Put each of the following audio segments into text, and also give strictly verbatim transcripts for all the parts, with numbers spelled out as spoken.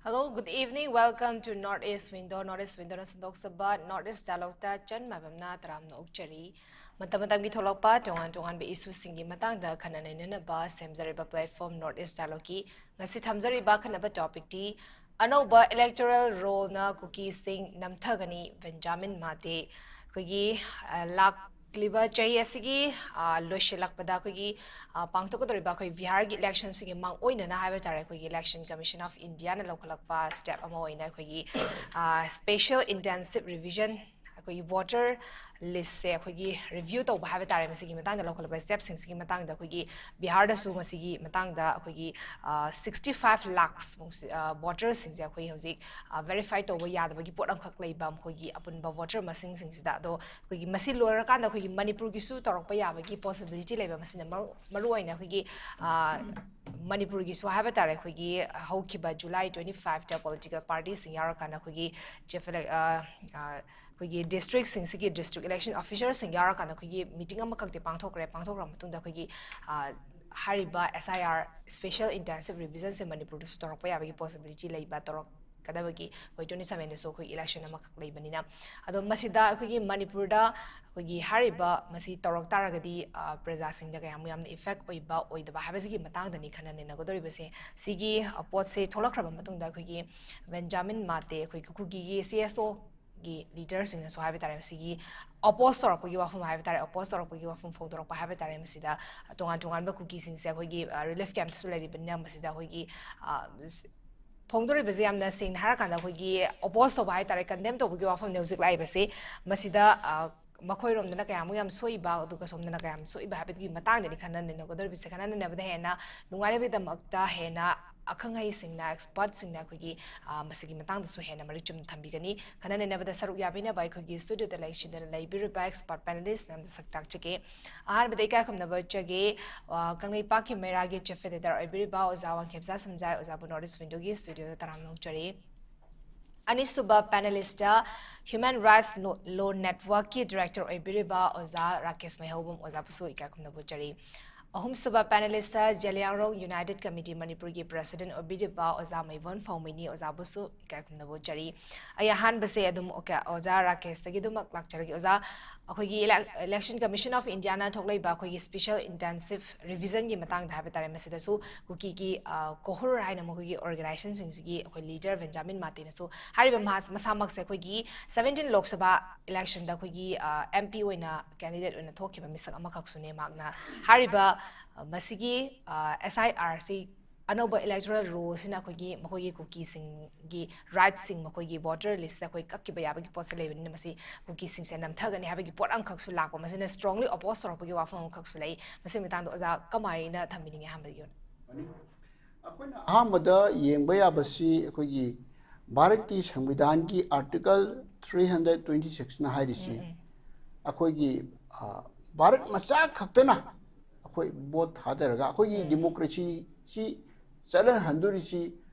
Hello, good evening. Welcome to North East Window. North East Window ꯅ ꯁꯟꯗꯣꯛꯆꯕ North East Dialogue ꯇ ꯆꯟ ꯃꯥꯏꯕꯝꯅ ꯇꯔꯥꯝꯅ ꯑꯣꯛꯆꯔꯤ꯫ ꯃꯇꯝ ꯃꯇꯝꯒꯤ ꯊꯣꯛꯂꯛꯄ ꯇꯣꯉꯥꯟ ꯇꯣꯉꯥꯟꯕ issue ꯁꯤꯡꯒꯤ ꯃꯇꯥꯡꯗ ꯈꯟꯅ ꯅꯩꯅꯅꯕ ꯁꯦꯝꯖꯔꯤꯕ platform North East Dialogue ꯀꯤ ꯉꯁꯤ ꯊꯝꯖꯔꯤꯕ ꯑꯈꯟꯅꯕ topic ꯇꯤ ꯑꯅꯧꯕ electoral roll ꯅ ꯀꯨꯀꯤꯁꯤꯡ ꯅꯝꯊꯒꯅꯤ, ꯕꯦꯟꯖꯥꯃꯤꯟ ꯃꯥꯇꯦ꯫ ꯑꯩꯈꯣꯏꯒꯤ, ꯑ, ꯂꯥꯛꯂꯤꯕ ꯆꯍꯤ ꯑꯁꯤꯒꯤ, ꯑ, ꯂꯣꯏꯁꯤꯜꯂꯛꯄꯗ ꯑꯩꯈꯣꯏꯒꯤ, ꯑ, ꯄꯥꯡꯊꯣꯛꯀꯗꯧꯔꯤꯕ ꯑꯩꯈꯣꯏ ꯕꯤꯍꯥꯔꯒꯤ election ꯁꯤꯒꯤ ꯃꯥꯡꯑꯣꯏꯅꯅ ꯍꯥꯏꯕ ꯇꯥꯔꯦ, ꯑꯩꯈꯣꯏꯒꯤ Election Commission of India ꯅ ꯂꯧꯈꯠꯂꯛꯄ step ꯑꯃ ꯑꯣꯏꯅ ꯑꯩꯈꯣꯏꯒꯤ, ꯑ, special intensive revision, ꯑꯩꯈꯣꯏꯒꯤ voter list ꯁꯦ ꯑꯩꯈꯣꯏꯒꯤ review ꯇꯧꯕ ꯍꯥꯏꯕ ꯇꯥꯔꯦ, ꯃꯁꯤꯒꯤ ꯃꯇꯥꯡꯗ ꯂꯧꯈꯠꯂꯛꯄ step ꯁꯤꯡꯁꯤꯒꯤ ꯃꯇꯥꯡꯗ ꯑꯩꯈꯣꯏꯒꯤ ꯕꯤꯍꯥꯔꯗꯁꯨ ꯃꯁꯤꯒꯤ ꯃꯇꯥꯡꯗ ꯑꯩꯈꯣꯏꯒꯤ, ꯑ, sixty five lakhs ꯃꯨꯛꯁꯤ, ꯑ, voters ꯁꯤꯡꯁꯦ ꯑꯩꯈꯣꯏ ꯍꯧꯖꯤꯛ, ꯑ, verify ꯇꯧꯕ ꯌꯥꯗꯕꯒꯤ ꯄꯣꯠ ꯑꯃꯈꯛ ꯂꯩꯕ, ꯃꯈꯣꯏꯒꯤ ꯑꯄꯨꯟꯕ voter ꯃꯁꯤꯡꯁꯤꯡꯁꯤꯗ꯫ ꯑꯗꯣ ꯑꯩꯈꯣꯏꯒꯤ ꯃꯁꯤ ꯂꯣꯏꯔꯀꯥꯟꯗ ꯑꯩꯈꯣꯏꯒꯤ ꯃꯅꯤꯄꯨꯔꯒꯤꯁꯨ ꯇꯧꯔꯛꯄ ꯌꯥꯕꯒꯤ possibility ꯂꯩꯕ, ꯃꯁꯤꯅ ꯃꯔꯨ, ꯃꯔꯨꯑꯣꯏꯅ ꯑꯩꯈꯣꯏꯒꯤ, ꯑ, ꯃꯅꯤꯄꯨꯔꯒꯤꯁꯨ ꯍꯥꯏꯕ ꯇꯥꯔꯦ, ꯑꯩꯈꯣꯏꯒꯤ ꯍꯧꯈꯤꯕ July twenty five ꯇ political party ꯁꯤꯡ ꯌꯥꯎꯔꯀꯥꯟꯗ ꯑꯩꯈꯣꯏꯒꯤ ꯆꯦꯐꯦꯂꯦꯛ-, ꯑ, ꯑ, ꯑꯩꯈꯣꯏꯒꯤ district ꯁꯤꯡꯁꯤꯒꯤ district election officer ꯁꯤꯡ ꯌꯥꯎꯔꯀꯥꯟꯗ ꯑꯩꯈꯣꯏꯒꯤ meeting ꯑꯃꯈꯛꯇꯤ ꯄꯥꯡꯊꯣꯛꯈ꯭ꯔꯦ꯫ ꯄꯥꯡꯊꯣꯛꯈ꯭ꯔ ꯃꯇꯨꯡꯗ ꯑꯩꯈꯣꯏꯒꯤ, ꯑ, ꯍꯥꯏꯔꯤꯕ S I R special intensive revision ꯁꯦ ꯃꯅꯤꯄꯨꯔꯗꯁꯨ ꯇꯧꯔꯛꯄ ꯌꯥꯕꯒꯤ possibility ꯂꯩꯕ, ꯇꯧꯔꯛꯀꯗꯕꯒꯤ ꯑꯩꯈꯣꯏ twenty seven ꯗꯁꯨ ꯑꯩꯈꯣꯏ election ꯑꯃꯈꯛ ꯂꯩꯕꯅꯤꯅ꯫ ꯑꯗꯣ ꯃꯁꯤꯗ ꯑꯩꯈꯣꯏꯒꯤ ꯃꯅꯤꯄꯨꯔꯗ ꯑꯩꯈꯣꯏꯒꯤ ꯍꯥꯏꯔꯤꯕ ꯃꯁꯤ ꯇꯧꯔꯛ ꯇꯥꯔꯒꯗꯤ, ꯑ, ꯄ꯭ꯔꯖꯥꯁꯤꯡꯗ ꯀꯌꯥꯃꯨꯛ ꯌꯥꯝꯅ effect ꯑꯣꯏꯕ ꯑꯣꯏꯗꯕ ꯍꯥꯏꯕꯁꯤꯒꯤ ꯃꯇꯥꯡꯗꯅꯤ ꯈꯟꯅ ꯅꯩꯅꯒꯗꯧꯔꯤꯕꯁꯦ꯫ ꯁꯤꯒꯤ, ꯑ, ꯄꯣꯠꯁꯦ ꯊꯣꯛꯂꯛꯈ꯭ꯔꯕ ꯃꯇꯨꯡꯗ ꯑꯩꯈꯣꯏꯒꯤ ꯕꯦꯟꯖꯥꯃꯤꯟ ꯃꯥꯇꯦ, ꯑꯩꯈꯣꯏ ꯀꯨꯀꯤꯒꯤ C S O ꯒꯤ leader ꯁꯤꯡꯅꯁꯨ ꯍꯥꯏꯕ ꯇꯥꯔꯦ, ꯃꯁꯤꯒꯤ oppose ꯇꯧꯔꯛꯄꯒꯤ ꯋꯥꯐꯝ ꯍꯥꯏꯕ ꯇꯥꯔꯦ, oppose ꯇꯧꯔꯛꯄꯒꯤ ꯋꯥꯐꯝ ꯐꯣꯡꯗꯣꯔꯛꯄ ꯍꯥꯏꯕ ꯇꯥꯔꯦ꯫ ꯃꯁꯤꯗ ꯇꯣꯉꯥꯟ ꯇꯣꯉꯥꯟꯕ ꯀꯨꯀꯤꯁꯤꯡꯁꯦ ꯑꯩꯈꯣꯏꯒꯤ, ꯑ, relief camp ꯇꯁꯨ ꯂꯩꯔꯤꯕꯅꯤꯅ, ꯃꯁꯤꯗ ꯑꯩꯈꯣꯏꯒꯤ, ꯑ, ꯐꯣꯡꯗꯣꯔꯤꯕꯁꯦ ꯌꯥꯝꯅ ꯁꯦꯡꯅ ꯍꯥꯏꯔꯀꯥꯟꯗ ꯑꯩꯈꯣꯏꯒꯤ oppose ꯇꯧꯕ ꯍꯥꯏ ꯇꯥꯔꯦ, condemn ꯇꯧꯕꯒꯤ ꯋꯥꯐꯝꯅꯦ ꯍꯧꯖꯤꯛ ꯂꯥꯛꯏꯕꯁꯦ꯫ ꯃꯁꯤꯗ, ꯑ, ꯃꯈꯣꯏꯔꯣꯝꯗꯅ ꯀꯌꯥꯃꯨꯛ ꯌꯥꯝ ꯁꯣꯛꯏꯕ, ꯑꯗꯨꯒ ꯁꯣꯝꯗꯅ ꯀꯌꯥꯝ ꯁꯣꯛꯏꯕ ꯍꯥꯏꯕꯗꯨꯒꯤ ꯃꯇꯥꯡꯗꯅꯤ ꯈꯟꯅ ꯅꯩꯅꯒꯗꯧꯔꯤꯕꯁꯦ꯫ ꯈꯟꯅ ꯅꯩꯅꯕꯗ ꯍꯦꯟꯅ ꯅꯨꯡꯉꯥꯏꯅꯕꯒꯤꯗꯃꯛꯇ ꯍꯦꯟꯅ ꯑꯈꯪ ꯑꯍꯩꯁꯤꯡꯅ, expert ꯁꯤꯡꯅ ꯑꯩꯈꯣꯏꯒꯤ, ꯑ, ꯃꯁꯤꯒꯤ ꯃꯇꯥꯡꯗꯁꯨ ꯍꯦꯟꯅ ꯃꯔꯤꯛ ꯆꯨꯝꯅ ꯊꯝꯕꯤꯒꯅꯤ꯫ ꯈꯟꯅ ꯅꯩꯅꯕꯗ ꯁꯔꯨꯛ ꯌꯥꯕꯤꯅꯕ ꯑꯩꯈꯣꯏꯒꯤ studio ꯗ ꯂꯩꯁꯤꯟꯗꯅ ꯂꯩꯕꯤꯔꯤꯕ expert panelist ꯃꯌꯥꯝꯗ ꯁꯛ ꯇꯥꯛꯆꯒꯦ꯫ ꯑꯍꯥꯟꯕꯗ ꯏꯀꯥꯏ ꯈꯨꯝꯅꯕ ꯎꯠꯆꯒꯦ, ꯑ, ꯀꯪꯂꯩꯄꯥꯛꯀꯤ ꯃꯩꯔꯥꯒꯤ chief editor ꯑꯣꯏꯕꯤꯔꯤꯕ ꯑꯣꯖꯥ ꯋꯥꯡꯈꯦꯝꯆꯥ ꯁꯝꯖꯥꯏ ꯑꯣꯖꯥꯕꯨ North East Window ꯒꯤ studio ꯗ ꯇꯔꯥꯝꯅ ꯑꯣꯛꯆꯔꯤ꯫ ꯑꯅꯤꯁꯨꯕ panelist ꯇ Human Rights Lo-, Law Network ꯀꯤ director ꯑꯣꯏꯕꯤꯔꯤꯕ ꯑꯣꯖꯥ ꯔꯥꯀꯦꯁ ꯃꯩꯍꯧꯕꯝ ꯑꯣꯖꯥꯕꯨꯁꯨ ꯏꯀꯥꯏ ꯈꯨꯝꯅꯕ ꯎꯠꯆꯔꯤ꯫ ꯑꯍꯨꯝꯁꯨꯕ ꯄꯦꯅꯦꯂꯤꯁꯇ ꯖꯦꯂꯤꯌꯥꯡꯔꯣꯡ ꯌꯨꯅꯥꯏꯇꯦꯗ ꯀꯃꯤꯇꯤ ꯃꯅꯤꯄꯨꯔꯒꯤ ꯄ꯭ꯔꯁꯤꯗꯦꯟꯠ ꯑꯣꯏꯕꯤꯔꯤꯕ ꯑꯣꯖꯥ ꯃꯩꯕꯣꯟ ꯐꯥꯎꯃꯩꯅꯤ꯫ ꯑꯣꯖꯥꯕꯨꯁꯨ ꯏꯀꯥꯏ ꯈꯨꯝꯅꯕ ꯎꯠꯆꯔꯤ꯫ ꯑꯩ ꯑꯍꯥꯟꯕꯁꯦ ꯑꯗꯨꯝ ꯑꯣꯀꯦ, ꯑꯣꯖꯥ ꯔꯥꯀꯦꯁꯇꯒꯤ ꯑꯗꯨꯃꯛ ꯂꯥꯛꯆꯔꯒꯦ꯫ ꯑꯣꯖꯥ, ꯑꯩꯈꯣꯏꯒꯤ ꯏꯂꯦꯛ-, Election Commission of Indiaꯅ ꯊꯣꯛꯂꯛꯏꯕ ꯑꯩꯈꯣꯏꯒꯤ Special Intensive Revisionꯒꯤ ꯃꯇꯥꯡꯗ ꯍꯥꯏꯕ ꯇꯥꯔꯦ, ꯃꯁꯤꯗꯁꯨ ꯀꯨꯀꯤꯒꯤ, ꯑ, ꯀꯣꯍꯨꯔ ꯍꯥꯏꯅ ꯃꯈꯣꯏꯒꯤ organizationꯁꯤꯡꯁꯤꯒꯤ ꯑꯩꯈꯣꯏ leader ꯕꯦꯟꯖꯥꯃꯤꯟ ꯃꯥꯇꯦꯅꯁꯨ ꯍꯥꯏꯔꯤꯕ ꯃꯍꯥꯛ ꯃꯁꯥꯃꯛꯁꯦ ꯑꯩꯈꯣꯏꯒꯤ seventeen ꯂꯣꯛ ꯁꯚꯥ electionꯗ ꯑꯩꯈꯣꯏꯒꯤ, ꯑ, MP ꯑꯣꯏꯅ candidate ꯑꯣꯏꯅ ꯊꯣꯛꯈꯤꯕ ꯃꯤꯁꯛ ꯑꯃꯈꯛꯁꯨꯅꯦ꯫ ꯃꯍꯥꯛꯅ ꯍꯥꯏꯔꯤꯕ, ꯑ, ꯃꯁꯤꯒꯤ, ꯑ, SIRꯁꯤ ꯑꯅꯧꯕ electoral rollꯁꯤꯅ ꯑꯩꯈꯣꯏꯒꯤ, ꯃꯈꯣꯏꯒꯤ ꯀꯨꯀꯤꯁꯤꯡꯒꯤ rightꯁꯤꯡ, ꯃꯈꯣꯏꯒꯤ voter listꯇ ꯑꯩꯈꯣꯏ ꯀꯛꯈꯤꯕ ꯌꯥꯕꯒꯤ ꯄꯣꯠꯁꯦ ꯂꯩꯕꯅꯤꯅ ꯃꯁꯤ ꯀꯨꯀꯤꯁꯤꯡꯁꯦ ꯅꯝꯊꯒꯅꯤ ꯍꯥꯏꯕꯒꯤ ꯄꯣꯠ ꯑꯃꯈꯛꯁꯨ ꯂꯥꯛꯄ, ꯃꯁꯤꯅ strongly oppose ꯇꯧꯔꯛꯄꯒꯤ ꯋꯥꯐꯝ ꯑꯃꯈꯛꯁꯨ ꯂꯩ꯫ ꯃꯁꯤꯒꯤ ꯃꯇꯥꯡꯗ ꯑꯣꯖꯥ ꯀꯃꯥꯏꯅ ꯊꯝꯕꯤꯅꯤꯡꯉꯤ? ꯑꯍꯥꯟꯕꯒꯤ ꯑꯣꯏꯅ ꯑꯩꯈꯣꯏꯅ ꯑꯍꯥꯟꯕꯗ ꯌꯦꯡꯕ ꯌꯥꯕꯁꯤ ꯑꯩꯈꯣꯏꯒꯤ ꯚꯥꯔꯠꯀꯤ ꯁꯪꯕꯤꯙꯥꯟꯒꯤ Article three hundred twenty sixꯅ ꯍꯥꯏꯔꯤꯁꯤ ꯎꯝ, ꯎꯝ꯫ ꯑꯩꯈꯣꯏꯒꯤ, ꯑ, ꯚꯥꯔꯠ ꯃꯆꯥ ꯈꯛꯇꯅ ꯑꯩꯈꯣꯏ ꯚꯣꯠ ꯊꯥꯗꯔꯒ ꯑꯩꯈꯣꯏꯒꯤ ꯎꯝ꯫ Democracyꯁꯤ ꯆꯠꯍꯟꯍꯟꯗꯣꯔꯤꯁꯤ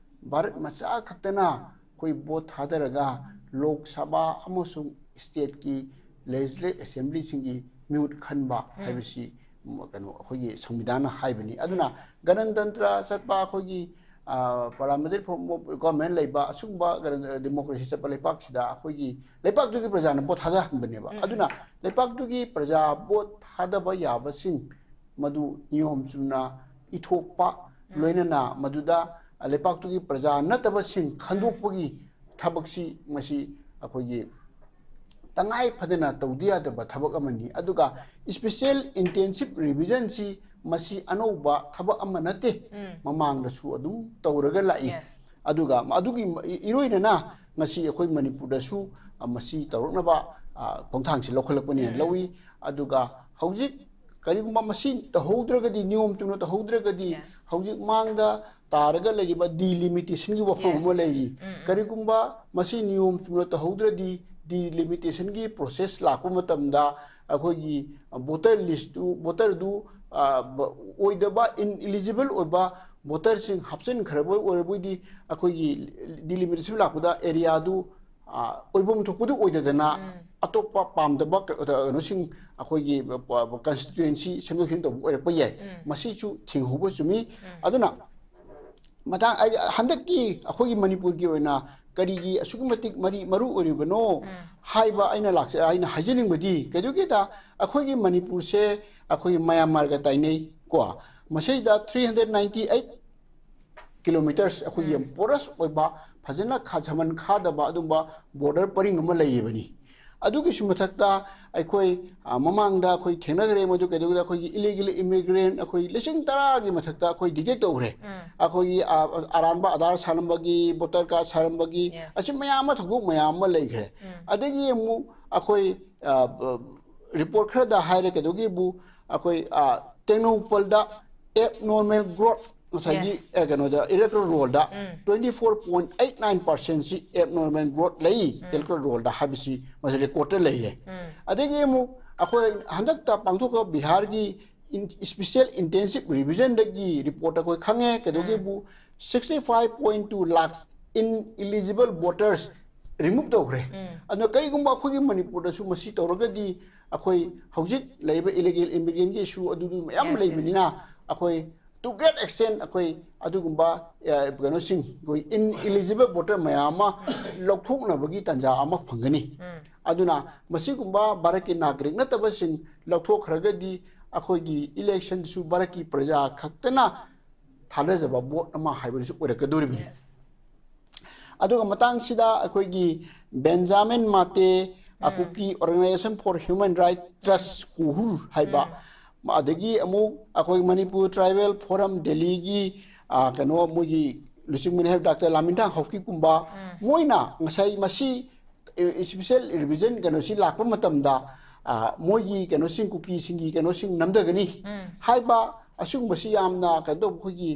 ꯚꯥꯔꯠ ꯃꯆꯥ ꯈꯛꯇꯅ ꯑꯩꯈꯣꯏ ꯚꯣꯠ ꯊꯥꯗꯔꯒ ꯂꯣꯛ ꯁꯚꯥ ꯑꯃꯁꯨꯡ stateꯀꯤ legislative assemblyꯁꯤꯡꯒꯤ ꯃꯤꯍꯨꯠ ꯈꯟꯕ ꯎꯝ꯫ ꯍꯥꯏꯕꯁꯤ, ꯎꯝ, ꯀꯩꯅꯣ, ꯑꯩꯈꯣꯏꯒꯤ ꯁꯪꯕꯤꯙꯥꯟꯅ ꯍꯥꯏꯕꯅꯤ꯫ ꯑꯗꯨꯅ ꯎꯝ꯫ ꯒꯅꯇꯟꯇ꯭ꯔ ꯆꯠꯄ ꯑꯩꯈꯣꯏꯒꯤ, ꯑ, parliamentary form of government ꯂꯩꯕ ꯑꯁꯤꯒꯨꯝꯕ ꯒꯅ-, democracy ꯆꯠꯄ ꯂꯩꯄꯥꯛꯁꯤꯗ ꯑꯩꯈꯣꯏꯒꯤ ꯂꯩꯄꯥꯛꯇꯨꯒꯤ ꯄ꯭ꯔꯖꯥꯅ ꯚꯣꯠ ꯊꯥꯗꯍꯟꯕꯅꯦꯕ꯫ ꯎꯝ, ꯎꯝ꯫ ꯑꯗꯨꯅ ꯂꯩꯄꯥꯛꯇꯨꯒꯤ ꯄ꯭ꯔꯖꯥ ꯚꯣꯠ ꯊꯥꯗꯕ ꯌꯥꯕꯁꯤꯡ ꯃꯗꯨ ꯅꯤꯌꯣꯝ ꯆꯨꯝꯅ ꯏꯊꯣꯛꯄ, ꯎꯝ꯫ ꯂꯣꯏꯅꯅ ꯃꯗꯨꯗ ꯂꯩꯄꯥꯛꯇꯨꯒꯤ ꯄ꯭ꯔꯖꯥ ꯅꯠꯇꯕꯁꯤꯡ ꯈꯟꯗꯣꯛꯄꯒꯤ ꯊꯕꯛꯁꯤ ꯃꯁꯤ ꯑꯩꯈꯣꯏꯒꯤ ꯇꯉꯥꯏ ꯐꯗꯅ ꯇꯧꯗ ꯌꯥꯗꯕ ꯊꯕꯛ ꯑꯃꯅꯤ꯫ ꯑꯗꯨꯒ Special Intensive Revisionꯁꯤ ꯃꯁꯤ ꯑꯅꯧꯕ ꯊꯕꯛ ꯑꯃ ꯅꯠꯇꯦ, ꯎꯝ꯫ ꯃꯃꯥꯡꯗꯁꯨ ꯑꯗꯨꯝ ꯇꯧꯔꯒ ꯂꯥꯛꯏ꯫ Yes꯫ ꯑꯗꯨꯒ ꯑꯗꯨꯒꯤ ꯏꯔꯣꯏꯅꯅ ꯉꯁꯤ ꯑꯩꯈꯣꯏ ꯃꯅꯤꯄꯨꯔꯗꯁꯨ, ꯑ, ꯃꯁꯤ ꯇꯧꯔꯛꯅꯕ, ꯑ, ꯈꯣꯡꯊꯥꯡꯁꯤ ꯂꯧꯈꯠꯂꯛꯄꯅꯦꯅ ꯎꯝ꯫ ꯂꯧꯏ꯫ ꯑꯗꯨꯒ ꯍꯧꯖꯤꯛ ꯀꯔꯤꯒꯨꯝꯕ ꯃꯁꯤ ꯇꯧꯍꯧꯗ꯭ꯔꯒꯗꯤ, ꯅꯤꯌꯣꯝ ꯆꯨꯝꯅ ꯇꯧꯍꯧꯗ꯭ꯔꯒꯗꯤ, Yes꯫ ꯍꯧꯖꯤꯛ ꯃꯥꯡꯗ ꯇꯥꯔꯒ ꯂꯩꯔꯤꯕ delimitationꯒꯤ ꯋꯥꯐꯝ Yes꯫ ꯑꯃ ꯂꯩꯔꯤ꯫ ꯎꯝ, ꯎꯝ꯫ ꯀꯔꯤꯒꯨꯝꯕ ꯃꯁꯤ ꯅꯤꯌꯣꯝ ꯆꯨꯝꯅ ꯇꯧꯍꯧꯗ꯭ꯔꯗꯤ, delimitationꯒꯤ process ꯂꯥꯛꯄ ꯃꯇꯝꯗ ꯑꯩꯈꯣꯏꯒꯤ voter listꯇꯨ, voterꯗꯨ, ꯑ, ꯕ-, ꯑꯣꯏꯗꯕ, ineligible ꯑꯣꯏꯕ voterꯁꯤꯡ ꯍꯥꯞꯆꯤꯟꯈ꯭ꯔꯕ ꯑꯣꯏꯔꯕꯣꯏꯗꯤ ꯑꯩꯈꯣꯏꯒꯤ delimitation ꯂꯥꯛꯄꯗ areaꯗꯨ, ꯑ, ꯑꯣꯏꯐꯝ ꯊꯣꯛꯄꯗꯨ ꯑꯣꯏꯗꯗꯅ ꯎꯝ꯫ ꯑꯇꯣꯞꯄ ꯄꯥꯝꯗꯕ ꯀ- ꯀꯩꯅꯣꯁꯤꯡ ꯑꯩꯈꯣꯏꯒꯤ ꯀꯟꯁꯇꯤꯇ꯭ꯋꯦꯟꯁꯤ ꯁꯦꯝꯗꯣꯛ ꯁꯦꯝꯖꯤꯟ ꯇꯧꯕ ꯑꯣꯏꯔꯛꯄ ꯌꯥꯏ꯫ ꯃꯁꯤꯁꯨ ꯊꯤꯡꯍꯧꯕ ꯆꯨꯝꯃꯤ꯫ ꯑꯗꯨꯅ ꯃꯇꯥꯡ ꯍꯥꯏꯗꯤ ꯍꯟꯗꯛꯀꯤ ꯑꯩꯈꯣꯏꯒꯤ ꯃꯅꯤꯄꯨꯔꯒꯤ ꯑꯣꯏꯅ ꯀꯔꯤꯒꯤ ꯑꯁꯨꯛꯀꯤ ꯃꯇꯤꯛ ꯃꯔꯤ ꯃꯔꯨ ꯑꯣꯏꯔꯤꯕꯅꯣ ꯍꯥꯏꯕ ꯑꯩꯅ ꯂꯥꯛꯆ ꯑꯩꯅ ꯍꯥꯏꯖꯅꯤꯡꯕꯗꯤ ꯀꯩꯗꯧꯒꯦꯗ ꯑꯩꯈꯣꯏꯒꯤ ꯃꯅꯤꯄꯨꯔꯁꯦ ꯑꯩꯈꯣꯏꯒꯤ ꯃꯌꯥꯟꯃꯥꯔꯒ ꯇꯥꯏꯅꯩ ꯀꯣ꯫ ꯃꯁꯤꯗ three hundred ninety eight kilometres ꯑꯩꯈꯣꯏꯒꯤ ꯌꯥꯝ porous ꯑꯣꯏꯕ ꯐꯖꯅ ꯈꯥ- ꯁꯃꯟ ꯈꯥꯗꯕ ꯑꯗꯨꯝꯕ ꯕꯣꯔꯗꯔ ꯄꯔꯤꯡ ꯑꯃ ꯂꯩꯔꯤꯕꯅꯤ꯫ ꯑꯗꯨꯒꯤꯁꯨ ꯃꯊꯛꯇ ꯑꯩꯈꯣꯏ ꯃꯃꯥꯡꯗ ꯑꯩꯈꯣꯏ ꯊꯦꯡꯅꯈ꯭ꯔꯦ ꯃꯗꯨ ꯀꯩꯗꯧꯕꯗ ꯑꯩꯈꯣꯏꯒꯤ ꯏꯂꯤꯒꯦꯜ ꯏꯃꯤꯒ꯭ꯔꯦꯟ ꯑꯩꯈꯣꯏ ꯂꯤꯁꯤꯡ ꯇꯔꯥꯒꯤ ꯃꯊꯛꯇ ꯑꯩꯈꯣꯏ ꯗꯤꯇꯦꯛ ꯇꯧꯈ꯭ꯔꯦ꯫ ꯑꯩꯈꯣꯏꯒꯤ ꯑꯔꯥꯟꯕ ꯑꯙꯥꯔ ꯁꯥꯔꯝꯕꯒꯤ, ꯚꯣꯇꯔ ꯀꯥꯔꯗ ꯁꯥꯔꯝꯕꯒꯤ, ꯑꯁꯤ ꯃꯌꯥꯝ ꯑꯃ ꯊꯧꯗꯣꯛ ꯃꯌꯥꯝ ꯑꯃ ꯂꯩꯈ꯭ꯔꯦ꯫ ꯑꯗꯒꯤ ꯑꯃꯨꯛ ꯑꯩꯈꯣꯏ ꯔꯤꯄꯣꯔꯠ ꯈꯔꯗ ꯍꯥꯏꯔꯦ ꯀꯩꯗꯧꯒꯦꯕꯨ ꯑꯩꯈꯣꯏ ꯇꯦꯡꯅꯧꯄꯜꯗ ꯑꯦꯕ ꯅꯣꯔꯃꯦꯜ ꯒ꯭ꯔꯣꯠ ꯉꯁꯥꯏꯒꯤ ꯀꯩꯅꯣꯗ ꯏꯂꯦꯛꯇꯣꯔꯦꯜ ꯔꯣꯜꯗ twenty four point eight nine percent ꯁꯤ ꯑꯦꯕ ꯅꯣꯔꯃꯦꯜ ꯒ꯭ꯔꯣꯠ ꯂꯩ ꯏꯂꯦꯛꯇꯣꯔꯦꯜ ꯔꯣꯜꯗ ꯍꯥꯏꯕꯁꯤ ꯃꯁꯤ ꯔꯦꯀꯣꯔꯠꯇ ꯂꯩꯔꯦ꯫ ꯑꯗꯒꯤ ꯑꯃꯨꯛ ꯑꯩꯈꯣꯏ ꯍꯟꯗꯛꯇ ꯄꯥꯡꯊꯣꯛꯈꯤꯕ ꯕꯤꯍꯥꯔꯒꯤ special intensive revision ꯗꯒꯤ ꯔꯤꯄꯣꯔꯠ ꯑꯩꯈꯣꯏ ꯈꯪꯉꯦ ꯀꯩꯗꯧꯒꯦꯕꯨ sixty five point two lakhs ineligible voters remove ꯇꯧꯈ꯭ꯔꯦ꯫ ꯑꯗꯨꯅ ꯀꯔꯤꯒꯨꯝꯕ ꯑꯩꯈꯣꯏꯒꯤ ꯃꯅꯤꯄꯨꯔꯗꯁꯨ ꯃꯁꯤ ꯇꯧꯔꯒꯗꯤ ꯑꯩꯈꯣꯏ ꯍꯧꯖꯤꯛ ꯂꯩꯔꯤꯕ ꯏꯂꯤꯒꯦꯜ ꯏꯃꯤꯒ꯭ꯔꯦꯟꯒꯤ ꯏꯁꯨ ꯑꯗꯨꯗꯨ ꯃꯌꯥꯝ ꯂꯩꯕꯅꯤꯅ ꯑꯩꯈꯣꯏ to great extent ꯑꯩꯈꯣꯏ ꯑꯗꯨꯒꯨꯝꯕ ꯀꯩꯅꯣꯁꯤꯡ ꯑꯩꯈꯣꯏ ꯏꯟ ꯏꯂꯤꯖꯤꯕꯜ ꯚꯣꯇꯔ ꯃꯌꯥꯝ ꯑꯃ ꯂꯧꯊꯣꯛꯅꯕꯒꯤ ꯇꯥꯟꯖꯥ ꯑꯃ ꯐꯪꯒꯅꯤ꯫ ꯑꯗꯨꯅ ꯃꯁꯤꯒꯨꯝꯕ ꯚꯥꯔꯠꯀꯤ ꯅꯥꯒꯔꯤꯛ ꯅꯠꯇꯕꯁꯤꯡ ꯂꯧꯊꯣꯛꯈ꯭ꯔꯒꯗꯤ ꯑꯩꯈꯣꯏꯒꯤ ꯏꯂꯦꯛꯁꯟꯁꯨ ꯚꯥꯔꯠꯀꯤ ꯄ꯭ꯔꯖꯥ ꯈꯛꯇꯅ ꯊꯥꯗꯖꯕ ꯚꯣꯠ ꯑꯃ ꯍꯥꯏꯕꯗꯨꯁꯨ ꯑꯣꯏꯔꯛꯀꯗꯧꯔꯤꯕꯅꯤ꯫ ꯑꯗꯨꯒ ꯃꯇꯥꯡꯁꯤꯗ ꯑꯩꯈꯣꯏꯒꯤ Benjamin Mate, ꯑꯀꯨꯀꯤ Organisation for Human Rights Trust, ꯀꯨꯍꯨꯔ ꯍꯥꯏꯕ, ꯑꯗꯒꯤ ꯑꯃꯨꯛ ꯑꯩꯈꯣꯏ ꯃꯅꯤꯄꯨꯔ ꯇ꯭ꯔꯥꯏꯕꯦꯜ ꯐꯣꯔꯝ ꯗꯦꯜꯂꯤꯒꯤ ꯀꯩꯅꯣ ꯃꯣꯏꯒꯤ ꯂꯨꯆꯤꯡꯕꯅꯤ ꯍꯥꯏꯕ ꯗꯥꯛꯇꯔ ꯂꯥꯃꯤꯟꯊꯥꯡ ꯍꯥꯎꯀꯤꯞꯀꯨꯝꯕ, ꯃꯣꯏꯅ ꯉꯁꯥꯏ ꯃꯁꯤ special revision ꯀꯩꯅꯣꯁꯤ ꯂꯥꯛꯄ ꯃꯇꯝꯗ ꯃꯣꯏꯒꯤ ꯀꯩꯅꯣꯁꯤꯡ ꯀꯨꯀꯤꯁꯤꯡꯒꯤ ꯀꯩꯅꯣꯁꯤꯡ ꯅꯝꯊꯒꯅꯤ ꯍꯥꯏꯕ ꯑꯁꯤꯒꯨꯝꯕꯁꯤ ꯌꯥꯝꯅ ꯀꯩꯅꯣ ꯇꯧꯕ ꯑꯩꯈꯣꯏꯒꯤ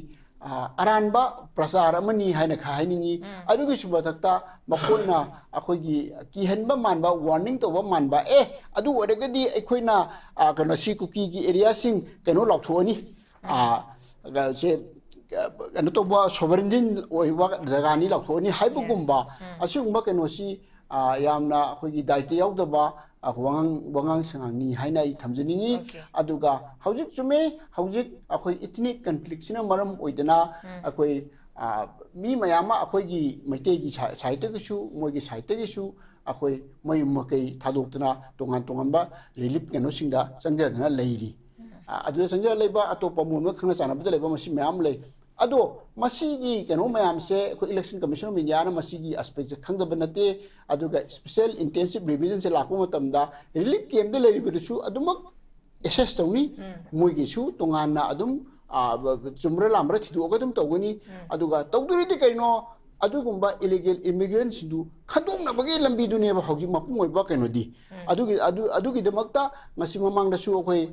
ꯑꯔꯥꯟꯕ ꯄ꯭ꯔꯆꯥꯔ ꯑꯃꯅꯤ ꯍꯥꯏꯅ ꯈꯔ ꯍꯥꯏꯅꯤꯡꯉꯤ꯫ ꯑꯗꯨꯒꯤꯁꯨ ꯃꯊꯛꯇ ꯃꯈꯣꯏꯅ ꯑꯩꯈꯣꯏꯒꯤ ꯀꯤꯍꯟꯕ ꯃꯥꯟꯕ, ꯋꯥꯔꯅꯤꯡ ꯇꯧꯕ ꯃꯥꯟꯕ, ꯑꯦ ꯑꯗꯨ ꯑꯣꯏꯔꯒꯗꯤ ꯑꯩꯈꯣꯏꯅ ꯀꯩꯅꯣꯁꯤ ꯀꯨꯀꯤꯒꯤ ꯑꯦꯔꯤꯌꯥꯁꯤꯡ ꯀꯩꯅꯣ ꯂꯥꯎꯊꯣꯛꯑꯅꯤ, ꯁꯦ ꯀꯩꯅꯣ ꯇꯧꯕ sovereign ꯑꯣꯏꯕ ꯖꯒꯥꯅꯤ, ꯂꯥꯎꯊꯣꯛꯑꯅꯤ ꯍꯥꯏꯕꯒꯨꯝꯕ ꯑꯁꯤꯒꯨꯝꯕ ꯀꯩꯅꯣꯁꯤ ꯌꯥꯝꯅ ꯑꯩꯈꯣꯏꯒꯤ ꯗꯥꯏꯇ ꯌꯥꯎꯗꯕ ꯋꯥꯉꯥꯡ ꯋꯥꯉꯥꯡ ꯁꯉꯥꯡꯅꯤ ꯍꯥꯏꯅ ꯑꯩ ꯊꯝꯖꯅꯤꯡꯉꯤ꯫ ꯑꯗꯨꯒ ꯍꯧꯖꯤꯛ ꯆꯨꯝꯃꯦ, ꯍꯧꯖꯤꯛ ꯑꯩꯈꯣꯏ ethnic conflict ꯁꯤꯅ ꯃꯔꯝ ꯑꯣꯏꯗꯅ ꯑꯩꯈꯣꯏ ꯃꯤ ꯃꯌꯥꯝ ꯑꯃ ꯑꯩꯈꯣꯏꯒꯤ ꯃꯩꯇꯩꯒꯤ ꯁꯥꯏꯠꯇꯒꯤꯁꯨ ꯃꯣꯏꯒꯤ ꯁꯥꯏꯠꯇꯒꯤꯁꯨ ꯑꯩꯈꯣꯏ ꯃꯌꯨꯝ ꯃꯀꯩ ꯊꯥꯗꯣꯛꯇꯅ ꯇꯣꯉꯥꯟ ꯇꯣꯉꯥꯟꯕ ꯔꯤꯂꯤꯐ ꯀꯩꯅꯣꯁꯤꯡꯗ ꯆꯪꯖꯗꯅ ꯂꯩꯔꯤ꯫ ꯑꯗꯨꯗ ꯆꯪꯖ ꯂꯩꯕ ꯑꯇꯣꯞꯄ ꯃꯣꯟꯕ ꯈꯪꯅ ꯆꯥꯟꯅꯕꯗ ꯂꯩꯕ ꯃꯁꯤ ꯃꯌꯥꯝ ꯂꯩ꯫ ꯑꯗꯣ ꯃꯁꯤꯒꯤ ꯀꯩꯅꯣ ꯃꯌꯥꯝꯁꯦ ꯑꯩꯈꯣꯏ Election Commission of India ꯅ ꯃꯁꯤꯒꯤ ꯑꯦꯁꯄꯦꯛꯁꯦ ꯈꯪꯗꯕ ꯅꯠꯇꯦ꯫ ꯑꯗꯨꯒ special intensive revision ꯁꯦ ꯂꯥꯛꯄ ꯃꯇꯝꯗ ꯔꯤꯂꯤꯐ ꯀꯦꯝꯞꯇ ꯂꯩꯔꯤꯕꯗꯨꯁꯨ ꯑꯗꯨꯃꯛ ꯑꯦꯁꯦꯁ ꯇꯧꯅꯤ꯫ ꯃꯣꯏꯒꯤꯁꯨ ꯇꯣꯉꯥꯟꯅ ꯑꯗꯨꯝ ꯆꯨꯝꯕ꯭ꯔꯥ ꯂꯥꯝꯕ꯭ꯔꯥ ꯊꯤꯗꯣꯛꯑꯒ ꯑꯗꯨꯝ ꯇꯧꯒꯅꯤ꯫ ꯑꯗꯨꯒ ꯇꯧꯗꯣꯏꯔꯤꯗꯤ ꯀꯩꯅꯣ? ꯑꯗꯨꯒꯨꯝꯕ ꯏꯂꯤꯒꯦꯜ ꯏꯃꯤꯒ꯭ꯔꯦꯟꯁꯤꯡꯗꯨ ꯈꯟꯗꯣꯛꯅꯕꯒꯤ ꯂꯝꯕꯤꯗꯨꯅꯦꯕ ꯍꯧꯖꯤꯛ ꯃꯄꯨꯡ ꯑꯣꯏꯕ ꯀꯩꯅꯣꯗꯤ꯫ ꯑꯗꯨꯒꯤ ꯑꯗꯨ ꯑꯗꯨꯒꯤꯗꯃꯛꯇ ꯉꯁꯤ ꯃꯃꯥꯡꯗꯁꯨ ꯑꯩꯈꯣꯏ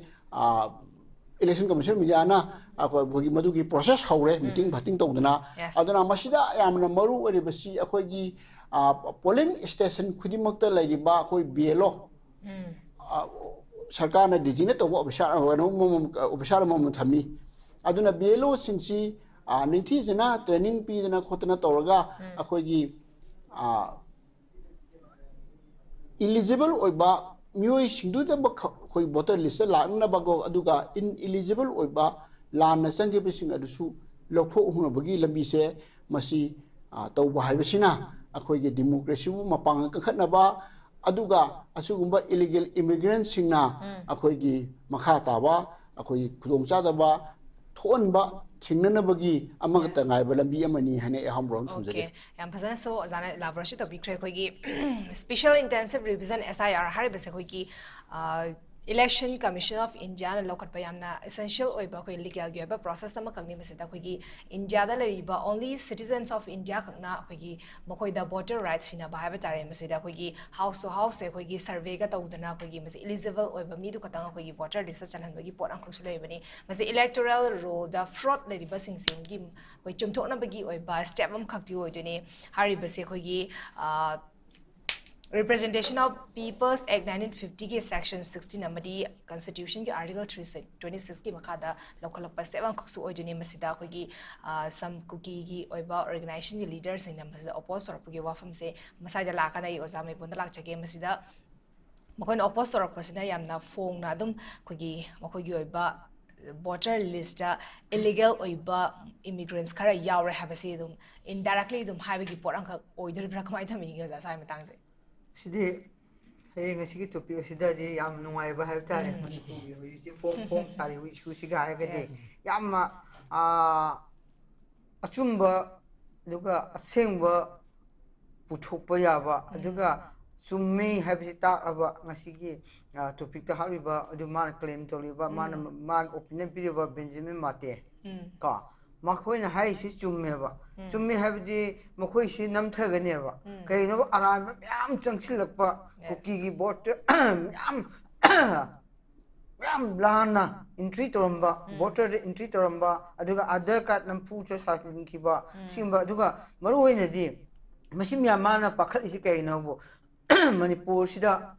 Election Commission of India ꯅ ꯑꯩꯈꯣꯏ ꯑꯩꯈꯣꯏꯒꯤ ꯃꯗꯨꯒꯤ ꯄ꯭ꯔꯣꯁꯦꯁ ꯍꯧꯔꯦ, ꯃꯤꯇꯤꯡ ꯐꯥꯇꯤꯡ ꯇꯧꯗꯅ꯫ ꯑꯗꯨꯅ ꯃꯁꯤꯗ ꯌꯥꯝꯅ ꯃꯔꯨ ꯑꯣꯏꯔꯤꯕꯁꯤ ꯑꯩꯈꯣꯏꯒꯤ ꯄꯣꯂꯤꯡ ꯁ꯭ꯇꯦꯁꯟ ꯈꯨꯗꯤꯡꯃꯛꯇ ꯂꯩꯔꯤꯕ ꯑꯩꯈꯣꯏ ꯕꯤ ꯑꯦꯜ ꯑꯣ, ꯁꯔꯀꯥꯔꯅ ꯗꯤꯖꯤꯒꯅꯦꯠ ꯇꯧꯕ ꯑꯣꯐꯤꯁꯥꯔ ꯑꯃꯃꯝ, ꯑꯣꯐꯤꯁꯥꯔ ꯑꯃꯃꯝ ꯊꯝꯃꯤ꯫ ꯑꯗꯨꯅ ꯕꯤ ꯑꯦꯜ ꯑꯣꯁꯤꯡꯁꯤ ꯅꯤꯡꯊꯤꯖꯅ ꯇ꯭ꯔꯦꯅꯤꯡ ꯄꯤꯗꯅ ꯈꯣꯠꯇꯅ ꯇꯧꯔꯒ ꯑꯩꯈꯣꯏꯒꯤ ꯏꯂꯤꯖꯤꯕꯜ ꯑꯣꯏꯕ ꯃꯤꯑꯣꯏꯁꯤꯡꯗꯨꯗꯃꯛ ꯑꯩꯈꯣꯏ ꯚꯣꯇꯔ ꯂꯤꯁꯇ ꯂꯥꯛꯅꯅꯕ, ꯑꯗꯨꯒ ꯏꯟ ꯏꯂꯤꯖꯤꯕꯜ ꯑꯣꯏꯕ ꯂꯥꯟꯅ ꯆꯪꯈꯤꯕꯁꯤꯡ ꯑꯗꯨꯁꯨ ꯂꯧꯊꯣꯛꯍꯧꯅꯕꯒꯤ ꯂꯝꯕꯤꯁꯦ ꯃꯁꯤ ꯇꯧꯕ ꯍꯥꯏꯕꯁꯤꯅ ꯑꯩꯈꯣꯏꯒꯤ ꯗꯤꯃꯣꯀ꯭ꯔꯦꯁꯤꯕꯨ ꯃꯄꯥꯡꯒꯜ ꯀꯟꯈꯠꯅꯕ, ꯑꯗꯨꯒ ꯑꯁꯤꯒꯨꯝꯕ ꯏꯂꯤꯒꯦꯜ ꯏꯃꯤꯒ꯭ꯔꯦꯟꯁꯤꯡꯅ ꯑꯩꯈꯣꯏꯒꯤ ꯃꯈꯥ ꯇꯥꯕ ꯑꯩꯈꯣꯏꯒꯤ ꯈꯨꯗꯣꯡꯆꯥꯗꯕ ꯊꯣꯛꯍꯟꯕ ꯊꯤꯡꯅꯅꯕꯒꯤ ꯑꯃꯈꯛꯇ ꯉꯥꯏꯔꯕ ꯂꯝꯕꯤ ꯑꯃꯅꯤ ꯍꯥꯏꯅ ꯑꯩ ꯑꯍꯥꯟꯕ ꯋꯥꯐꯝ ꯊꯝꯖꯒꯦ꯫ ꯌꯥꯝ ꯐꯖꯅꯁꯨ ꯑꯣꯖꯥꯅ elaborate ꯇꯧꯕꯤꯈ꯭ꯔꯦ꯫ ꯑꯩꯈꯣꯏꯒꯤ Special Intensive Revision, S I R, ꯍꯥꯏꯔꯤꯕꯁꯦ ꯑꯩꯈꯣꯏꯒꯤ Election Commission of India ꯅ ꯂꯧꯈꯠꯄ ꯌꯥꯝꯅ essential ꯑꯣꯏꯕ ꯑꯩꯈꯣꯏ ꯂꯤꯒꯦꯜꯒꯤ ꯑꯣꯏꯕ ꯄ꯭ꯔꯣꯁꯦꯁ ꯑꯃꯈꯛꯅꯤ꯫ ꯃꯁꯤꯗ ꯑꯩꯈꯣꯏꯒꯤ ꯏꯟꯗꯤꯌꯥꯗ ꯂꯩꯔꯤꯕ only citizens of India ꯈꯛꯅ ꯑꯩꯈꯣꯏꯒꯤ ꯃꯈꯣꯏꯗ ꯚꯣꯇꯔ ꯔꯥꯏꯠ ꯁꯤꯟꯅꯕ ꯍꯥꯏꯕ ꯇꯥꯔꯦ꯫ ꯃꯁꯤꯗ ꯑꯩꯈꯣꯏꯒꯤ ꯍꯥꯎꯁ ꯇꯨ ꯍꯥꯎꯁꯁꯦ ꯑꯩꯈꯣꯏꯒꯤ ꯁꯔꯚꯦꯒ ꯇꯧꯗꯅ ꯑꯩꯈꯣꯏꯒꯤ ꯃꯁꯤ ꯏꯂꯤꯖꯤꯕꯜ ꯑꯣꯏꯕ ꯃꯤꯗꯨ ꯈꯛꯇꯪ ꯑꯩꯈꯣꯏꯒꯤ ꯚꯣꯇꯔ ꯂꯤꯁꯇ ꯆꯜꯍꯟꯕꯒꯤ ꯄꯣꯠ ꯑꯃꯈꯛꯁꯨ ꯂꯩꯕꯅꯤ꯫ ꯃꯁꯤ electoral roll ꯗ fraud ꯂꯩꯔꯤꯕꯁꯤꯡꯁꯤꯒꯤ ꯑꯩꯈꯣꯏ ꯆꯨꯝꯊꯣꯛꯅꯕꯒꯤ ꯑꯣꯏꯕ ꯁ꯭ꯇꯦꯞ ꯑꯃꯈꯛꯇꯤ ꯑꯣꯏꯗꯣꯏꯅꯤ꯫ ꯍꯥꯏꯔꯤꯕꯁꯦ ꯑꯩꯈꯣꯏꯒꯤ Representation of People's Act nineteen fifty ꯒꯤ Section sixteen ꯑꯃꯗꯤ Constitution ꯒꯤ Article three twenty six ꯀꯤ ꯃꯈꯥꯗ ꯂꯧꯈꯠꯂꯛꯄ step ꯑꯃꯈꯛꯁꯨ ꯑꯣꯏꯗꯣꯏꯅꯤ꯫ ꯃꯁꯤꯗ ꯑꯩꯈꯣꯏꯒꯤ, ꯑ, some ꯀꯨꯀꯤꯒꯤ ꯑꯣꯏꯕ organization ꯒꯤ leader ꯁꯤꯡꯅ ꯃꯁꯤꯗ oppose ꯇꯧꯔꯛꯄꯒꯤ ꯋꯥꯐꯝꯁꯦ ꯃꯁꯥꯏꯗ ꯂꯥꯛꯀꯥꯟꯗ ꯑꯩ ꯑꯣꯖꯥ ꯃꯩꯕꯣꯟꯗ ꯂꯥꯛꯆꯒꯦ꯫ ꯃꯁꯤꯗ ꯃꯈꯣꯏꯅ oppose ꯇꯧꯔꯛꯄꯁꯤꯅ ꯌꯥꯝꯅ ꯐꯣꯡꯅ ꯑꯗꯨꯝ ꯑꯩꯈꯣꯏꯒꯤ ꯃꯈꯣꯏꯒꯤ ꯑꯣꯏꯕ voter list ꯇ illegal ꯑꯣꯏꯕ immigrants ꯈꯔ ꯌꯥꯎꯔꯦ ꯍꯥꯏꯕꯁꯤ ꯑꯗꯨꯝ indirectly ꯑꯗꯨꯝ ꯍꯥꯏꯕꯒꯤ ꯄꯣꯠ ꯑꯃꯈꯛ ꯑꯣꯏꯗꯣꯔꯤꯕ꯭ꯔꯥ? ꯀꯃꯥꯏꯅ ꯊꯝꯕꯤꯒꯦ ꯑꯣꯖꯥ ꯁꯥꯏ ꯃꯇꯥꯡꯁꯦ? ꯁꯤꯗꯤ ꯍꯌꯦꯡ ꯉꯁꯤꯒꯤ topic ꯑꯁꯤꯗꯗꯤ ꯌꯥꯝ ꯅꯨꯡꯉꯥꯏꯕ ꯍꯥꯏꯕ ꯇꯥꯔꯦ꯫ ꯎꯝ꯫ ꯃꯅꯤꯄꯨꯔꯒꯤ ꯍꯧꯖꯤꯛ ꯍꯧꯖꯤꯛ ꯐꯣꯡ ꯐꯣꯡ ꯁꯥꯔꯤꯕ issue ꯁꯤꯒ ꯍꯥꯏꯔꯒꯗꯤ Yes. ꯌꯥꯝꯅ, ꯑꯥ, ꯑꯆꯨꯝꯕ ꯑꯗꯨꯒ ꯑꯁꯦꯡꯕ ꯄꯨꯊꯣꯛꯄ ꯌꯥꯕ, ꯑꯗꯨꯒ ꯆꯨꯝꯃꯤ ꯍꯥꯏꯕꯁꯤ ꯇꯥꯛꯂꯕ ꯉꯁꯤꯒꯤ, ꯑꯥ, topic ꯇ ꯍꯥꯞꯂꯤꯕ ꯑꯗꯨ ꯃꯥꯅ claim ꯇꯧꯔꯤꯕ, ꯃꯥꯅ ꯃꯥꯒꯤ opinion ꯄꯤꯔꯤꯕ ꯕꯦꯟꯖꯥꯃꯤꯟ ꯃꯥꯇꯦ ꯎꯝ꯫ ꯀꯣ, ꯃꯈꯣꯏꯅ ꯍꯥꯏꯔꯤꯁꯤ ꯆꯨꯝꯃꯦꯕ꯫ ꯎꯝ꯫ ꯆꯨꯝꯃꯤ ꯍꯥꯏꯕꯗꯤ ꯃꯈꯣꯏꯁꯤ ꯅꯝꯊꯒꯅꯦꯕ꯫ ꯎꯝ꯫ ꯀꯩꯒꯤꯅꯣꯕ, ꯑꯔꯥꯟꯕ ꯃꯌꯥꯝ ꯆꯪꯁꯤꯜꯂꯛꯄ, Yes. ꯀꯨꯀꯤꯒꯤ vote ꯇ ꯃꯌꯥꯝ ꯃꯌꯥꯝ ꯂꯥꯟꯅ entry ꯇꯧꯔꯝꯕ, ꯎꯝ꯫ voter ꯗ entry ꯇꯧꯔꯝꯕ, ꯑꯗꯨꯒ Aadhaar card ꯅꯝꯐꯨꯗ ꯁꯥꯖꯤꯟꯈꯤꯕ, ꯎꯝ꯫ ꯁꯤꯒꯨꯝꯕ, ꯑꯗꯨꯒ ꯃꯔꯨ ꯑꯣꯏꯅꯗꯤ ꯃꯁꯤ ꯃꯌꯥꯝ ꯃꯥꯅ ꯄꯥꯈꯠꯂꯤꯁꯤ ꯀꯩꯒꯤꯅꯣꯕꯨ, ꯃꯅꯤꯄꯨꯔꯁꯤꯗ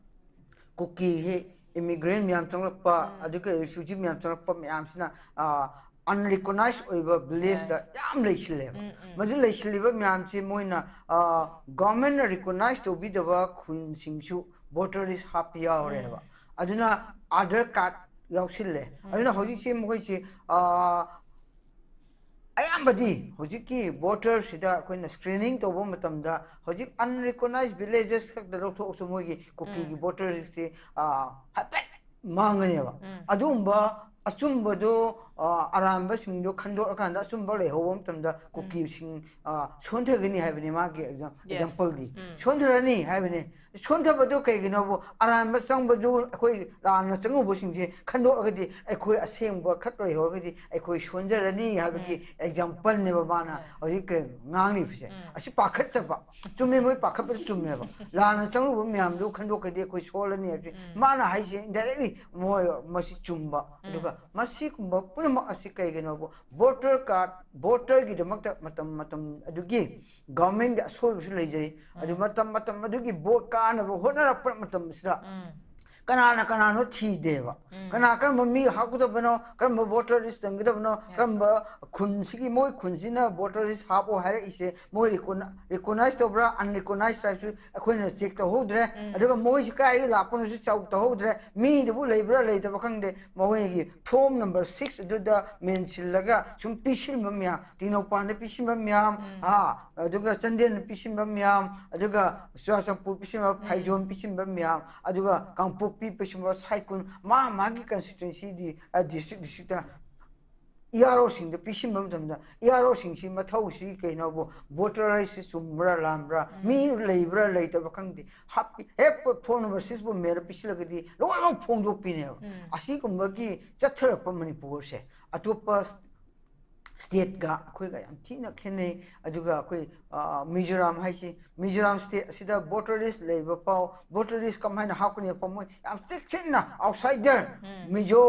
ꯀꯨꯀꯤꯁꯤ immigrant ꯃꯌꯥꯝ ꯆꯪꯂꯛꯄ, ꯎꯝ꯫ ꯑꯗꯨꯒ refugee ꯃꯌꯥꯝ ꯆꯪꯂꯛꯄ ꯃꯌꯥꯝꯁꯤꯅ, ꯑ, unrecognized ꯑꯣꯏꯕ village ꯗ Yes. ꯌꯥꯝ ꯂꯩꯁꯤꯜꯂꯦꯕ꯫ ꯎꯝ, ꯎꯝ꯫ ꯃꯗꯨ ꯂꯩꯁꯤꯜꯂꯤꯕ ꯃꯌꯥꯝꯁꯤ ꯃꯣꯏꯅ, ꯑ, government ꯅ recognize ꯇꯧꯕꯤꯗꯕ ꯈꯨꯟꯁꯤꯡꯁꯨ voter list ꯍꯥꯞꯄ ꯌꯥꯎꯔꯦꯕ꯫ ꯎꯝ꯫ ꯑꯗꯨꯅ Aadhaar card ꯌꯥꯎꯁꯤꯜꯂꯦ꯫ ꯎꯝ꯫ ꯑꯗꯨꯅ ꯍꯧꯖꯤꯛꯁꯦ ꯃꯈꯣꯏꯁꯤ, ꯑ, ꯑꯌꯥꯝꯕꯗꯤ ꯍꯧꯖꯤꯛꯀꯤ voter ꯁꯤꯗ ꯑꯩꯈꯣꯏꯅ screening ꯇꯧꯕ ꯃꯇꯝꯗ ꯍꯧꯖꯤꯛ unrecognized villages ꯈꯛꯇ ꯂꯧꯊꯣꯛꯑꯁꯨ ꯃꯣꯏꯒꯤ ꯀꯨꯀꯤꯒꯤ ꯎꯝ꯫ voter ꯁꯤ, ꯑ, ꯍꯥꯏꯐꯦꯠ ꯃꯥꯡꯒꯅꯦꯕ꯫ ꯎꯝ꯫ ꯑꯗꯨꯒꯨꯝꯕ ꯑꯆꯨꯝꯕꯗꯣ, ꯑ, ꯑꯔꯥꯟꯕꯁꯤꯡꯗꯣ ꯈꯟꯗꯣꯛꯑꯀꯥꯟꯗ ꯑꯆꯨꯝꯕ ꯂꯩꯍꯧꯕ ꯃꯇꯝꯗ ꯀꯨꯀꯤꯁꯤꯡ, ꯑ, ꯁꯣꯟꯊꯒꯅꯤ ꯍꯥꯏꯕꯅꯤ ꯃꯥꯒꯤ exam-, Yes. example ꯗꯤ꯫ ꯎꯝ꯫ ꯁꯣꯟꯊꯔꯅꯤ ꯍꯥꯏꯕꯅꯤ꯫ ꯁꯣꯟꯊꯕꯗꯨ ꯀꯩꯒꯤꯅꯣꯕꯨ, ꯑꯔꯥꯟꯕ ꯆꯪꯕꯗꯨ, ꯑꯩꯈꯣꯏ ꯂꯥꯟꯅ ꯆꯪꯉꯨꯕꯁꯤꯡꯁꯦ ꯈꯟꯗꯣꯛꯑꯒꯗꯤ ꯑꯩꯈꯣꯏ ꯑꯁꯦꯡꯕ ꯈꯛ ꯂꯩꯍꯧꯔꯒꯗꯤ ꯑꯩꯈꯣꯏ ꯁꯣꯟꯖꯔꯅꯤ ꯍꯥꯏꯕꯒꯤ ꯎꯝ꯫ example ꯅꯦꯕ ꯃꯥꯅ ꯎꯝ꯫ ꯍꯧꯖꯤꯛ ꯀꯩ ꯉꯥꯡꯂꯤꯕꯁꯦ꯫ ꯎꯝ꯫ ꯑꯁꯤ ꯄꯥꯈꯠꯆꯕ꯫ ꯆꯨꯝꯃꯦ, ꯃꯣꯏ ꯄꯥꯈꯠꯄꯗꯨ ꯆꯨꯝꯃꯦꯕ꯫ ꯂꯥꯟꯅ ꯆꯪꯂꯨꯕ ꯃꯌꯥꯝꯗꯨ ꯈꯟꯗꯣꯛꯈ꯭ꯔꯗꯤ ꯑꯩꯈꯣꯏ ꯁꯣꯜꯂꯅꯤ ꯍꯥꯏꯕꯁꯦ꯫ ꯎꯝ꯫ ꯃꯥꯅ ꯍꯥꯏꯁꯦ indirectly ꯃꯣꯏ ꯃꯁꯤ ꯆꯨꯝꯕ꯫ ꯎꯝ꯫ ꯑꯗꯨꯒ ꯃꯁꯤꯒꯨꯝꯕ ꯄꯨꯝꯅꯃꯛ ꯑꯁꯤ ꯀꯩꯒꯤꯅꯣꯕꯨ, voter card, voter ꯒꯤꯗꯃꯛꯇ ꯃꯇꯝ ꯃꯇꯝ ꯑꯗꯨꯒꯤ government ꯒꯤ ꯑꯁꯣꯏꯕꯁꯨ ꯂꯩꯖꯩ꯫ ꯑꯗꯨ ꯎꯝ꯫ ꯃꯇꯝ ꯃꯇꯝ ꯑꯗꯨꯒꯤ vote ꯀꯥꯅꯕ ꯍꯣꯠꯅꯔꯛꯄ ꯃꯇꯝꯁꯤꯗ ꯀꯅꯥꯅ ꯀꯅꯥꯅꯣ ꯊꯤꯗꯦꯕ꯫ ꯀꯅꯥ ꯀꯔꯝꯕ ꯃꯤ ꯍꯥꯞꯀꯗꯕꯅꯣ, ꯀꯔꯝꯕ ꯚꯣꯇꯔ ꯂꯤꯁ ꯆꯟꯒꯗꯕꯅꯣ, ꯀꯔꯝꯕ ꯈꯨꯟꯁꯤꯒꯤ, ꯃꯣꯏ ꯈꯨꯟꯁꯤꯅ ꯚꯣꯇꯔ ꯂꯤꯁ ꯍꯥꯞꯄꯣ ꯍꯥꯏꯔꯛꯏꯁꯦ ꯃꯣꯏ ꯔꯤꯀꯣꯅꯥꯏꯁ ꯇꯧꯕ꯭ꯔꯥ ꯑꯟꯔꯤꯀꯣꯅꯥꯏꯁ ꯇ꯭ꯔꯥꯏꯕꯁꯨ ꯑꯩꯈꯣꯏꯅ ꯆꯦꯛ ꯇꯧꯍꯧꯗ꯭ꯔꯦ꯫ ꯑꯗꯨꯒ ꯃꯣꯏꯁꯤ ꯀꯥꯏꯗꯒꯤ ꯂꯥꯛꯄꯅꯣꯁꯨ ꯆꯥꯎ ꯇꯧꯍꯧꯗ꯭ꯔꯦ꯫ ꯃꯤꯗꯨꯕꯨ ꯂꯩꯕ꯭ꯔꯥ ꯂꯩꯇꯕ ꯈꯪꯗꯦ꯫ ꯃꯈꯣꯏꯒꯤ ꯐꯣꯝ ꯅꯝꯕꯔ ꯁꯤꯛꯁ ꯑꯗꯨꯗ ꯃꯦꯟꯁꯤꯜꯂꯒ ꯁꯨꯝ ꯄꯤꯁꯤꯟꯕ ꯃꯌꯥꯝ, ꯇꯦꯡꯅꯧꯄꯥꯟꯗ ꯄꯤꯁꯤꯟꯕ ꯃꯌꯥꯝ, ꯑꯥ, ꯑꯗꯨꯒ ꯆꯥꯟꯗꯦꯜꯗ ꯄꯤꯁꯤꯟꯕ ꯃꯌꯥꯝ, ꯑꯗꯨꯒ ꯆꯨꯔꯥꯆꯥꯟꯄꯨꯔ ꯄꯤꯁꯤꯟꯕ, ꯐꯩꯖꯣꯝ ꯄꯤꯁꯤꯟꯕ ꯃꯌꯥꯝ, ꯑꯗꯨꯒ ꯀꯥꯡꯄꯣꯛꯄꯤ ꯄꯤꯁꯤꯟꯕ, ꯁꯥꯏꯀꯨꯟ, ꯃꯥ ꯃꯥꯒꯤ ꯀꯟꯁꯇꯤꯇ꯭ꯋꯦꯟꯁꯤꯗꯤ, ꯗꯤꯁꯇ꯭ꯔꯤꯛ ꯗꯤꯁꯇ꯭ꯔꯤꯛꯇ ꯏ ꯑꯥꯔ ꯑꯣꯁꯤꯡꯗ ꯄꯤꯁꯤꯟꯕ ꯃꯇꯝꯗ ꯏ ꯑꯥꯔ ꯑꯣꯁꯤꯡꯁꯤ ꯃꯊꯧꯁꯤ ꯀꯩꯅꯣꯕꯨ, ꯚꯣꯇꯔ ꯑꯥꯏ ꯁꯤ ꯆꯨꯝꯕ꯭ꯔꯥ ꯂꯥꯟꯕ꯭ꯔꯥ, ꯃꯤ ꯂꯩꯕ꯭ꯔꯥ ꯂꯩꯇꯕ꯭ꯔꯥ ꯈꯪꯗꯦ, ꯍꯥꯞꯄꯤ, ꯍꯦꯛ ꯐꯣꯟ ꯅꯝꯕꯔ ꯁꯤꯛꯁꯄꯨ ꯃꯦꯜꯂ ꯄꯤꯁꯤꯜꯂꯒꯗꯤ ꯂꯣꯏꯅꯃꯛ ꯐꯣꯡꯗꯣꯛꯄꯤꯅꯦꯕ꯫ ꯑꯁꯤꯒꯨꯝꯕꯒꯤ ꯆꯠꯊꯔꯛꯄ ꯃꯅꯤꯄꯨꯔꯁꯦ ꯑꯇꯣꯞꯄ ꯁ꯭ꯇꯦꯠꯀ ꯑꯩꯈꯣꯏꯒ ꯌꯥꯝ ꯊꯤꯅ ꯈꯦꯠꯅꯩ꯫ ꯑꯗꯨꯒ ꯑꯩꯈꯣꯏ, ꯑ, ꯃꯤꯖꯣꯔꯥꯝ ꯍꯥꯏꯁꯤ, ꯃꯤꯖꯣꯔꯥꯝ ꯁ꯭ꯇꯦꯠ ꯑꯁꯤꯗ ꯚꯣꯇꯔ ꯂꯤꯁ ꯂꯩꯕ ꯐꯥꯎ, ꯚꯣꯇꯔ ꯂꯤꯁ ꯀꯃꯥꯏꯅ ꯍꯥꯞꯀꯅꯤ ꯐꯥꯎ ꯃꯣꯏ ꯌꯥꯝ ꯆꯦꯛꯁꯤꯟꯅ ꯑꯥꯎꯠꯁꯥꯏꯗꯔ, ꯃꯤꯖꯣ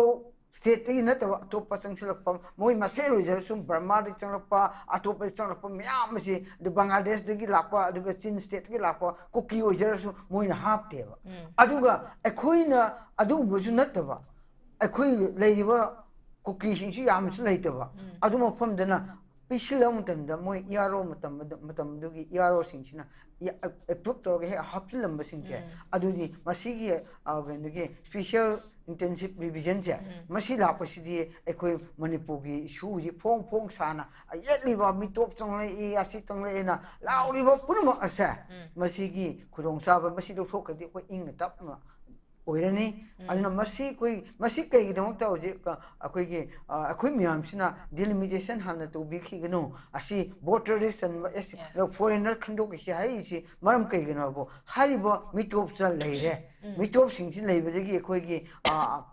ꯁ꯭ꯇꯦꯠꯇꯒꯤ ꯅꯠꯇꯕ ꯑꯇꯣꯞꯄ ꯆꯪꯁꯤꯜꯂꯛꯄ, ꯃꯣꯏ ꯃꯁꯦꯟ ꯑꯣꯏꯖꯔꯁꯨ, ꯕꯔꯃꯥꯗꯒꯤ ꯆꯪꯂꯛꯄ, ꯑꯇꯣꯞꯄꯗꯒꯤ ꯆꯪꯂꯛꯄ ꯃꯌꯥꯝ ꯑꯁꯤ, ꯑꯗꯨ ꯕꯪꯒ꯭ꯂꯥꯗꯦꯁꯇꯒꯤ ꯂꯥꯛꯄ, ꯑꯗꯨꯒ ꯆꯤꯟ ꯁ꯭ꯇꯦꯠꯇꯒꯤ ꯂꯥꯛꯄ ꯀꯨꯀꯤ ꯑꯣꯏꯖꯔꯁꯨ ꯃꯣꯏꯅ ꯍꯥꯞꯇꯦꯕ꯫ ꯑꯗꯨꯒ ꯑꯩꯈꯣꯏꯅ ꯑꯗꯨꯒꯨꯝꯕꯁꯨ ꯅꯠꯇꯕ, ꯑꯩꯈꯣꯏ ꯂꯩꯔꯤꯕ ꯀꯨꯀꯤꯁꯤꯡꯁꯨ ꯌꯥꯝꯅꯁꯨ ꯂꯩꯇꯕ꯫ ꯑꯗꯨ ꯃꯐꯝꯗꯅ ꯄꯤꯁꯤꯜꯂꯕ ꯃꯇꯝꯗ ꯃꯣꯏ ꯏ ꯑꯥꯔ ꯑꯣ ꯃꯇꯝ, ꯃꯇꯝꯗꯨꯒꯤ ꯏ ꯑꯥꯔ ꯑꯣꯁꯤꯡꯁꯤꯅ ꯑꯦꯄ꯭ꯔꯨꯞ ꯇꯧꯔꯒ ꯍꯦꯛ ꯍꯥꯞꯆꯤꯜꯂꯝꯕꯁꯤꯡꯁꯦ, ꯑꯗꯨꯗꯤ ꯃꯁꯤꯒꯤ, ꯑ, ꯀꯩꯅꯣꯒꯤ ꯁ꯭ꯄꯤꯁꯦꯜ ꯏꯟꯇꯦꯟꯁꯤꯞ ꯔꯤꯚꯤꯖꯟꯁꯦ, ꯃꯁꯤ ꯂꯥꯛꯄꯁꯤꯗꯤ ꯑꯩꯈꯣꯏ ꯃꯅꯤꯄꯨꯔꯒꯤ ꯏꯁꯨ ꯍꯧꯖꯤꯛ ꯐꯣꯡ ꯐꯣꯡ ꯁꯥꯅ ꯌꯦꯠꯂꯤꯕ ꯃꯤꯇꯣꯞ ꯆꯪꯂꯛꯏ, ꯑꯁꯤ ꯆꯪꯂꯛꯑꯦꯅ ꯂꯥꯎꯔꯤꯕ ꯄꯨꯝꯅꯃꯛ ꯑꯁꯦ, ꯃꯁꯤꯒꯤ ꯈꯨꯗꯣꯡꯆꯥꯕ ꯃꯁꯤ ꯂꯧꯊꯣꯛꯈ꯭ꯔꯗꯤ ꯑꯩꯈꯣꯏ ꯏꯪꯅ ꯇꯞꯅ ꯑꯣꯏꯔꯅꯤ꯫ ꯑꯗꯨꯅ ꯃꯁꯤ ꯑꯩꯈꯣꯏ, ꯃꯁꯤ ꯀꯩꯒꯤꯗꯃꯛꯇ ꯍꯧꯖꯤꯛ, ꯑ, ꯑꯩꯈꯣꯏꯒꯤ, ꯑ, ꯑꯩꯈꯣꯏ ꯃꯌꯥꯝꯁꯤꯅ ꯗꯤꯂꯤꯃꯤꯇꯦꯁꯟ ꯍꯥꯟꯅ ꯇꯧꯕꯤꯈꯤꯒꯅꯨ, ꯑꯁꯤ ꯚꯣꯇꯔ ꯂꯤꯁ ꯆꯟꯕ, ꯑꯦꯁ, ꯐꯣꯔꯦꯟꯅꯔ ꯈꯟꯗꯣꯛꯏꯁꯤ ꯍꯥꯏꯔꯤꯁꯤ ꯃꯔꯝ ꯀꯩꯒꯤꯅꯣ ꯍꯥꯏꯕꯨ, ꯍꯥꯏꯔꯤꯕ ꯃꯤꯇꯣꯞꯁꯤꯗ ꯂꯩꯔꯦ꯫ ꯃꯤꯇꯣꯞꯁꯤꯡꯁꯤ ꯂꯩꯕꯗꯒꯤ ꯑꯩꯈꯣꯏꯒꯤ, ꯑ,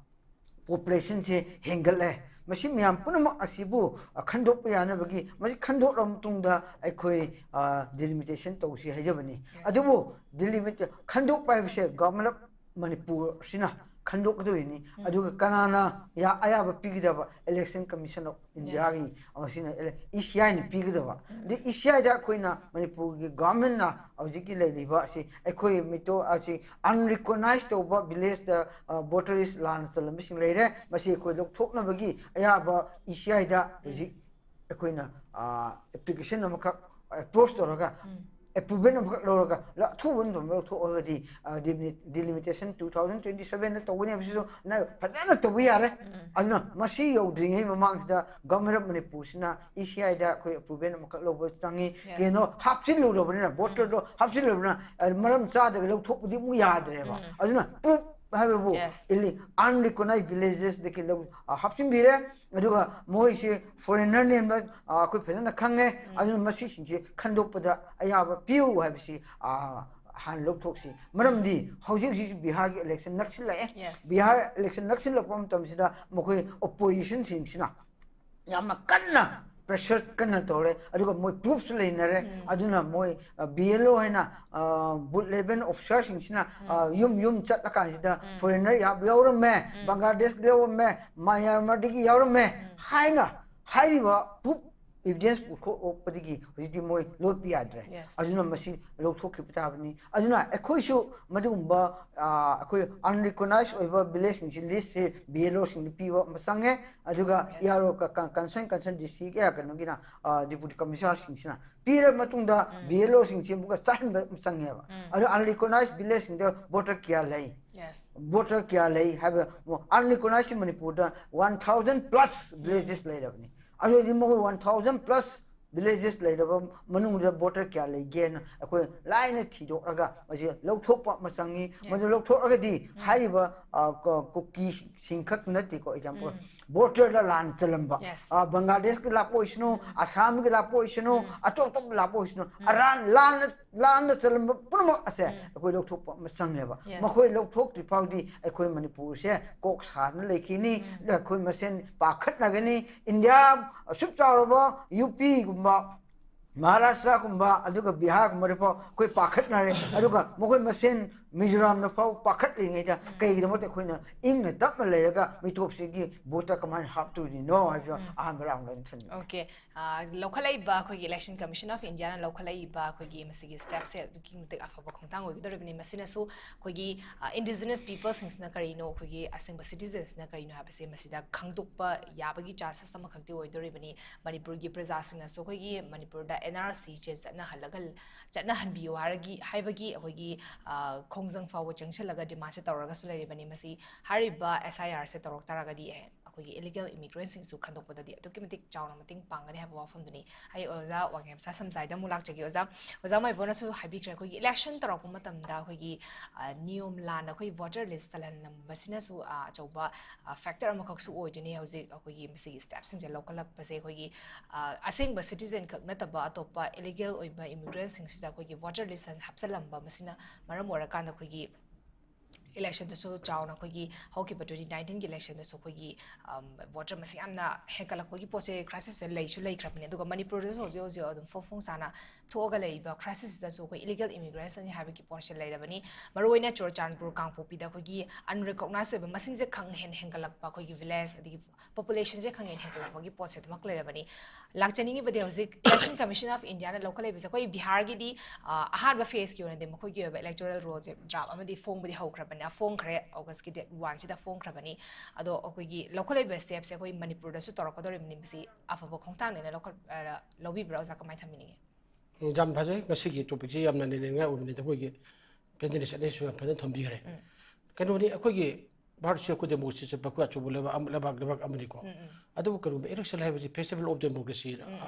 ꯄꯣꯄꯨꯂꯦꯁꯟꯁꯦ ꯍꯦꯟꯒꯠꯂꯦ꯫ ꯃꯁꯤ ꯃꯌꯥꯝ ꯄꯨꯝꯅꯃꯛ ꯑꯁꯤꯕꯨ, ꯑ, ꯈꯟꯗꯣꯛꯄ ꯌꯥꯅꯕꯒꯤ, ꯃꯁꯤ ꯈꯟꯗꯣꯛꯂꯕ ꯃꯇꯨꯡꯗ ꯑꯩꯈꯣꯏ, ꯑ, ꯗꯤꯂꯤꯃꯤꯇꯦꯁꯟ ꯇꯧꯁꯤ ꯍꯥꯏꯖꯕꯅꯤ꯫ ꯑꯗꯨꯕꯨ ꯗꯤꯂꯤꯃꯤꯇꯦ-, ꯈꯟꯗꯣꯛꯄ ꯍꯥꯏꯕꯁꯦ ꯒꯚꯔꯟꯃꯦꯟ ꯑꯣꯐ ꯃꯅꯤꯄꯨꯔꯁꯤꯅ ꯈꯟꯗꯣꯛꯀꯗꯧꯔꯤꯅꯤ꯫ ꯑꯗꯨꯒ ꯀꯅꯥꯅ ꯌꯥ- ꯑꯌꯥꯕ ꯄꯤꯒꯗꯕ? Election Commission of Indiaꯒꯤ, ꯑꯁꯤꯅ ꯏ ꯁꯤ ꯑꯥꯏꯅ ꯄꯤꯒꯗꯕ꯫ ꯑꯗꯩ ꯏ ꯁꯤ ꯑꯥꯏꯗ ꯑꯩꯈꯣꯏꯅ ꯃꯅꯤꯄꯨꯔꯒꯤ governmentꯅ ꯍꯧꯖꯤꯛꯀꯤ ꯂꯩꯔꯤꯕ ꯑꯁꯤ ꯑꯩꯈꯣꯏ ꯃꯤꯇꯣ ꯑꯁꯤ unrecognized ꯇꯧꯕ villageꯇ, ꯑ, voter list ꯂꯥꯟꯅ ꯆꯜꯂꯝꯕꯁꯤꯡ ꯂꯩꯔꯦ꯫ ꯃꯁꯤ ꯑꯩꯈꯣꯏ ꯂꯧꯊꯣꯛꯅꯕꯒꯤ ꯑꯌꯥꯕ ꯏ ꯁꯤ ꯑꯥꯏꯗ ꯍꯧꯖꯤꯛ ꯑꯩꯈꯣꯏꯅ, ꯑ, application ꯑꯃꯈꯛ approach ꯇꯧꯔꯒ approval ꯑꯃꯈꯛ ꯂꯧꯔꯒ ꯂ- ꯑꯊꯨꯕ ꯃꯇꯝꯗ ꯂꯧꯊꯣꯛꯑꯒꯗꯤ, ꯑ, delimi- delimitation two thousand twenty sevenꯗ ꯇꯧꯒꯅꯤ ꯍꯥꯏꯕꯁꯤꯁꯨ ꯅ ꯐꯖꯅ ꯇꯧꯕ ꯌꯥꯔꯦ꯫ ꯑꯗꯨꯅ ꯃꯁꯤ ꯌꯧꯗ꯭ꯔꯤꯉꯩ ꯃꯃꯥꯡꯁꯤꯗ Government of ꯃꯅꯤꯄꯨꯔꯁꯤꯅ ꯏ ꯁꯤ ꯑꯥꯏꯗ ꯑꯩꯈꯣꯏ approval ꯑꯃꯈꯛ ꯂꯧꯕ ꯆꯪꯉꯤ꯫ ꯀꯩꯅꯣ ꯍꯥꯞꯆꯤꯜꯂꯨꯔꯕꯅꯤꯅ, voterꯗꯣ ꯍꯥꯞꯆꯤꯜꯂꯨꯔꯕꯅꯤꯅ, ꯑ, ꯃꯔꯝ ꯆꯥꯗꯒ ꯂꯧꯊꯣꯛꯄꯗꯤ ꯑꯃꯨꯛ ꯌꯥꯗ꯭ꯔꯦꯕ꯫ ꯑꯗꯨꯅ proof ꯍꯥꯏꯕꯕꯨ unrecognized villagesꯗꯒꯤ ꯂꯧ-, ꯑ, ꯍꯥꯞꯆꯤꯟꯕꯤꯔꯦ꯫ ꯑꯗꯨꯒ ꯃꯣꯏꯁꯦ foreignerꯅꯦꯅ, ꯑ, ꯑꯩꯈꯣꯏ ꯐꯖꯅ ꯈꯪꯉꯦ꯫ ꯑꯗꯨꯅ ꯃꯁꯤꯁꯤꯡꯁꯦ ꯈꯟꯗꯣꯛꯄꯗ ꯑꯌꯥꯕ ꯄꯤꯌꯨ ꯍꯥꯏꯕꯁꯤ, ꯑ, ꯍꯥꯟꯅ ꯂꯧꯊꯣꯛꯁꯤ꯫ ꯃꯔꯝꯗꯤ ꯍꯧꯖꯤꯛ ꯍꯧꯖꯤꯛ ꯕꯤꯍꯥꯔꯒꯤ election ꯅꯛꯁꯤꯜꯂꯛꯑꯦ꯫ ꯕꯤꯍꯥꯔ election ꯅꯛꯁꯤꯜꯂꯛꯄ ꯃꯇꯝꯁꯤꯗ ꯃꯈꯣꯏ oppositionꯁꯤꯡꯁꯤꯅ ꯌꯥꯝꯅ ꯀꯟꯅ pressure ꯀꯟꯅ ꯇꯧꯔꯦ꯫ ꯑꯗꯨꯒ ꯃꯣꯏ proofꯁꯨ ꯂꯩꯅꯔꯦ꯫ ꯑꯗꯨꯅ ꯃꯣꯏ, ꯑ, B L O ꯍꯥꯏꯅ, ꯑ, booth level officerꯁꯤꯡꯁꯤꯅ, ꯑ, ꯌꯨꯝ ꯌꯨꯝ ꯆꯠꯂꯀꯥꯟꯁꯤꯗ foreigner ꯌꯥꯝ ꯌꯥꯎꯔꯝꯃꯦ, ꯕꯪꯒ꯭ꯂꯥꯗꯦꯁ ꯌꯥꯎꯔꯝꯃꯦ, ꯃꯌꯥꯟꯃꯥꯔꯗꯒꯤ ꯌꯥꯎꯔꯝꯃꯦ ꯍꯥꯏꯅ ꯍꯥꯏꯔꯤꯕ proof evidence ꯄꯨꯊꯣꯛꯄꯗꯒꯤ ꯍꯧꯖꯤꯛꯇꯤ ꯃꯣꯏ ꯂꯣꯠꯄ ꯌꯥꯗ꯭ꯔꯦ꯫ ꯑꯗꯨꯅ ꯃꯁꯤ ꯂꯧꯊꯣꯛꯈꯤꯕ ꯇꯥꯕꯅꯤ꯫ ꯑꯗꯨꯅ ꯑꯩꯈꯣꯏꯁꯨ ꯃꯗꯨꯒꯨꯝꯕ, ꯑ, ꯑꯩꯈꯣꯏ unrecognized ꯑꯣꯏꯕ villageꯁꯤꯡꯁꯤ listꯁꯦ B L Oꯁꯤꯡꯗ ꯄꯤꯕ ꯑꯃ ꯆꯪꯉꯦ꯫ ꯑꯗꯨꯒ E R O ꯀ-, ꯀ-, concern, concern district, ꯑ, ꯀꯩꯅꯣꯒꯤꯅ, ꯑ, deputy commissionerꯁꯤꯡꯁꯤꯅ ꯄꯤꯔꯕ ꯃꯇꯨꯡꯗ B L Oꯁꯤꯡꯁꯤ ꯑꯃꯨꯛꯀ ꯆꯠꯍꯟꯕ ꯑꯃ ꯆꯪꯉꯦꯕ꯫ ꯑꯗꯣ unrecognized villageꯁꯤꯡꯗ voter ꯀꯌꯥ ꯂꯩ? Voter ꯀꯌꯥ ꯂꯩ ꯍꯥꯏꯕ, unrecognized ꯃꯅꯤꯄꯨꯔꯗ one thousand plus villages ꯂꯩꯔꯕꯅꯤ꯫ ꯑꯗꯨꯗꯤ ꯃꯈꯣꯏ one thousand plus villages ꯂꯩꯔꯕ ꯃꯅꯨꯡꯗ voter ꯀꯌꯥ ꯂꯩꯒꯦꯅ ꯑꯩꯈꯣꯏ ꯂꯥꯏꯅ ꯊꯤꯗꯣꯛꯂꯒ ꯃꯁꯤ ꯂꯧꯊꯣꯛꯄ ꯑꯃ ꯆꯪꯉꯤ꯫ ꯃꯗꯨ ꯂꯧꯊꯣꯛꯂꯒꯗꯤ ꯍꯥꯏꯔꯤꯕ, ꯑ, ꯀ-, ꯀꯨꯀꯤꯁꯤꯡ ꯈꯛ ꯅꯠꯇꯦꯀꯣ, example, voterꯗ ꯂꯥꯟꯅ ꯆꯜꯂꯝꯕ, ꯑ, ꯕꯪꯒ꯭ꯂꯥꯗꯦꯁꯀꯤ ꯂꯥꯛꯄ ꯑꯣꯏꯁꯅꯨ, ꯑꯁꯥꯝꯒꯤ ꯂꯥꯛꯄ ꯑꯣꯏꯁꯅꯨ, ꯑꯇꯣꯞ ꯑꯇꯣꯞꯄ ꯂꯥꯛꯄ ꯑꯣꯏꯁꯅꯨ, ꯑꯔꯥꯟ ꯂꯥꯟꯅ ꯂꯥꯟꯅ ꯆꯜꯂꯝꯕ ꯄꯨꯝꯅꯃꯛ ꯑꯁꯦ ꯑꯩꯈꯣꯏ ꯂꯧꯊꯣꯛꯄ ꯑꯃ ꯆꯪꯉꯦꯕ꯫ ꯃꯈꯣꯏ ꯂꯧꯊꯣꯛꯇ꯭ꯔꯤ ꯐꯥꯎꯗꯤ ꯑꯩꯈꯣꯏ ꯃꯅꯤꯄꯨꯔꯁꯦ ꯀꯣꯛ ꯁꯥꯗꯨꯅ ꯂꯩꯈꯤꯅꯤ꯫ ꯑꯩꯈꯣꯏ ꯃꯁꯦꯟ ꯄꯥꯈꯠꯅꯒꯅꯤ꯫ ꯏꯟꯗꯤꯌꯥ ꯑꯁꯨꯛ ꯆꯥꯎꯔꯕ ꯌꯨ ꯄꯤꯒꯨꯝꯕ ꯃꯍꯥꯔꯥꯁꯇ꯭ꯔꯒꯨꯝꯕ ꯑꯗꯨꯒ ꯕꯤꯍꯥꯔꯒꯨꯝꯕꯗ ꯐꯥꯎ ꯑꯩꯈꯣꯏ ꯄꯥꯈꯠꯅꯔꯦ꯫ ꯑꯗꯨꯒ ꯃꯈꯣꯏ ꯃꯁꯦꯟ ꯃꯤꯖꯣꯔꯥꯝꯗ ꯐꯥꯎ ꯄꯥꯈꯠꯂꯤꯉꯩꯗ, ꯀꯩꯒꯤꯗꯃꯛꯇ ꯑꯩꯈꯣꯏꯅ ꯏꯪꯅ ꯇꯞꯅ ꯂꯩꯔꯒ ꯃꯤꯇꯣꯞꯁꯤꯒꯤ ꯚꯣꯠꯇ ꯀꯃꯥꯏꯅ ꯍꯥꯞꯇꯣꯏꯅꯣ ꯍꯥꯏꯕꯁꯤ ꯑꯍꯥꯟꯕ ꯔꯥꯎꯟꯗ ꯑꯩꯅ ꯊꯝꯖꯒꯦ꯫ ꯑꯣꯀꯦ꯫ ꯂꯧꯈꯠꯂꯛꯏꯕ ꯑꯩꯈꯣꯏꯒꯤ Election Commission of Indiaꯅ ꯂꯧꯈꯠꯂꯛꯏꯕ ꯑꯩꯈꯣꯏꯒꯤ ꯃꯁꯤꯒꯤ stepꯁꯦ ꯑꯗꯨꯛꯀꯤ ꯃꯇꯤꯛ ꯑꯐꯕ ꯈꯣꯡꯊꯥꯡ ꯑꯣꯏꯒꯗꯧꯔꯤꯕꯅꯤ꯫ ꯃꯁꯤꯅꯁꯨ ꯑꯩꯈꯣꯏꯒꯤ indigenous peopleꯁꯤꯡꯁꯤꯅ ꯀꯔꯤꯅꯣ, ꯑꯩꯈꯣꯏꯒꯤ ꯑꯁꯦꯡꯕ citizensꯅ ꯀꯔꯤꯅꯣ ꯍꯥꯏꯕꯁꯦ ꯃꯁꯤꯗ ꯈꯪꯗꯣꯛꯄ ꯌꯥꯕꯒꯤ chances ꯑꯃꯈꯛꯇꯤ ꯑꯣꯏꯗꯣꯔꯤꯕꯅꯤ꯫ ꯃꯅꯤꯄꯨꯔꯒꯤ ꯄ꯭ꯔꯖꯥꯁꯤꯡꯅꯁꯨ ꯑꯩꯈꯣꯏꯒꯤ ꯃꯅꯤꯄꯨꯔꯗ NRCꯁꯦ ꯆꯠꯅꯍꯜꯂꯒ, ꯆꯠꯅꯍꯟꯕꯤꯌꯨ ꯍꯥꯏꯔꯒꯤ, ꯍꯥꯏꯕꯒꯤ ꯑꯩꯈꯣꯏꯒꯤ ꯈꯣꯡꯖꯪ ꯐꯥꯎꯕ ꯆꯪꯁꯤꯜꯂꯒ demandꯁꯦ ꯇꯧꯔꯒꯁꯨ ꯂꯩꯔꯤꯕꯅꯤ꯫ ꯃꯁꯤ ꯍꯥꯏꯔꯤꯕ SIRꯁꯦ ꯇꯧꯔꯛ ꯇꯥꯔꯒꯗꯤ ꯑꯩꯈꯣꯏꯒꯤ illegal immigrantꯁꯤꯡꯁꯨ ꯈꯟꯗꯣꯛꯄꯗꯗꯤ ꯑꯗꯨꯛꯀꯤ ꯃꯇꯤꯛ ꯆꯥꯎꯅ ꯃꯇꯦꯡ ꯄꯥꯡꯒꯅꯤ ꯍꯥꯏꯕ ꯋꯥꯐꯝꯗꯨꯅꯤ꯫ ꯑꯩ ꯑꯣꯖꯥ ꯋꯥꯉꯦꯝꯆꯥ ꯁꯝꯖꯥꯏꯗ ꯑꯃꯨꯛ ꯂꯥꯛꯆꯒꯦ꯫ ꯑꯣꯖꯥ, ꯑꯣꯖꯥ ꯃꯥꯏꯕꯣꯅꯁꯨ ꯍꯥꯏꯕꯤꯈ꯭ꯔꯦ, ꯑꯩꯈꯣꯏꯒꯤ election ꯇꯧꯔꯛꯄ ꯃꯇꯝꯗ ꯑꯩꯈꯣꯏꯒꯤ ꯅꯤꯌꯣꯝ ꯂꯥꯟꯅ ꯑꯩꯈꯣꯏ voter list ꯆꯜꯍꯜꯂꯝꯕꯁꯤꯅꯁꯨ ꯑꯆꯧꯕ factor ꯑꯃꯈꯛꯁꯨ ꯑꯣꯏꯗꯣꯏꯅꯤ꯫ ꯍꯧꯖꯤꯛ ꯑꯩꯈꯣꯏꯒꯤ ꯃꯁꯤꯒꯤ stepꯁꯤꯡꯁꯦ ꯂꯧꯈꯠꯂꯛꯄꯁꯦ ꯑꯩꯈꯣꯏꯒꯤ ꯑꯁꯦꯡꯕ citizen ꯈꯛ ꯅꯠꯇꯕ ꯑꯇꯣꯞꯄ illegal ꯑꯣꯏꯕ immigrantꯁꯤꯡꯁꯤꯗ ꯑꯩꯈꯣꯏꯒꯤ voter list ꯍꯥꯞꯆꯜꯂꯝꯕ, ꯃꯁꯤꯅ ꯃꯔꯝ ꯑꯣꯏꯔꯀꯥꯟꯗ ꯑꯩꯈꯣꯏꯒꯤ electionꯗꯁꯨ ꯆꯥꯎꯅ ꯑꯩꯈꯣꯏꯒꯤ ꯍꯧꯈꯤꯕ twenty nineteenꯒꯤ electionꯗꯁꯨ ꯑꯩꯈꯣꯏꯒꯤ voter ꯃꯁꯤꯡ ꯌꯥꯝꯅ ꯍꯦꯟꯒꯠꯂꯛꯄꯒꯤ ꯄꯣꯠꯁꯦ, crisisꯁꯦ ꯂꯩꯁꯨ ꯂꯩꯈ꯭ꯔꯕꯅꯤ꯫ ꯑꯗꯨꯒ ꯃꯅꯤꯄꯨꯔꯗꯁꯨ ꯍꯧꯖꯤꯛ ꯍꯧꯖꯤꯛ ꯑꯗꯨꯝ ꯐꯣꯡ ꯐꯣꯡ ꯁꯥꯅ ꯊꯣꯛꯑꯒ ꯂꯩꯔꯤꯕ crisisꯁꯤꯗꯁꯨ ꯑꯩꯈꯣꯏ illegal immigrantꯅꯤ ꯍꯥꯏꯕꯒꯤ ꯄꯣꯠꯁꯦ ꯂꯩꯔꯕꯅꯤ꯫ ꯃꯔꯨꯑꯣꯏꯅ ꯆꯨꯔꯆꯥꯟꯄꯨꯔ, ꯀꯥꯡꯄꯣꯛꯄꯤꯗ ꯑꯩꯈꯣꯏꯒꯤ unrecognized ꯑꯣꯏꯕ ꯃꯁꯤꯡꯁꯦ ꯈꯪꯍꯦꯟ ꯍꯦꯟꯒꯠꯂꯛꯄ, ꯑꯩꯈꯣꯏꯒꯤ village ꯑꯗꯒꯤ populationꯁꯦ ꯈꯪꯍꯦꯟ ꯍꯦꯟꯒꯠꯂꯛꯄꯒꯤ ꯄꯣꯠꯁꯦ ꯑꯗꯨꯃꯛ ꯂꯩꯔꯕꯅꯤ꯫ ꯂꯥꯛꯆꯅꯤꯡꯉꯤꯕꯗꯤ ꯍꯧꯖꯤꯛ Election Commission of Indiaꯅ ꯂꯧꯈꯠꯂꯛꯏꯕꯁꯦ, ꯑꯩꯈꯣꯏ ꯕꯤꯍꯥꯔꯒꯤꯗꯤ ꯑꯍꯥꯟꯕ phaseꯀꯤ ꯑꯣꯏꯅꯗꯤ ꯃꯈꯣꯏꯒꯤ ꯑꯣꯏꯕ electoral rollꯁꯦ draft ꯑꯃꯗꯤ ꯐꯣꯡꯕꯗꯤ ꯍꯧꯈ꯭ꯔꯕꯅꯤ, ꯐꯣꯡꯈ꯭ꯔꯦ, Augustꯀꯤ date oneꯁꯤꯗ ꯐꯣꯡꯈ꯭ꯔꯕꯅꯤ꯫ ꯑꯗꯣ ꯑꯩꯈꯣꯏꯒꯤ ꯂꯧꯈꯠꯂꯛꯏꯕ stepꯁꯦ ꯑꯩꯈꯣꯏ ꯃꯅꯤꯄꯨꯔꯗꯁꯨ ꯇꯧꯔꯛꯀꯗꯧꯔꯤꯕꯅꯤ꯫ ꯃꯁꯤ ꯑꯐꯕ ꯈꯣꯡꯊꯥꯡꯅꯦꯅ ꯂꯧꯈꯠ-, ꯂꯧꯕꯤꯕ꯭ꯔꯥ ꯑꯣꯖꯥ? ꯀꯃꯥꯏꯅ ꯊꯝꯕꯤꯅꯤꯡꯉꯤ? ꯌꯥꯝ ꯐꯖꯩ꯫ ꯉꯁꯤꯒꯤ topicꯁꯤ ꯌꯥꯝꯅ ꯅꯩꯅꯅꯤꯡꯉꯥꯏ ꯑꯣꯏꯕꯅꯤꯗ, ꯑꯩꯈꯣꯏꯒꯤ ꯄꯦꯟꯗꯤꯅꯦꯁ ꯑꯅꯤꯁꯨ ꯌꯥꯝ ꯐꯖꯅ ꯊꯝꯕꯤꯈ꯭ꯔꯦ꯫ ꯀꯩꯅꯣꯅꯤ, ꯑꯩꯈꯣꯏꯒꯤ ꯚꯥꯔꯠꯁꯤ ꯑꯩꯈꯣꯏ democracy ꯆꯠꯄ ꯑꯩꯈꯣꯏ ꯑꯆꯧꯕ ꯂꯩꯕꯥꯛ ꯑꯃ, ꯂꯩꯕꯥꯛ, ꯂꯩꯕꯥꯛ ꯑꯃꯅꯤꯀꯣ꯫ ꯑꯗꯨꯕꯨ ꯀꯔꯤꯒꯨꯝꯕ election ꯍꯥꯏꯕꯁꯤ festival of democracy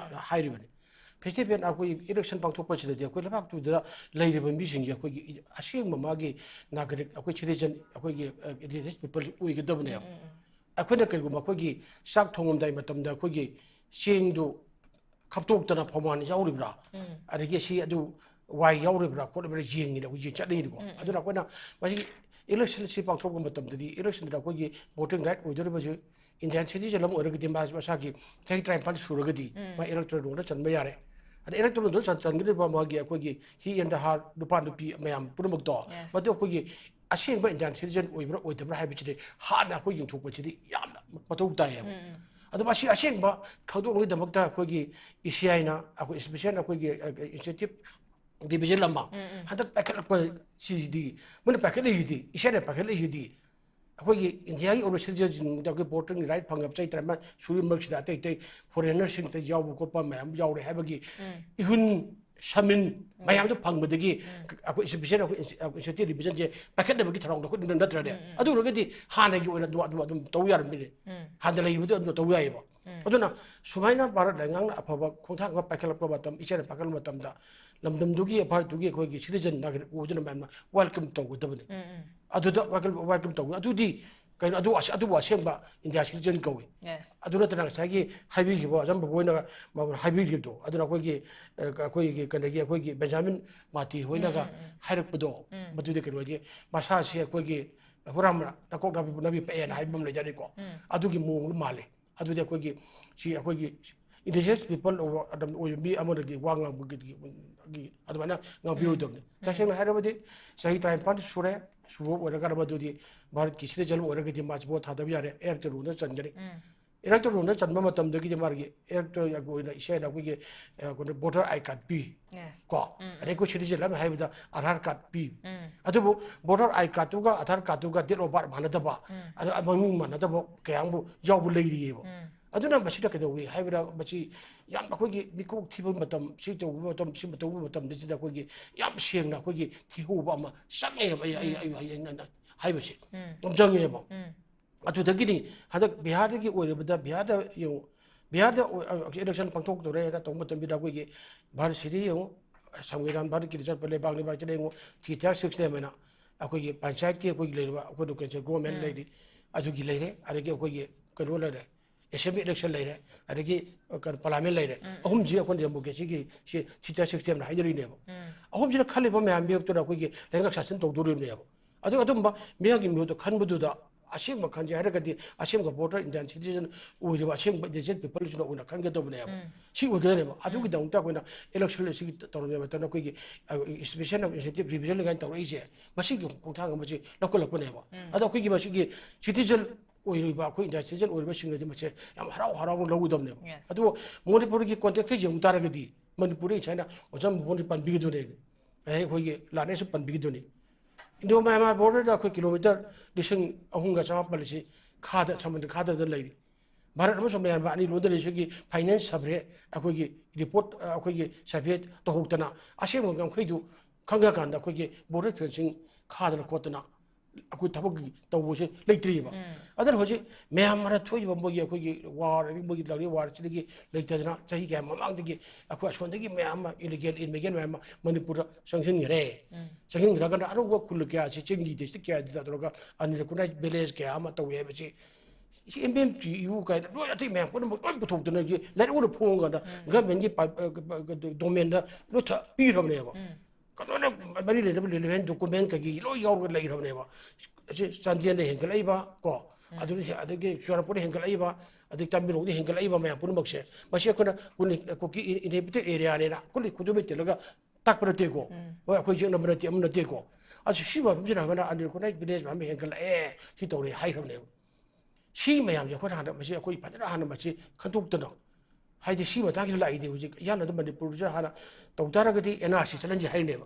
ꯍꯥꯏꯔꯤꯕꯅꯤ꯫ Festival ꯑꯩꯈꯣꯏ election ꯄꯥꯡꯊꯣꯛꯄꯁꯤꯗꯗꯤ ꯑꯩꯈꯣꯏ ꯂꯩꯕꯥꯛꯇꯨꯗ ꯂꯩꯔꯤꯕ ꯃꯤꯁꯤꯡꯁꯦ ꯑꯩꯈꯣꯏꯒꯤ ꯑꯁꯦꯡꯕ ꯃꯥꯒꯤ ꯅꯥꯒꯔꯤꯛ, ꯑꯩꯈꯣꯏ citizen, ꯑꯩꯈꯣꯏꯒꯤ indigenous people ꯑꯣꯏꯒꯗꯕꯅꯦꯕ꯫ ꯑꯩꯈꯣꯏꯅ ꯀꯔꯤꯒꯨꯝꯕ ꯑꯩꯈꯣꯏꯒꯤ ꯆꯥꯛ ꯊꯣꯡꯉꯝꯗꯥꯏ ꯃꯇꯝꯗ ꯑꯩꯈꯣꯏꯒꯤ ꯆꯦꯡꯗꯨ ꯈꯞꯇꯣꯛꯇꯅ ꯐꯧꯃꯥꯟ ꯌꯥꯎꯔꯤꯕ꯭ꯔꯥ, ꯑꯗꯒꯤ ꯁꯤ ꯑꯗꯨ ꯋꯥꯏ ꯌꯥꯎꯔꯤꯕ꯭ꯔꯥ ꯈꯣꯠꯂꯤꯕ꯭ꯔꯥ ꯌꯦꯡꯉꯤꯅ ꯑꯩꯈꯣꯏ ꯌꯦꯡ ꯆꯠꯅꯤꯡꯉꯤꯗꯀꯣ꯫ ꯑꯗꯨꯅ ꯑꯩꯈꯣꯏꯅ ꯃꯁꯤ election ꯁꯤ ꯄꯥꯡꯊꯣꯛꯄ ꯃꯇꯝꯗꯗꯤ election ꯗ ꯑꯩꯈꯣꯏꯒꯤ voting right ꯑꯣꯏꯗꯧꯔꯤꯕꯁꯤ Indian citizen ꯑꯃ ꯑꯣꯏꯔꯒꯗꯤ ꯃꯥ ꯃꯁꯥꯒꯤ ꯆꯍꯤ ꯇꯔꯥꯅꯤꯄꯥꯜ ꯁꯨꯔꯒꯗꯤ ꯃꯥ electoral roll ꯗ ꯆꯟꯕ ꯌꯥꯔꯦ꯫ ꯑꯗ electoral roll ꯗ ꯆꯟ-, ꯆꯟꯒꯗꯧꯔꯤꯕ ꯃꯥꯒꯤ ꯑꯩꯈꯣꯏꯒꯤ he and her, ꯅꯨꯄꯥ ꯅꯨꯄꯤ ꯃꯌꯥꯝ ꯄꯨꯝꯅꯃꯛꯇꯣ, Yes. ꯃꯗꯨ ꯑꯩꯈꯣꯏꯒꯤ ꯑꯁꯦꯡꯕ Indian citizen ꯑꯣꯏꯕ꯭ꯔꯥ ꯑꯣꯏꯗꯕ꯭ꯔꯥ ꯍꯥꯏꯕꯁꯤꯗꯤ ꯍꯥꯟꯅ ꯑꯩꯈꯣꯏ ꯌꯦꯡꯊꯣꯛꯄꯁꯤꯗꯤ ꯌꯥꯝꯅ ꯃꯊꯧ ꯇꯥꯏꯌꯦꯕ꯫ ꯑꯗꯨ ꯃꯁꯤ ꯑꯁꯦꯡꯕ ꯈꯪꯗꯣꯛꯅꯕꯒꯤꯗꯃꯛꯇ ꯑꯩꯈꯣꯏꯒꯤ E C I ꯅ ꯑꯩꯈꯣꯏ special ꯑꯩꯈꯣꯏꯒꯤ, ꯑ, incentive division ꯑꯃ ꯍꯟꯗꯛ ꯄꯥꯏꯈꯠꯂꯛꯄ ꯁꯤꯗꯤ, ꯃꯣꯏꯅ ꯄꯥꯏꯈꯠꯂꯛꯏꯁꯤꯗꯤ, E C I ꯅ ꯄꯥꯏꯈꯠꯂꯛꯏꯁꯤꯗꯤ, ꯑꯩꯈꯣꯏꯒꯤ ꯏꯟꯗꯤꯌꯥꯒꯤ ꯑꯣꯏꯕ citizenꯁꯤꯡꯗ ꯑꯩꯈꯣꯏ voting right ꯐꯪꯉꯕ ꯆꯍꯤ ꯇꯔꯥꯃꯉꯥ ꯁꯨꯔꯤ ꯃꯔꯛꯁꯤꯗ ꯑꯇꯩ ꯑꯇꯩ foreignerꯁꯤꯡꯗ ꯌꯥꯎꯕ ꯈꯣꯠꯄ ꯃꯌꯥꯝ ꯌꯥꯎꯔꯦ ꯍꯥꯏꯕꯒꯤ ꯏꯍꯨꯟ ꯁꯃꯤꯟ ꯃꯌꯥꯝꯗꯣ ꯐꯪꯕꯗꯒꯤ ꯑꯩꯈꯣꯏ special ꯑꯩꯈꯣꯏ incentive divisionꯁꯦ ꯄꯥꯏꯈꯠꯅꯕꯒꯤ ꯊꯧꯔꯥꯡꯗꯣ ꯑꯩꯈꯣꯏ ꯅꯠꯇ꯭ꯔꯅꯦ? ꯑꯗꯨ ꯑꯣꯏꯔꯒꯗꯤ ꯍꯥꯟꯅꯒꯤ ꯑꯣꯏꯅ ꯑꯗꯨ, ꯑꯗꯨ ꯑꯗꯨꯝ ꯇꯧ ꯌꯥꯔꯝꯃꯤꯅꯦ꯫ ꯍꯥꯟꯅ ꯂꯩꯔꯤꯕꯗꯣ ꯑꯗꯨꯝ ꯇꯧ ꯌꯥꯏꯌꯦꯕ꯫ ꯑꯗꯨꯅ ꯁꯨꯃꯥꯏꯅ ꯚꯥꯔꯠ ꯂꯩꯉꯥꯛꯅ ꯑꯐꯕ ꯈꯣꯡꯊꯥꯡ ꯑꯃ ꯄꯥꯏꯈꯠꯂꯛꯄ ꯃꯇꯝ, E C I ꯅ ꯄꯥꯏꯈꯠꯂꯛꯄ ꯃꯇꯝꯗ ꯂꯝꯗꯝꯗꯨꯒꯤ, ꯚꯥꯔꯠꯇꯨꯒꯤ ꯑꯩꯈꯣꯏꯒꯤ citizenꯅ ꯑꯣꯏꯗꯨꯅ ꯃꯌꯥꯝꯅ welcome ꯇꯧꯒꯗꯕꯅꯤ꯫ ꯑꯗꯨꯗ welcome, welcome ꯇꯧꯒꯅꯤ꯫ ꯑꯗꯨꯗꯤ ꯀꯩꯅꯣ, ꯑꯗꯨ ꯑꯁ-, ꯑꯗꯨꯕꯨ ꯑꯁꯦꯡꯕ India citizen ꯀꯧꯏ꯫ Yes. ꯑꯗꯨ ꯅꯠꯇꯅ ꯉꯁꯥꯏꯒꯤ ꯍꯥꯏꯕꯤꯈꯤꯕ ꯑꯣꯖꯥ ꯕꯕꯨ ꯍꯣꯏꯅ ꯃ-, ꯍꯥꯏꯕꯤꯈꯤꯕꯗꯣ, ꯑꯗꯨꯅ ꯑꯩꯈꯣꯏꯒꯤ, ꯑ, ꯑꯩꯈꯣꯏꯒꯤ ꯀꯩꯅꯣꯒꯤ, ꯑꯩꯈꯣꯏꯒꯤ ꯕꯦꯟꯖꯥꯃꯤꯟ ꯃꯥꯇꯤ ꯍꯣꯏꯅꯒ ꯍꯥꯏꯔꯛꯄꯗꯣ, ꯃꯗꯨꯗꯤ ꯀꯩꯅꯣꯗꯤ ꯃꯁꯥꯁꯤ ꯑꯩꯈꯣꯏꯒꯤ ꯍꯨꯔꯥꯟꯕꯅ ꯅꯀꯣꯛ ꯅꯥꯄꯤ ꯅꯥꯄꯤ ꯄꯛꯑꯦꯅ ꯍꯥꯏꯕ ꯑꯃ ꯂꯩꯖꯔꯤꯀꯣ꯫ ꯑꯗꯨꯒꯤ ꯃꯑꯣꯡꯗ ꯃꯥꯜꯂꯦ꯫ ꯑꯗꯨꯗꯤ ꯑꯩꯈꯣꯏꯒꯤ, ꯁꯤ ꯑꯩꯈꯣꯏꯒꯤ indigenous people ꯑꯣꯏꯕ, ꯑꯗꯨꯝ ꯑꯣꯏꯕ ꯃꯤ ꯑꯃꯗꯒꯤ ꯋꯥ ꯉꯥꯡꯕꯒꯤ, ꯒꯤ, ꯑꯗꯨꯃꯥꯏꯅ ꯉꯥꯡꯕꯤꯔꯣꯏꯗꯕꯅꯤ꯫ ꯇꯁꯦꯡꯅ ꯍꯥꯏꯔꯕꯗꯤ ꯆꯍꯤ ꯇꯔꯥꯅꯤꯄꯥꯟ ꯁꯨꯔꯦ, ꯁꯨꯕ ꯑꯣꯏꯔꯒꯅ ꯃꯗꯨꯗꯤ ꯚꯥꯔꯠꯀꯤ citizen ꯑꯣꯏꯔꯒꯗꯤ ꯃꯥꯁꯤ vote ꯊꯥꯗꯕ ꯌꯥꯔꯦ, electoral roll ꯗ ꯆꯟꯒꯅꯤ꯫ Electoral roll ꯗ ꯆꯟꯕ ꯃꯇꯝꯗꯒꯤꯗꯤ ꯃꯥꯒꯤ electoral ꯑꯣꯏꯅ ꯏꯁꯩꯅ ꯑꯩꯈꯣꯏꯒꯤ, ꯑ, ꯑꯩꯈꯣꯏꯅ voter I D card P. Yes. ꯀꯣ? ꯑꯗꯩ ꯑꯩꯈꯣꯏ citizen ꯑꯃ ꯍꯥꯏꯕꯗ Aadhaar card ꯄꯤ꯫ ꯑꯗꯨꯕꯨ voter I D cardꯗꯨꯒ Aadhaar cardꯗꯨꯒ date of birth ꯃꯥꯟꯅꯗꯕ, ꯑꯗ ꯃꯃꯤꯡ ꯃꯥꯟꯅꯗꯕ ꯀꯌꯥ ꯑꯃ ꯌꯥꯎꯕ ꯂꯩꯔꯤꯑꯕ꯫ ꯑꯗꯨꯅ ꯃꯁꯤꯗ ꯀꯩꯗꯧꯏ ꯍꯥꯏꯕꯗ, ꯃꯁꯤ ꯌꯥꯝ ꯑꯩꯈꯣꯏꯒꯤ ꯃꯤꯀꯣꯛ ꯊꯤꯕ ꯃꯇꯝ, ꯁꯤ ꯇꯧꯕ ꯃꯇꯝ, ꯁꯤ ꯇꯧꯕ ꯃꯇꯝꯗꯁꯤꯗ ꯑꯩꯈꯣꯏꯒꯤ ꯌꯥꯝ ꯁꯦꯡꯅ ꯑꯩꯈꯣꯏꯒꯤ ꯊꯤꯍꯧꯕ ꯑꯃ ꯆꯪꯉꯦꯕ꯫ ꯑꯩ, ꯑꯩ, ꯑꯩ, ꯑꯩ, ꯑꯩꯅ ꯍꯥꯏꯕꯁꯦ ꯌꯥꯝ ꯆꯪꯉꯦꯕ꯫ ꯑꯗꯨꯗꯒꯤꯅꯤ ꯍꯟꯗꯛ ꯕꯤꯍꯥꯔꯗꯒꯤ ꯑꯣꯏꯔꯕꯗ, ꯕꯤꯍꯥꯔꯗ ꯌꯦꯡꯉꯨ, ꯕꯤꯍꯥꯔꯗ election ꯄꯥꯡꯊꯣꯛꯇꯣꯔꯦꯅ ꯇꯧꯕ ꯃꯇꯝꯁꯤꯗ ꯑꯩꯈꯣꯏꯒꯤ ꯚꯥꯔꯠꯁꯤꯗꯤ ꯌꯦꯡꯉꯨ, ꯁꯪꯕꯤꯙꯥꯟ ꯚꯥꯔꯠꯀꯤꯗ ꯆꯠꯄ ꯂꯩꯕꯥꯛꯅꯤ, ꯚꯥꯔꯠꯁꯤꯗ ꯌꯦꯡꯉꯨ, three tier system ꯍꯥꯏꯅ ꯑꯩꯈꯣꯏꯒꯤ ꯄꯟꯆꯥꯌꯠꯀꯤ ꯑꯩꯈꯣꯏꯒꯤ ꯂꯩꯔꯤꯕ ꯑꯩꯈꯣꯏ local government ꯂꯩꯔꯤ, ꯑꯗꯨꯒꯤ ꯂꯩꯔꯦ, ꯑꯗꯒꯤ ꯑꯩꯈꯣꯏꯒꯤ ꯀꯩꯅꯣ ꯂꯩꯔꯦ, assembly election ꯂꯩꯔꯦ, ꯑꯗꯒꯤ ꯀꯩꯅꯣ parliament ꯂꯩꯔꯦ꯫ ꯑꯍꯨꯝꯁꯤ ꯑꯩꯈꯣꯏꯅ democracyꯒꯤ ꯁꯤ three tier systemꯅ ꯍꯥꯏꯅꯔꯤꯅꯦꯕ꯫ ꯑꯍꯨꯝꯁꯤꯅ ꯈꯜꯂꯤꯕ ꯃꯌꯥꯝ ꯃꯤꯌꯥꯝꯗꯨꯅ ꯑꯩꯈꯣꯏꯒꯤ ꯂꯩꯉꯥꯛ ꯁꯥꯁꯟ ꯇꯧꯗꯣꯔꯤꯕꯅꯦꯕ꯫ ꯑꯗꯨ ꯑꯗꯨꯝꯕ ꯃꯤꯌꯥꯝꯒꯤ ꯃꯤꯍꯨꯠꯇ ꯈꯟꯕꯗꯨꯗ ꯑꯁꯦꯡꯕ ꯈꯟꯁꯦ ꯍꯥꯏꯔꯒꯗꯤ ꯑꯁꯦꯡꯕ voter, Indian citizen ꯑꯣꯏꯔꯤꯕ ꯑꯁꯦꯡꯕ indigent peopleꯁꯤꯅ ꯑꯣꯏꯅ ꯈꯟꯒꯗꯧꯕꯅꯦꯕ꯫ ꯁꯤ ꯑꯣꯏꯒꯗꯕꯅꯦꯕ꯫ ꯑꯗꯨꯒꯤꯗꯃꯛꯇ ꯑꯩꯈꯣꯏꯅ election ꯑꯁꯤꯒꯤ ꯇꯧꯔꯝꯃꯤꯕ ꯃꯇꯝꯗ ꯑꯩꯈꯣꯏꯒꯤ, ꯑ, special incentive revision ꯀꯥꯏꯅ ꯇꯧꯔꯛꯏꯁꯦ, ꯃꯁꯤꯒꯤ ꯈꯣꯡꯊꯥꯡ ꯑꯃꯁꯤ ꯂꯧꯈꯠꯂꯛꯄꯅꯦꯕ꯫ ꯑꯗꯣ ꯑꯩꯈꯣꯏꯒꯤ ꯃꯁꯤꯒꯤ citizen ꯑꯣꯏꯔꯤꯕ, ꯑꯩꯈꯣꯏ Indian citizen ꯑꯣꯏꯔꯤꯕꯁꯤꯡꯅꯗꯤ ꯃꯁꯦ ꯌꯥꯝ ꯍꯔꯥꯎ ꯍꯔꯥꯎꯅ ꯂꯧꯒꯗꯕꯅꯦꯕ꯫ ꯑꯗꯨꯕꯨ ꯃꯅꯤꯄꯨꯔꯒꯤ contextꯇ ꯌꯦꯡꯕ ꯇꯥꯔꯒꯗꯤ, ꯃꯅꯤꯄꯨꯔꯗ ꯉꯁꯥꯏꯅ ꯑꯣꯖꯥ ꯃꯣꯍꯟ ꯄꯟꯕꯤꯒꯗꯣꯏꯅꯦ, ꯑꯩꯈꯣꯏꯒꯤ ꯂꯥꯟ ꯑꯁꯤ ꯄꯟꯕꯤꯒꯗꯣꯏꯅꯤ꯫ Indo Myanmar borderꯗ ꯑꯩꯈꯣꯏ kilometre ꯂꯤꯁꯤꯡ ꯑꯍꯨꯝꯒ ꯆꯃꯥꯄꯜ ꯑꯁꯤ ꯈꯥꯗ, ꯁꯃꯨꯗ꯭ꯔ ꯈꯥꯗꯗ ꯂꯩꯔꯤ꯫ ꯚꯥꯔꯠ ꯑꯃꯁꯨꯡ ꯃ꯭ꯌꯥꯟꯃꯥꯔ ꯑꯅꯤ ꯂꯣꯟꯗ ꯂꯩꯔꯤꯁꯤꯒꯤ finance survey, ꯑꯩꯈꯣꯏꯒꯤ report, ꯑꯩꯈꯣꯏꯒꯤ survey ꯇꯧꯍꯧꯗꯅ ꯑꯁꯦꯡꯕ ꯉꯝꯈꯩꯗꯨ ꯈꯪꯉꯀꯥꯟꯗ ꯑꯩꯈꯣꯏꯒꯤ border fencing ꯈꯥꯗꯅ ꯈꯣꯠꯇꯅ ꯑꯩꯈꯣꯏ ꯊꯕꯛꯀꯤ ꯇꯧꯕꯁꯦ ꯂꯩꯇ꯭ꯔꯤꯕ꯫ ꯑꯗꯨꯅ ꯍꯧꯖꯤꯛ ꯃꯌꯥꯝ ꯃꯔꯛ ꯊꯣꯛꯏꯕ ꯃꯣꯏꯒꯤ, ꯑꯩꯈꯣꯏꯒꯤ war, ꯃꯣꯏꯒꯤ ꯂꯥꯛꯂꯤꯕ warꯁꯤꯗꯒꯤ ꯂꯩꯇꯗꯅ ꯆꯍꯤ ꯀꯌꯥ ꯃꯃꯥꯡꯗꯒꯤ ꯑꯩꯈꯣꯏ ꯑꯁꯣꯝꯗꯒꯤ ꯃꯌꯥꯝ ꯑꯃ illegal immigrant ꯃꯌꯥꯝ ꯑꯃ ꯃꯅꯤꯄꯨꯔꯗ ꯆꯪꯁꯤꯟꯈ꯭ꯔꯦ꯫ ꯆꯪꯁꯤꯟꯈ꯭ꯔꯀꯥꯟꯗ ꯑꯅꯧꯕ ꯈꯨꯜ ꯀꯌꯥꯁꯤ, ꯆꯤꯡꯒꯤ district ꯀꯌꯥꯗ ꯇꯧꯔꯒ unrecognized village ꯀꯌꯥ ꯑꯃ ꯇꯧꯋꯦ ꯍꯥꯏꯕꯁꯤ ꯁꯤ M M T U ꯀꯥꯏꯅ ꯂꯣꯏ ꯑꯇꯩ ꯃꯌꯥꯝ ꯄꯨꯝꯅꯃꯛ ꯂꯣꯏ ꯄꯨꯊꯣꯛꯇꯅ ꯂꯥꯏꯔꯤꯛ ꯑꯣꯏꯅ ꯐꯣꯡꯉꯀꯥꯟꯗ governmentꯀꯤ ꯄ-, ꯑ, domainꯗ ꯂꯣꯏ ꯊ-, ꯄꯤꯈ꯭ꯔꯕꯅꯦꯕ꯫ ꯀꯩꯅꯣꯅ ꯃꯔꯤ ꯂꯩꯅꯕ relevant document ꯀꯩꯀꯩ ꯂꯣꯏ ꯌꯥꯎꯔꯒ ꯂꯩꯈ꯭ꯔꯕꯅꯦꯕ꯫ ꯑꯁꯤ ꯆꯥꯟꯗꯦꯜꯗ ꯍꯦꯟꯒꯠꯂꯛꯏꯕ ꯀꯣ, ꯑꯗꯨꯗꯤ ꯑꯗꯒꯤ ꯆꯨꯔꯆꯥꯟꯄꯨꯔꯗ ꯍꯦꯟꯒꯠꯂꯛꯏꯕ, ꯑꯗꯩ ꯇꯥꯃꯦꯡꯂꯣꯡꯗ ꯍꯦꯟꯒꯠꯂꯛꯏꯕ ꯃꯌꯥꯝ ꯄꯨꯝꯅꯃꯛꯁꯦ, ꯃꯁꯤ ꯑꯩꯈꯣꯏꯅ ꯀꯨꯟ-, ꯀꯨꯀꯤ inhabited areaꯅꯦꯅ ꯀꯨꯂꯤ ꯈꯨꯗꯣꯝꯕꯤ ꯇꯤꯜꯂꯒ ꯇꯥꯛꯄ ꯅꯠꯇꯦꯀꯣ꯫ ꯍꯣꯏ, ꯑꯩꯈꯣꯏ ꯌꯦꯛꯅꯕ ꯅꯠꯇꯦ, ꯑꯃ ꯅꯠꯇꯦꯀꯣ꯫ ꯑꯗꯨ ꯁꯤ ꯃꯐꯝꯁꯤꯗ ꯍꯥꯏꯕꯅ unrecognized village ꯃꯌꯥꯝ ꯑꯃ ꯍꯦꯟꯒꯠꯂꯛꯑꯦ, ꯁꯤ ꯇꯧꯔꯦ ꯍꯥꯏꯈ꯭ꯔꯕꯅꯦꯕ꯫ ꯁꯤ ꯃꯌꯥꯝꯁꯦ ꯑꯩꯈꯣꯏꯅ ꯍꯥꯟꯅ ꯃꯁꯤ, ꯑꯩꯈꯣꯏ ꯐꯖꯅ ꯍꯥꯟꯅ ꯃꯁꯤ ꯈꯟꯗꯣꯛꯇꯅ, ꯍꯥꯏꯗꯤ ꯁꯤ ꯃꯇꯥꯡꯁꯤꯗ ꯂꯥꯛꯏꯗꯤ ꯍꯧꯖꯤꯛ ꯏꯍꯥꯟ ꯍꯥꯟꯅ ꯃꯅꯤꯄꯨꯔꯁꯤꯗ ꯍꯥꯟꯅ ꯇꯧ ꯇꯥꯔꯒꯗꯤ N R C ꯆꯠꯍꯟꯁꯤ ꯍꯥꯏꯔꯤꯅꯦꯕ꯫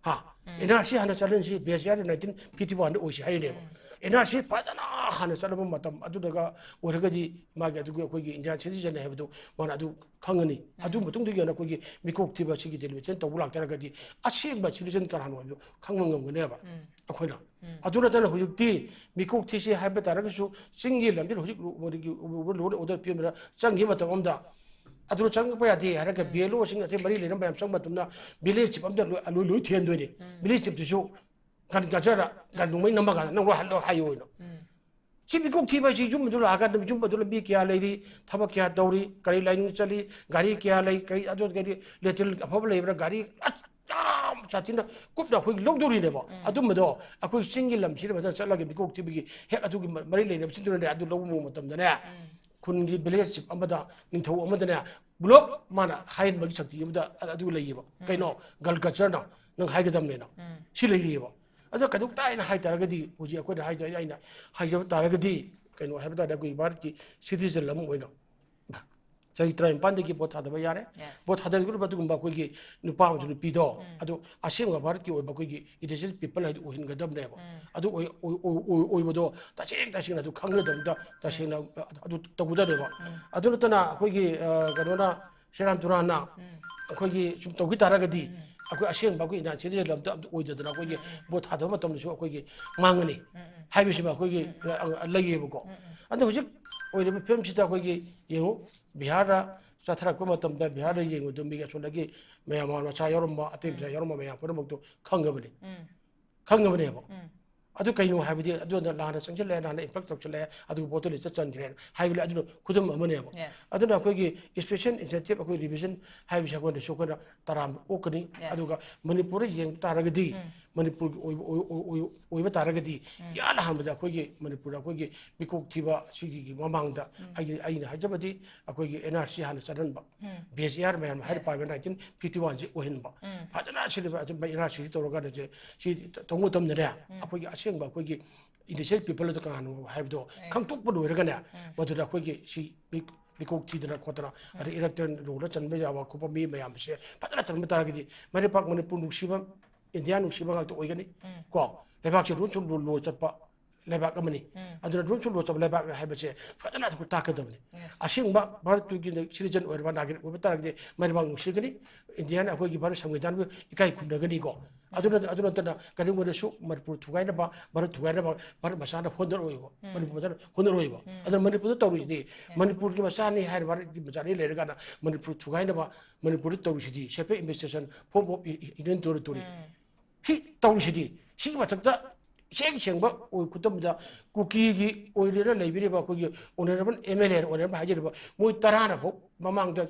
ꯍꯥ? N R C ꯍꯥꯟꯅ ꯆꯠꯍꯟꯁꯤ, base year nineteen fifty oneꯗ ꯑꯣꯏꯁꯤ ꯍꯥꯏꯔꯤꯅꯦꯕ꯫ N R C ꯐꯖꯅ ꯍꯥꯟꯅ ꯆꯠꯂꯕ ꯃꯇꯝ ꯑꯗꯨꯗꯒ ꯑꯣꯏꯔꯒꯗꯤ ꯃꯥꯒꯤ ꯑꯗꯨꯒꯤ ꯑꯩꯈꯣꯏꯒꯤ Indian citizen ꯍꯥꯏꯕꯗꯨ ꯃꯥꯅ ꯑꯗꯨ ꯈꯪꯉꯅꯤ꯫ ꯑꯗꯨ ꯃꯇꯨꯡꯗꯒꯤ ꯍꯦꯟꯅ ꯑꯩꯈꯣꯏꯒꯤ ꯃꯤꯀꯣꯛ ꯊꯤꯕ ꯁꯤꯒꯤ deliberation ꯇꯧꯕ ꯂꯥꯛꯇꯥꯔꯒꯗꯤ ꯑꯁꯦꯡꯕ citizen ꯀꯅꯥꯅꯣ ꯍꯥꯏꯕꯗꯨ ꯈꯪꯕ ꯉꯝꯒꯅꯦꯕ ꯑꯩꯈꯣꯏꯅ꯫ ꯑꯗꯨ ꯅꯠꯇꯅ ꯍꯧꯖꯤꯛꯇꯤ ꯃꯤꯀꯣꯛ ꯊꯤꯁꯤ ꯍꯥꯏꯕ ꯇꯥꯔꯒꯁꯨ ꯆꯤꯡꯒꯤ ꯂꯝꯕꯤ ꯍꯧꯖꯤꯛ ꯃꯣꯗꯤꯒꯤ law and order ꯄꯤꯕꯗ ꯆꯪꯈꯤꯕ ꯃꯇꯝ ꯑꯃꯗ ꯑꯗꯨ ꯆꯪꯉꯛꯄ ꯌꯥꯗꯦ ꯍꯥꯏꯔꯒ B L Oꯁꯤꯡ ꯑꯇꯩ ꯃꯔꯤ ꯂꯩꯅꯕ ꯃꯌꯥꯝ ꯆꯪꯕ ꯃꯇꯝꯗ village chief ꯑꯝꯗ ꯂꯣꯏ, ꯂꯣꯏ, ꯂꯣꯏ ꯊꯤꯍꯟꯗꯣꯏꯅꯦ꯫ Village chiefꯇꯨꯁꯨ ꯒꯟ ꯀꯜꯆꯔꯗ ꯒꯟ ꯅꯣꯡꯃꯩ ꯅꯝꯃꯒ ꯅꯪ ꯂꯣꯏ ꯍꯜꯂꯣ ꯍꯥꯏꯌꯣ ꯑꯣꯏꯅ꯫ ꯁꯤ ꯃꯤꯀꯣꯛ ꯊꯤꯕ ꯍꯥꯏꯁꯤ ꯌꯨꯝ ꯑꯗꯨ ꯂꯥꯛꯑꯀꯥꯟꯗ ꯌꯨꯝ ꯑꯗꯨ ꯂꯝꯕꯤ ꯀꯌꯥ ꯂꯩꯔꯤ, ꯊꯕꯛ ꯀꯌꯥ ꯇꯧꯔꯤ, ꯀꯔꯤ line ꯆꯠꯂꯤ, ꯒꯥꯔꯤ ꯀꯌꯥ ꯂꯩ, ꯀꯔꯤ ꯑꯗꯨ ꯀꯔꯤ latrine ꯑꯐꯕ ꯂꯩꯕ꯭ꯔꯥ, ꯒꯥꯔꯤ ꯑꯁ ꯌꯥꯝ ꯁꯥꯊꯤꯅ ꯀꯨꯞꯅ ꯑꯩꯈꯣꯏꯒꯤ ꯂꯧꯗꯣꯔꯤꯅꯦꯕ꯫ ꯑꯗꯨꯝꯕꯗꯣ ꯑꯩꯈꯣꯏ ꯆꯤꯡꯒꯤ ꯂꯝꯁꯤꯗ ꯐꯖꯅ ꯆꯠꯂꯒ ꯃꯤꯀꯣꯛ ꯊꯤꯕꯒꯤ ꯍꯦꯛ ꯑꯗꯨꯒꯤ ꯃ-, ꯃꯔꯤ ꯂꯩꯅꯕꯁꯤꯡꯗꯨꯅꯅꯦ, ꯑꯗꯨ ꯂꯧꯕ ꯃꯇꯝꯗꯅꯦ, ꯈꯨꯟꯒꯤ village chief ꯑꯃꯗ, ꯅꯤꯡꯊꯧ ꯑꯃꯗꯅꯦ, ꯄꯨꯂꯞ ꯃꯥꯅ ꯍꯥꯏꯍꯟꯕꯒꯤ ꯁꯛꯇꯤ ꯑꯃꯗ ꯑ-, ꯑꯗꯨ ꯂꯩꯌꯦꯕ꯫ ꯀꯩꯅꯣ, ꯒꯜꯀꯆꯔꯅ ꯅꯪ ꯍꯥꯏꯒꯗꯕꯅꯦꯅ꯫ ꯁꯤ ꯂꯩꯔꯤꯑꯕ꯫ ꯑꯗꯣ ꯀꯩꯗꯧ ꯇꯥꯏꯅ ꯍꯥꯏ ꯇꯥꯔꯒꯗꯤ, ꯍꯧꯖꯤꯛ ꯑꯩꯈꯣꯏꯅ ꯍꯥꯏꯗꯣꯏ, ꯑꯩꯅ ꯍꯥꯏꯖꯕ ꯇꯥꯔꯒꯗꯤ, ꯀꯩꯅꯣ ꯍꯥꯏꯕ ꯇꯥꯔꯗꯤ, ꯑꯩꯈꯣꯏ ꯚꯥꯔꯠꯀꯤ citizen ꯑꯃ ꯑꯣꯏꯅ ꯆꯍꯤ ꯇꯔꯥꯅꯤꯄꯥꯟꯗꯒꯤ ꯚꯣꯠ ꯊꯥꯗꯕ ꯌꯥꯔꯦ꯫ ꯚꯣꯠ ꯊꯥꯗꯔꯤꯕ ꯑꯗꯨꯒꯨꯝꯕ ꯑꯩꯈꯣꯏꯒꯤ ꯅꯨꯄꯥ ꯑꯃꯁꯨꯡ ꯅꯨꯄꯤꯗꯣ, ꯑꯗꯨ ꯑꯁꯦꯡꯕ ꯚꯥꯔꯠꯀꯤ ꯑꯣꯏꯕ ꯑꯩꯈꯣꯏꯒꯤ intelligent people ꯍꯥꯏꯗꯨ ꯑꯣꯏꯍꯟꯒꯗꯕꯅꯦꯕ꯫ ꯑꯗꯨ ꯑꯣꯏ-, ꯑꯣꯏ-, ꯑꯣꯏ-, ꯑꯣꯏ-, ꯑꯣꯏꯕꯗꯣ ꯇꯁꯦꯡ ꯇꯁꯦꯡꯅ ꯑꯗꯨ ꯈꯪꯒꯗꯕꯗ ꯇꯁꯦꯡꯅ ꯑꯗꯨ ꯇꯧꯒꯗꯕꯅꯦꯕ꯫ ꯑꯗꯨ ꯅꯠꯇꯅ ꯑꯩꯈꯣꯏꯒꯤ, ꯑ, ꯀꯩꯅꯣꯅ, ꯁꯦꯔꯥꯟ ꯇꯨꯔꯥꯟꯅ ꯑꯩꯈꯣꯏꯒꯤ ꯁꯨꯝ ꯇꯧꯈꯤ ꯇꯥꯔꯒꯗꯤ, ꯑꯩꯈꯣꯏ ꯑꯁꯦꯡꯕ ꯑꯩꯈꯣꯏ Indian citizen ꯑꯝꯇ, ꯑꯝꯇ ꯑꯣꯏꯗꯗꯅ ꯑꯩꯈꯣꯏꯒꯤ ꯚꯣꯠ ꯊꯥꯗꯕ ꯃꯇꯝꯗꯁꯨ ꯑꯩꯈꯣꯏꯒꯤ ꯃꯥꯡꯉꯅꯤ ꯍꯥꯏꯕꯁꯤꯃ ꯑꯩꯈꯣꯏꯒꯤ, ꯑ, ꯂꯩꯌꯦꯕꯀꯣ꯫ ꯑꯗꯣ ꯍꯧꯖꯤꯛ ꯑꯣꯏꯔꯤꯕ ꯐꯤꯕꯝꯁꯤꯗ ꯑꯩꯈꯣꯏꯒꯤ ꯌꯦꯡꯉꯨ, ꯕꯤꯍꯥꯔꯗ ꯆꯠꯊꯔꯛꯄ ꯃꯇꯝꯗ ꯕꯤꯍꯥꯔꯗ ꯌꯦꯡꯉꯨꯗ ꯃꯤꯒꯤ ꯑꯁꯣꯝꯗꯒꯤ ꯃꯌꯥꯝ ꯃꯆꯥ ꯌꯥꯎꯔꯝꯕ, ꯑꯇꯩ ꯃꯆꯥ ꯌꯥꯎꯔꯝꯕ ꯃꯌꯥꯝ ꯄꯨꯝꯅꯃꯛꯇꯣ ꯈꯪꯉꯕꯅꯤ꯫ ꯈꯪꯉꯕꯅꯦꯕ꯫ ꯑꯗꯨ ꯀꯩꯅꯣ ꯍꯥꯏꯕꯗꯤ, ꯑꯗꯨꯗ ꯂꯥꯟꯅ ꯆꯪꯁꯤꯜꯂꯛꯑꯦ, ꯂꯥꯟꯅ influence ꯇꯧꯁꯤꯜꯂꯛꯑꯦ, ꯑꯗꯨꯒ ꯚꯣꯠꯇꯨ ꯂꯤꯁꯇ ꯆꯟꯈ꯭ꯔꯦꯅ ꯍꯥꯏꯕ ꯂꯩ, ꯑꯗꯨꯅ ꯈꯨꯗꯝ ꯑꯃꯅꯦꯕ꯫ ꯑꯗꯨꯅ ꯑꯩꯈꯣꯏꯒꯤ special incentive, ꯑꯩꯈꯣꯏ revision ꯍꯥꯏꯕꯁꯤ ꯑꯩꯈꯣꯏꯅꯁꯨ ꯑꯩꯈꯣꯏꯅ ꯇꯔꯥꯝꯅ ꯑꯣꯛꯀꯅꯤ꯫ ꯑꯗꯨꯒ ꯃꯅꯤꯄꯨꯔꯗ ꯌꯦꯡꯕ ꯇꯥꯔꯒꯗꯤ, ꯃꯅꯤꯄꯨꯔꯒꯤ ꯑꯣꯏꯕ, ꯑꯣꯏ-, ꯑꯣꯏ-, ꯑꯣꯏ-, ꯑꯣꯏꯕ ꯇꯥꯔꯒꯗꯤ, ꯏꯍꯥꯟ ꯍꯥꯟꯕꯗ ꯑꯩꯈꯣꯏꯒꯤ ꯃꯅꯤꯄꯨꯔꯗ ꯑꯩꯈꯣꯏꯒꯤ ꯃꯤꯀꯣꯛ ꯊꯤꯕ ꯁꯤꯒꯤ ꯃꯃꯥꯡꯗ ꯑꯩꯒꯤ, ꯑꯩꯅ ꯍꯥꯏꯖꯕꯗꯤ, ꯑꯩꯈꯣꯏꯒꯤ N R C ꯍꯥꯟꯅ ꯆꯠꯍꯟꯕ, B H A R ꯃꯌꯥꯝ ꯍꯥꯏꯔ ꯄꯥꯏꯕ nineteen fifty one ꯁꯤ ꯑꯣꯏꯍꯟꯕ, ꯐꯖꯅ ꯁꯤꯜꯂꯤꯕ ꯑꯗꯨꯝꯕ N R C ꯁꯤ ꯇꯧꯔꯀꯥꯟꯗ ꯁꯤ, ꯁꯤ ꯇꯧꯕ ꯃꯇꯝꯗꯗꯅꯦ, ꯑꯩꯈꯣꯏꯒꯤ ꯑꯁꯦꯡꯕ ꯑꯩꯈꯣꯏꯒꯤ indigenous people ꯑꯗꯨ ꯀꯅꯥꯅꯣ ꯍꯥꯏꯕꯗꯣ ꯈꯪꯗꯣꯛꯄ ꯂꯣꯏꯔꯒꯅꯦ, ꯃꯗꯨꯗ ꯑꯩꯈꯣꯏꯒꯤ ꯁꯤ ꯃꯤ-, ꯃꯤꯀꯣꯛ ꯊꯤꯗꯅ ꯈꯣꯠꯇꯅ, ꯑꯗꯩ electoral roll ꯆꯟꯕ ꯌꯥꯕ ꯈꯣꯠꯄ ꯃꯤ ꯃꯌꯥꯝꯁꯦ ꯐꯖꯅ ꯆꯟꯕ ꯇꯥꯔꯒꯗꯤ, ꯃꯔꯩꯄꯥꯛ ꯃꯅꯤꯄꯨꯔ ꯅꯨꯡꯁꯤꯕ, ꯏꯟꯗꯤꯌꯥ ꯅꯨꯡꯁꯤꯕ ꯉꯥꯛꯇ ꯑꯣꯏꯒꯅꯤ꯫ ꯀꯣ, ꯂꯩꯕꯥꯛꯁꯦ ꯔꯨꯜ ꯁꯨꯝ ꯔꯨꯜ ꯂꯣ ꯆꯠꯄ ꯂꯩꯕꯥꯛ ꯑꯃꯅꯤ꯫ ꯑꯗꯨꯅ ꯔꯨꯜ ꯁꯨꯝ ꯂꯣ ꯆꯠꯄ ꯂꯩꯕꯥꯛ ꯍꯥꯏꯕꯁꯦ ꯐꯖꯅ ꯑꯩꯈꯣꯏ ꯇꯥꯛꯀꯗꯕꯅꯤ꯫ ꯑꯁꯦꯡꯕ ꯚꯥꯔꯠꯇꯨꯒꯤ citizen ꯑꯣꯏꯔꯕ ꯅꯥꯒꯔꯤꯛ ꯑꯣꯏꯕ ꯇꯥꯔꯒꯗꯤ ꯃꯔꯩꯕꯥꯛ ꯅꯨꯡꯁꯤꯒꯅꯤ, ꯏꯟꯗꯤꯌꯥꯅ ꯑꯩꯈꯣꯏꯒꯤ ꯚꯥꯔꯠ ꯁꯪꯕꯤꯙꯥꯟꯕꯨ ꯏꯀꯥꯏ ꯈꯨꯝꯅꯒꯅꯤꯀꯣ꯫ ꯑꯗꯨꯅ, ꯑꯗꯨ ꯅꯠꯇꯅ ꯀꯔꯤꯒꯨꯝꯕꯗꯁꯨ ꯃꯅꯤꯄꯨꯔ ꯊꯨꯒꯥꯏꯅꯕ, ꯚꯥꯔꯠ ꯊꯨꯒꯥꯏꯅꯕ ꯚꯥꯔꯠ ꯃꯆꯥꯅ ꯍꯣꯠꯅꯔꯣꯏꯕ, ꯃꯅꯤꯄꯨꯔ ꯃꯆꯥꯅ ꯍꯣꯠꯅꯔꯣꯏꯕ꯫ ꯑꯗꯨꯅ ꯃꯅꯤꯄꯨꯔꯗ ꯇꯧꯔꯤꯁꯤꯗꯤ, ꯃꯅꯤꯄꯨꯔꯒꯤ ꯃꯆꯥꯅꯤ ꯍꯥꯏꯔ ꯚꯥꯔꯠꯀꯤ ꯃꯆꯥꯅꯤ ꯂꯩꯔꯀꯥꯟꯗ ꯃꯅꯤꯄꯨꯔ ꯊꯨꯒꯥꯏꯅꯕ ꯃꯅꯤꯄꯨꯔꯗ ꯇꯧꯔꯤꯁꯤꯗꯤ, separate administration, form of Union Territory꯫ ꯁꯤ ꯇꯧꯔꯤꯁꯤꯗꯤ, ꯁꯤꯒꯤ ꯃꯊꯛꯇ ꯏꯁꯦꯡ ꯁꯦꯡꯕ ꯑꯣꯏ ꯈꯨꯗꯝꯗ ꯀꯨꯀꯤꯒꯤ ꯑꯣꯏꯔꯤꯔ ꯂꯩꯕꯤꯔꯤꯕ ꯑꯩꯈꯣꯏꯒꯤ honourable M L A, honourable ꯍꯥꯏꯖꯔꯤꯕ ꯃꯣꯏ ꯇꯔꯥꯅ ꯐꯥꯎ ꯃꯃꯥꯡꯗ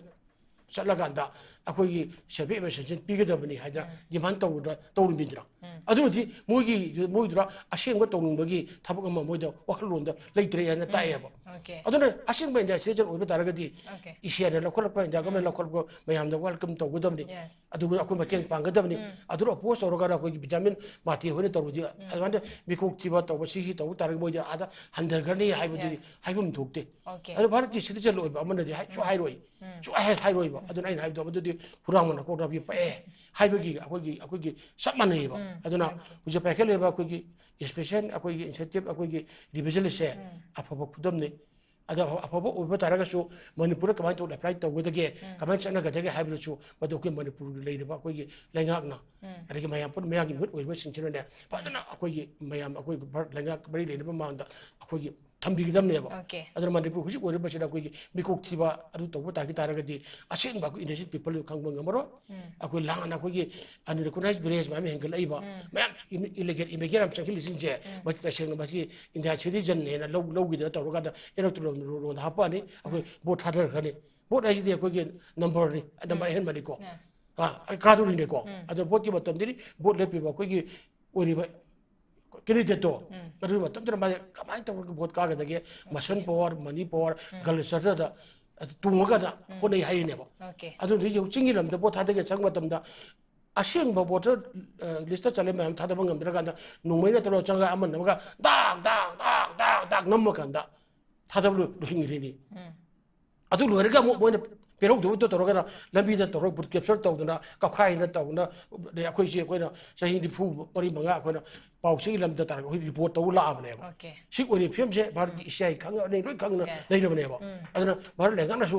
ꯆꯠꯂꯀꯥꯟꯗ ꯑꯩꯈꯣꯏꯒꯤ ꯁꯦꯜꯐ ꯏꯚꯦꯂꯨꯌꯦꯁꯟ ꯄꯤꯒꯗꯕꯅꯤ ꯍꯥꯏꯗꯅ ꯗꯤꯃꯥꯟ ꯇꯧꯔꯨꯗ ꯇꯧꯔꯨꯃꯤꯗ꯭ꯔꯥ? ꯑꯗꯨꯕꯨꯗꯤ ꯃꯣꯏꯒꯤ ꯃꯣꯏꯗꯨꯗ ꯑꯁꯦꯡꯕ ꯇꯧꯅꯤꯡꯕꯒꯤ ꯊꯕꯛ ꯑꯃ ꯃꯣꯏꯗ ꯋꯥꯈꯜꯂꯣꯟꯗ ꯂꯩꯇ꯭ꯔꯦ ꯍꯥꯏꯅ ꯇꯥꯛꯑꯦꯕ꯫ ꯑꯣꯀꯦ꯫ ꯑꯗꯨꯅ ꯑꯁꯦꯡꯕ ꯏꯟꯗꯤꯌꯥ ꯁꯤꯇꯤꯖꯟ ꯑꯣꯏꯕ ꯇꯥꯔꯒꯗꯤ ꯑꯣꯀꯦ꯫ ꯏꯁꯤꯌꯥꯅ ꯂꯧꯈꯠꯂꯛꯄ, ꯏꯟꯗꯤꯌꯥ ꯒꯃꯦꯟ ꯂꯧꯈꯠꯂꯛꯄ ꯃꯌꯥꯝꯗ ꯋꯦꯜꯀꯝ ꯇꯧꯒꯗꯕꯅꯤ꯫ ꯌꯦꯁ꯫ ꯑꯗꯨꯒ ꯑꯩꯈꯣꯏ ꯃꯇꯦꯡ ꯄꯥꯡꯒꯗꯕꯅꯤ꯫ ꯑꯗꯨ ꯑꯣꯄꯣꯁ ꯇꯧꯔꯒꯅ ꯑꯩꯈꯣꯏꯒꯤ ꯚꯤꯇꯥꯃꯤꯟ ꯃꯥꯊꯦ ꯍꯣꯏꯅ ꯇꯧꯔꯗꯤ ꯑꯗꯨꯃꯥꯏꯅ ꯃꯤꯀꯣꯛ ꯊꯤꯕ ꯇꯧꯕ ꯁꯤꯒꯤ ꯇꯧꯕ ꯇꯥꯔꯒꯗꯤ ꯃꯣꯏꯗꯤ ꯑꯥꯗ ꯍꯟꯊꯈ꯭ꯔꯅꯤ ꯍꯥꯏꯕꯗꯨꯗꯤ ꯌꯦꯁ꯫ ꯍꯥꯏꯐꯝ ꯊꯣꯛꯇꯦ꯫ ꯑꯣꯀꯦ꯫ ꯑꯗꯣ ꯚꯥꯔꯠꯀꯤ ꯁꯤꯇꯤꯖꯟ ꯑꯣꯏꯕ ꯑꯃꯅꯗꯤ ꯍꯥꯏꯁꯨ ꯍꯥꯏꯔꯣꯏ꯫ ꯁꯨ ꯍꯥꯏ ꯍꯥꯏꯔꯣꯏꯕ꯫ ꯑꯗꯨꯅ ꯑꯩꯅ ꯍꯥꯏꯕꯗꯣ ꯃꯗꯨꯗꯤ ꯍꯨꯔꯥꯟꯕꯅ ꯀꯣꯛ ꯅꯥꯄꯤ ꯄꯛꯑꯦ ꯍꯥꯏꯕꯒꯤ ꯑꯩꯈꯣꯏꯒꯤ ꯑꯩꯈꯣꯏꯒꯤ ꯆꯞ ꯃꯥꯟꯅꯩꯌꯦꯕ꯫ ꯑꯗꯨꯅ ꯍꯧꯖꯤꯛ ꯄꯥꯏꯈꯠꯂꯤꯕ ꯑꯩꯈꯣꯏꯒꯤ ꯏꯟꯁꯄꯦꯛꯁꯟ, ꯑꯩꯈꯣꯏꯒꯤ ꯏꯟꯁꯦꯟꯇꯤꯞ, ꯑꯩꯈꯣꯏꯒꯤ ꯔꯤꯚꯤꯖꯟꯁꯦ ꯑꯐꯕ ꯈꯨꯗꯝꯅꯤ꯫ ꯑꯗꯣ ꯑꯐꯕ ꯑꯣꯏꯕ ꯇꯥꯔꯒꯁꯨ ꯃꯅꯤꯄꯨꯔꯗ ꯀꯃꯥꯏꯅ ꯇꯧꯅ ꯑꯦꯄ꯭ꯂꯥꯏ ꯇꯧꯒꯗꯒꯦ, ꯀꯃꯥꯏꯅ ꯆꯠꯅꯒꯗꯒꯦ ꯍꯥꯏꯕꯗꯨꯁꯨ ꯃꯗꯨ ꯑꯩꯈꯣꯏ ꯃꯅꯤꯄꯨꯔꯒꯤ ꯂꯩꯔꯤꯕ ꯑꯩꯈꯣꯏꯒꯤ ꯂꯩꯉꯥꯛꯅ, ꯑꯗꯒꯤ ꯃꯌꯥꯝ ꯄꯨꯟꯅ ꯃꯌꯥꯝꯒꯤ ꯃꯤꯍꯨꯠ ꯑꯣꯏꯔꯤꯕꯁꯤꯡꯁꯤꯅꯅꯦ ꯐꯖꯅ ꯑꯩꯈꯣꯏꯒꯤ ꯃꯌꯥꯝ ꯑꯩꯈꯣꯏ ꯚꯥꯔꯠ ꯂꯩꯉꯥꯛ ꯃꯔꯤ ꯂꯩꯅꯕ ꯃꯃꯥꯡꯗ ꯑꯩꯈꯣꯏꯒꯤ ꯊꯝꯕꯤꯒꯗꯕꯅꯦꯕ꯫ ꯑꯣꯀꯦ꯫ ꯑꯗꯨꯅ ꯃꯅꯤꯄꯨꯔ ꯍꯧꯖꯤꯛ ꯑꯣꯏꯔꯤꯕꯁꯤꯗ ꯑꯩꯈꯣꯏꯒꯤ ꯃꯤꯀꯣꯛ ꯊꯤꯕ ꯑꯗꯨ ꯇꯧꯕ ꯇꯥꯈꯤ ꯇꯥꯔꯒꯗꯤ ꯑꯁꯦꯡꯕ ꯑꯩꯈꯣꯏ ꯏꯟꯗꯤꯖꯤꯅꯁ ꯄꯤꯄꯜꯗꯨ ꯈꯪꯕ ꯉꯝꯃꯔꯣꯏ꯫ ꯑꯩꯈꯣꯏ ꯂꯥꯟꯅ ꯑꯩꯈꯣꯏꯒꯤ ꯑꯟꯔꯤꯀꯣꯛꯅꯥꯏꯖ ꯚꯤꯂꯦꯖ ꯃꯌꯥꯝ ꯍꯦꯟꯒꯠꯂꯛꯏꯕ, ꯃꯌꯥꯝ ꯏꯂꯤꯒꯦꯜ ꯏꯃꯤꯒ꯭ꯔꯦꯟ ꯃꯌꯥꯝ ꯆꯪꯁꯤꯜꯂꯤꯁꯤꯡꯁꯦ ꯃꯁꯤ ꯇꯁꯦꯡꯅ ꯃꯁꯤ ꯏꯟꯗꯤꯌꯥ ꯁꯤꯇꯤꯖꯟꯅꯦꯅ ꯂꯧ ꯂꯧꯈꯤꯗꯅ ꯇꯧꯔꯀꯥꯟꯗ ꯏꯔꯛꯇ ꯂꯣꯟꯗ ꯍꯥꯞꯄꯛꯑꯅꯤ꯫ ꯑꯩꯈꯣꯏ ꯚꯣꯠ ꯊꯥꯗꯔꯛꯀꯅꯤ꯫ ꯚꯣꯠ ꯍꯥꯏꯁꯤꯗꯤ ꯑꯩꯈꯣꯏꯒꯤ ꯅꯝꯕꯔꯅꯤ, ꯅꯝꯕꯔ ꯑꯍꯦꯟꯕꯅꯤꯀꯣ꯫ ꯌꯦꯁ꯫ ꯑꯥ, ꯀꯥꯗꯣꯔꯤꯅꯦꯀꯣ꯫ ꯑꯗꯣ ꯚꯣꯠꯀꯤ ꯃꯇꯝꯗꯗꯤ ꯚꯣꯠ ꯂꯦꯞꯄꯤꯕ ꯑꯩꯈꯣꯏꯒꯤ ꯑꯣꯏꯔꯤꯕ ꯀꯦꯟꯗꯤꯗꯦꯠꯇꯣ ꯑꯗꯨꯒꯤ ꯃꯇꯝꯗꯨꯗ ꯃꯥꯁꯦ ꯀꯃꯥꯏꯅ ꯇꯧꯔꯒ ꯚꯣꯠ ꯀꯥꯒꯗꯒꯦ, ꯃꯁꯜ ꯄꯋꯥꯔ, ꯃꯅꯤ ꯄꯋꯥꯔ, ꯒꯜ ꯆꯠꯇꯗ ꯇꯣꯡꯉꯒꯅ ꯍꯣꯠꯅꯩ ꯍꯥꯏꯔꯤꯅꯦꯕ꯫ ꯑꯣꯀꯦ꯫ ꯑꯗꯨꯗꯤ ꯌꯦꯡꯉꯨ, ꯆꯤꯡꯒꯤ ꯂꯝꯗ ꯚꯣꯠ ꯊꯥꯗꯒꯦ ꯆꯪꯕ ꯃꯇꯝꯗ ꯑꯁꯦꯡꯕ ꯚꯣꯇꯔ ꯂꯤꯁꯇ ꯆꯜꯂꯦ ꯃꯌꯥꯝ ꯊꯥꯗꯕ ꯉꯝꯗ꯭ꯔꯀꯥꯟꯗ ꯅꯣꯡꯃꯩ ꯅꯠꯇ꯭ꯔꯒ ꯆꯪꯉꯒ ꯑꯃꯅ ꯑꯃꯒ ꯗꯥꯛ ꯗꯥꯛ ꯗꯥꯛ ꯗꯥꯛ ꯗꯥꯛ ꯅꯝꯃꯀꯥꯟꯗ ꯊꯥꯗꯕ ꯂꯣꯏ- ꯂꯣꯏꯍꯟꯈ꯭ꯔꯤꯅꯤ꯫ ꯑꯗꯨ ꯂꯣꯏꯔꯒ ꯑꯃꯨꯛ ꯃꯣꯏꯅ ꯄꯦꯔꯧꯗꯧꯗ ꯇꯧꯔꯒꯅ ꯂꯝꯕꯤꯗ ꯇꯧꯔꯒ ꯕꯨꯠ ꯀꯦꯞꯆꯔ ꯇꯧꯗꯅ ꯀꯥꯞꯈꯥꯏꯅ ꯇꯧꯗꯅ ꯑꯗꯩ ꯑꯩꯈꯣꯏꯁꯦ ꯑꯩꯈꯣꯏꯅ ꯆꯍꯤ ꯅꯤꯐꯨ ꯃꯔꯤ ꯃꯉꯥ ꯑꯩꯈꯣꯏꯅ ꯄꯥꯎ ꯆꯦꯒꯤ ꯂꯝꯗ ꯇꯥꯔꯒ ꯑꯩꯈꯣꯏ ꯔꯤꯄꯣꯔꯠ ꯇꯧꯕ ꯂꯥꯛꯑꯕꯅꯦꯕ꯫ ꯑꯣꯀꯦ꯫ ꯁꯤ ꯑꯣꯏꯔꯤꯕ ꯐꯤꯕꯝꯁꯦ ꯚꯥꯔꯠꯀꯤ ꯏꯁꯤꯌꯥꯒꯤ ꯈꯪꯉꯕꯅꯤ, ꯂꯣꯏ ꯈꯪꯅ Yes. ꯂꯩꯔꯕꯅꯦꯕ꯫ ꯑꯗꯨꯅ ꯚꯥꯔꯠ ꯂꯩꯉꯥꯛꯅꯁꯨ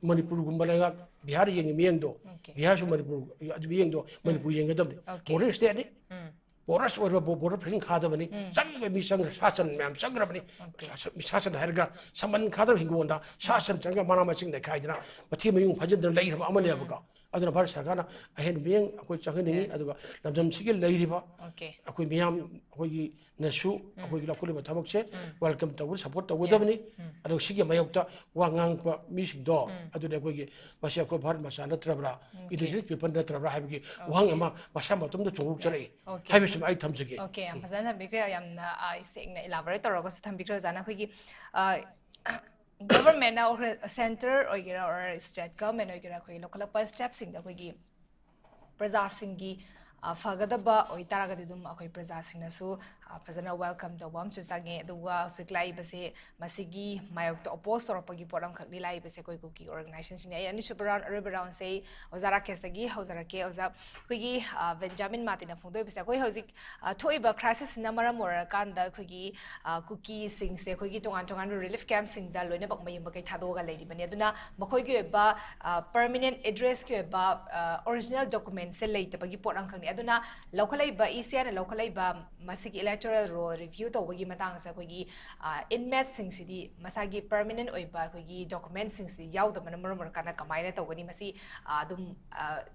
ꯃꯅꯤꯄꯨꯔꯒꯨꯝꯕ ꯂꯩꯉꯥꯛ, ꯕꯤꯍꯥꯔ ꯌꯦꯡꯉꯤ ꯃꯤꯠꯌꯦꯡꯗꯣ, Okay. ꯕꯤꯍꯥꯔꯁꯨ ꯃꯅꯤꯄꯨꯔ ꯑꯗꯨ ꯃꯤꯠꯌꯦꯡꯗꯣ ꯃꯅꯤꯄꯨꯔ ꯌꯦꯡꯒꯗꯕꯅꯤ꯫ Okay. ꯕꯣꯔꯗꯔ ꯏꯁꯇꯦꯠꯅꯤ꯫ ꯎꯝ꯫ ꯕꯣꯔꯗꯔ ꯑꯣꯏꯔꯕ ꯕꯣ- ꯕꯣꯔꯗꯔ ꯐꯦꯟꯁꯤꯡ ꯈꯥꯗꯕꯅꯤ꯫ ꯆꯪꯉꯤꯕ ꯃꯤ ꯆꯪꯈ꯭ꯔ, ꯁꯥ ꯁꯟ ꯃꯌꯥꯝ ꯆꯪꯈ꯭ꯔꯕꯅꯤ꯫ Okay. ꯁꯥ ꯁꯟ ꯍꯥꯏꯔꯒ ꯁꯃꯟ ꯈꯥꯗꯕ ꯍꯤꯡꯒꯣꯜꯗ ꯁꯥ ꯁꯟ ꯆꯪꯉꯒ ꯃꯅꯥ ꯃꯁꯤꯡ ꯂꯩꯈꯥꯏꯗꯅ ꯃꯊꯤ ꯃꯌꯨꯡ ꯐꯥꯖꯤꯟꯗꯅ ꯂꯩꯈ꯭ꯔꯕ ꯑꯃꯅꯦꯕꯀꯣ꯫ ꯑꯗꯨꯅ ꯚꯥꯔꯠ ꯁꯔꯀꯥꯔꯅ ꯑꯍꯦꯟꯕ ꯃꯤꯠꯌꯦꯡ ꯑꯩꯈꯣꯏ ꯆꯪꯍꯟꯅꯤꯡꯉꯤ꯫ ꯑꯗꯨꯒ ꯂꯝꯗꯝꯁꯤꯒꯤ ꯂꯩꯔꯤꯕ ꯑꯩꯈꯣꯏ ꯃꯤꯌꯥꯝ ꯑꯩꯈꯣꯏꯒꯤꯅꯁꯨ ꯑꯩꯈꯣꯏꯒꯤ ꯂꯧꯈꯠꯂꯤꯕ ꯊꯕꯛꯁꯦ welcome ꯇꯧꯕ, support ꯇꯧꯒꯗꯕꯅꯤ꯫ ꯑꯗꯨꯒ ꯁꯤꯒꯤ ꯃꯥꯌꯣꯛꯇ ꯋꯥ ꯉꯥꯡꯕ ꯃꯤꯁꯤꯡꯗꯣ ꯑꯗꯨꯅ ꯑꯩꯈꯣꯏꯒꯤ ꯃꯁꯤ ꯑꯩꯈꯣꯏ ꯚꯥꯔꯠ ꯃꯆꯥ ꯅꯠꯇ꯭ꯔꯕ꯭ꯔꯥ, indigenous people ꯅꯠꯇ꯭ꯔꯕ꯭ꯔꯥ ꯍꯥꯏꯕꯒꯤ ꯋꯥꯍꯪ ꯑꯃ ꯃꯁꯥ ꯃꯇꯣꯝꯗ ꯆꯣꯡꯊꯣꯛꯆꯔꯛꯏ ꯍꯥꯏꯕꯁꯤꯃ ꯑꯩ ꯊꯝꯖꯒꯦ꯫ ꯑꯣꯀꯦ, ꯌꯥꯝ ꯐꯖꯅ ꯊꯝꯕꯤꯈ꯭ꯔꯦ꯫ ꯌꯥꯝꯅ ꯁꯦꯡꯅ elaborate ꯇꯧꯔꯒꯁꯨ ꯊꯝꯕꯤꯈ꯭ꯔꯦ ꯑꯣꯖꯥꯅ꯫ ꯑꯩꯈꯣꯏꯒꯤ ꯒꯚꯔꯟꯃꯦꯟꯅ, centre ꯑꯣꯏꯒꯦꯔꯥ or state government ꯑꯣꯏꯒꯦꯔꯥ, ꯑꯩꯈꯣꯏꯒꯤ ꯂꯧꯈꯠꯂꯛꯄ stepꯁꯤꯡꯗ ꯑꯩꯈꯣꯏꯒꯤ ꯄ꯭ꯔꯖꯥꯁꯤꯡꯒꯤ ꯐꯒꯗꯕ ꯑꯣꯏꯇꯥꯔꯒꯗꯤ ꯑꯗꯨꯝ ꯑꯩꯈꯣꯏ ꯄ꯭ꯔꯖꯥꯁꯤꯡꯅꯁꯨ ꯐꯖꯅ welcome ꯇꯧꯕ ꯑꯃꯁꯨ ꯆꯪꯉꯦ꯫ ꯑꯗꯨꯒ ꯍꯧꯖꯤꯛ ꯂꯥꯛꯏꯕꯁꯦ ꯃꯁꯤꯒꯤ ꯃꯥꯌꯣꯛꯇ oppose ꯇꯧꯔꯛꯄꯒꯤ ꯄꯣꯠ ꯑꯃꯈꯛꯅꯤ ꯂꯥꯛꯏꯕꯁꯦ ꯑꯩꯈꯣꯏ ꯀꯨꯀꯤ organisationꯁꯤꯡꯅ꯫ ꯑꯩ ꯑꯅꯤꯁꯨꯕ round, ꯑꯔꯣꯏꯕ roundꯁꯦ ꯑꯩ ꯑꯣꯖꯥ ꯔꯥꯀꯦꯁꯇꯒꯤ ꯍꯧꯖꯔꯛꯀꯦ꯫ ꯑꯣꯖꯥ, ꯑꯩꯈꯣꯏꯒꯤ ꯕꯦꯟꯖꯥꯃꯤꯟ ꯃꯥꯔꯇꯤꯟꯅ ꯐꯣꯡꯗꯣꯛꯏꯕꯁꯦ ꯑꯩꯈꯣꯏ ꯍꯧꯖꯤꯛ ꯊꯣꯛꯏꯕ crisisꯁꯤꯅ ꯃꯔꯝ ꯑꯣꯏꯔꯀꯥꯟꯗ ꯑꯩꯈꯣꯏꯒꯤ ꯀꯨꯀꯤꯁꯤꯡꯁꯦ ꯑꯩꯈꯣꯏꯒꯤ ꯇꯣꯉꯥꯟ ꯇꯣꯉꯥꯟꯕ relief campꯁꯤꯡꯗ ꯂꯣꯏꯅꯃꯛ ꯃꯌꯨꯝ ꯃꯀꯩ ꯊꯥꯗꯣꯛꯑꯒ ꯂꯩꯔꯤꯕꯅꯤ꯫ ꯑꯗꯨꯅ ꯃꯈꯣꯏꯒꯤ ꯑꯣꯏꯕ permanent addressꯀꯤ ꯑꯣꯏꯕ original documentꯁꯦ ꯂꯩꯇꯕꯒꯤ ꯄꯣꯠ ꯑꯃꯈꯛꯅꯤ꯫ ꯑꯗꯨꯅ ꯂꯧꯈꯠꯂꯛꯏꯕ, ECIꯅ ꯂꯧꯈꯠꯂꯛꯏꯕ ꯃꯁꯤꯒꯤ electoral roll review ꯇꯧꯕꯒꯤ ꯃꯇꯥꯡꯁꯦ ꯑꯩꯈꯣꯏꯒꯤ inmateꯁꯤꯡꯁꯤꯗꯤ ꯃꯁꯥꯒꯤ permanent ꯑꯣꯏꯕ ꯑꯩꯈꯣꯏꯒꯤ documentꯁꯤꯡꯁꯤꯗꯤ ꯌꯥꯎꯗꯕꯅ ꯃꯔꯝ ꯑꯣꯏꯔꯀꯥꯟꯗ ꯀꯃꯥꯏꯅ ꯇꯧꯒꯅꯤ? ꯃꯁꯤ ꯑꯗꯨꯝ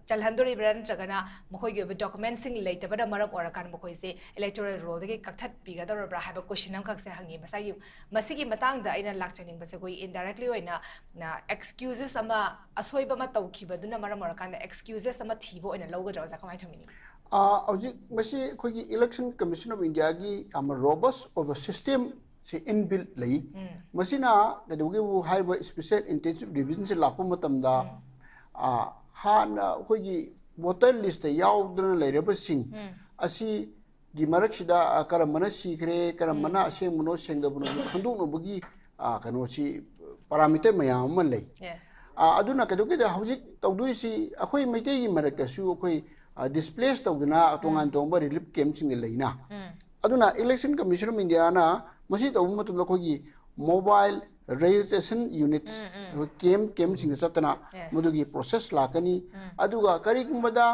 ꯆꯜꯍꯟꯗꯣꯔꯤꯕ꯭ꯔꯥ, ꯅꯠꯇ꯭ꯔꯒꯅ ꯃꯈꯣꯏꯒꯤ ꯑꯣꯏꯕ documentꯁꯤꯡ ꯂꯩꯇꯕꯅ ꯃꯔꯝ ꯑꯣꯏꯔꯀꯥꯟꯗ ꯃꯈꯣꯏꯁꯦ electoral rollꯗꯒꯤ ꯀꯛꯊꯠꯄꯤꯒꯗꯧꯔꯕ꯭ꯔꯥ ꯍꯥꯏꯕ question ꯑꯃꯈꯛꯁꯦ ꯍꯪꯉꯤ꯫ ꯃꯁꯥꯒꯤ, ꯃꯁꯤꯒꯤ ꯃꯇꯥꯡꯗ ꯑꯩꯅ ꯂꯥꯛꯆꯅꯤꯡꯕꯁꯦ ꯑꯩꯈꯣꯏ indirectly ꯑꯣꯏꯅ excuses ꯑꯃ, ꯑꯁꯣꯏꯕ ꯑꯃ ꯇꯧꯈꯤꯕꯗꯨꯅ ꯃꯔꯝ ꯑꯣꯏꯔꯀꯥꯟꯗ excuses ꯑꯃ ꯊꯤꯕ ꯑꯣꯏꯅ ꯂꯧꯒꯗ꯭ꯔꯥ ꯑꯣꯖꯥ? ꯀꯃꯥꯏꯅ ꯊꯝꯕꯤꯅꯤꯡꯉꯤ? ꯍꯧꯖꯤꯛ ꯃꯁꯤ ꯑꯩꯈꯣꯏꯒꯤ Election Commission of Indiaꯒꯤ ꯌꯥꯝꯅ robust ꯑꯣꯏꯕ systemꯁꯦ inbuilt ꯂꯩ꯫ ꯃꯁꯤꯅ ꯀꯩꯗꯧꯒꯦꯕꯨ ꯍꯥꯏꯔꯤꯕ special intensive revisionꯁꯦ ꯂꯥꯛꯄ ꯃꯇꯝꯗ ꯍꯥꯟꯅ ꯑꯩꯈꯣꯏꯒꯤ voter listꯇ ꯌꯥꯎꯗꯅ ꯂꯩꯔꯕꯁꯤꯡ ꯑꯁꯤꯒꯤ ꯃꯔꯛꯁꯤꯗ ꯀꯔꯝꯕꯅ ꯁꯤꯈ꯭ꯔꯦ, ꯀꯔꯝꯕꯅ ꯑꯁꯦꯡꯕꯅꯣ ꯁꯦꯡꯗꯕꯅꯣ ꯈꯪꯗꯣꯛꯅꯕꯒꯤ ꯀꯩꯅꯣꯁꯤ parameter ꯃꯌꯥꯝ ꯑꯃ ꯂꯩ꯫ ꯑꯗꯨꯅ ꯀꯩꯗꯧꯒꯦꯗ ꯍꯧꯖꯤꯛ ꯇꯧꯗꯣꯏꯁꯤ ꯑꯩꯈꯣꯏ ꯃꯩꯇꯩꯒꯤ ꯃꯔꯛꯇꯁꯨ ꯑꯩꯈꯣꯏ displace ꯇꯧꯗꯅ ꯇꯣꯉꯥꯟ ꯇꯣꯉꯥꯟꯕ relief campꯁꯤꯡꯗ ꯂꯩꯅ꯫ ꯑꯗꯨꯅ Election Commission of Indiaꯅ ꯃꯁꯤ ꯇꯧꯕ ꯃꯇꯝꯗ ꯑꯩꯈꯣꯏꯒꯤ mobile registration units, camp campꯁꯤꯡꯗ ꯆꯠꯇꯅ ꯃꯗꯨꯒꯤ process ꯂꯥꯛꯀꯅꯤ꯫ ꯑꯗꯨꯒ ꯀꯔꯤꯒꯨꯝꯕꯗ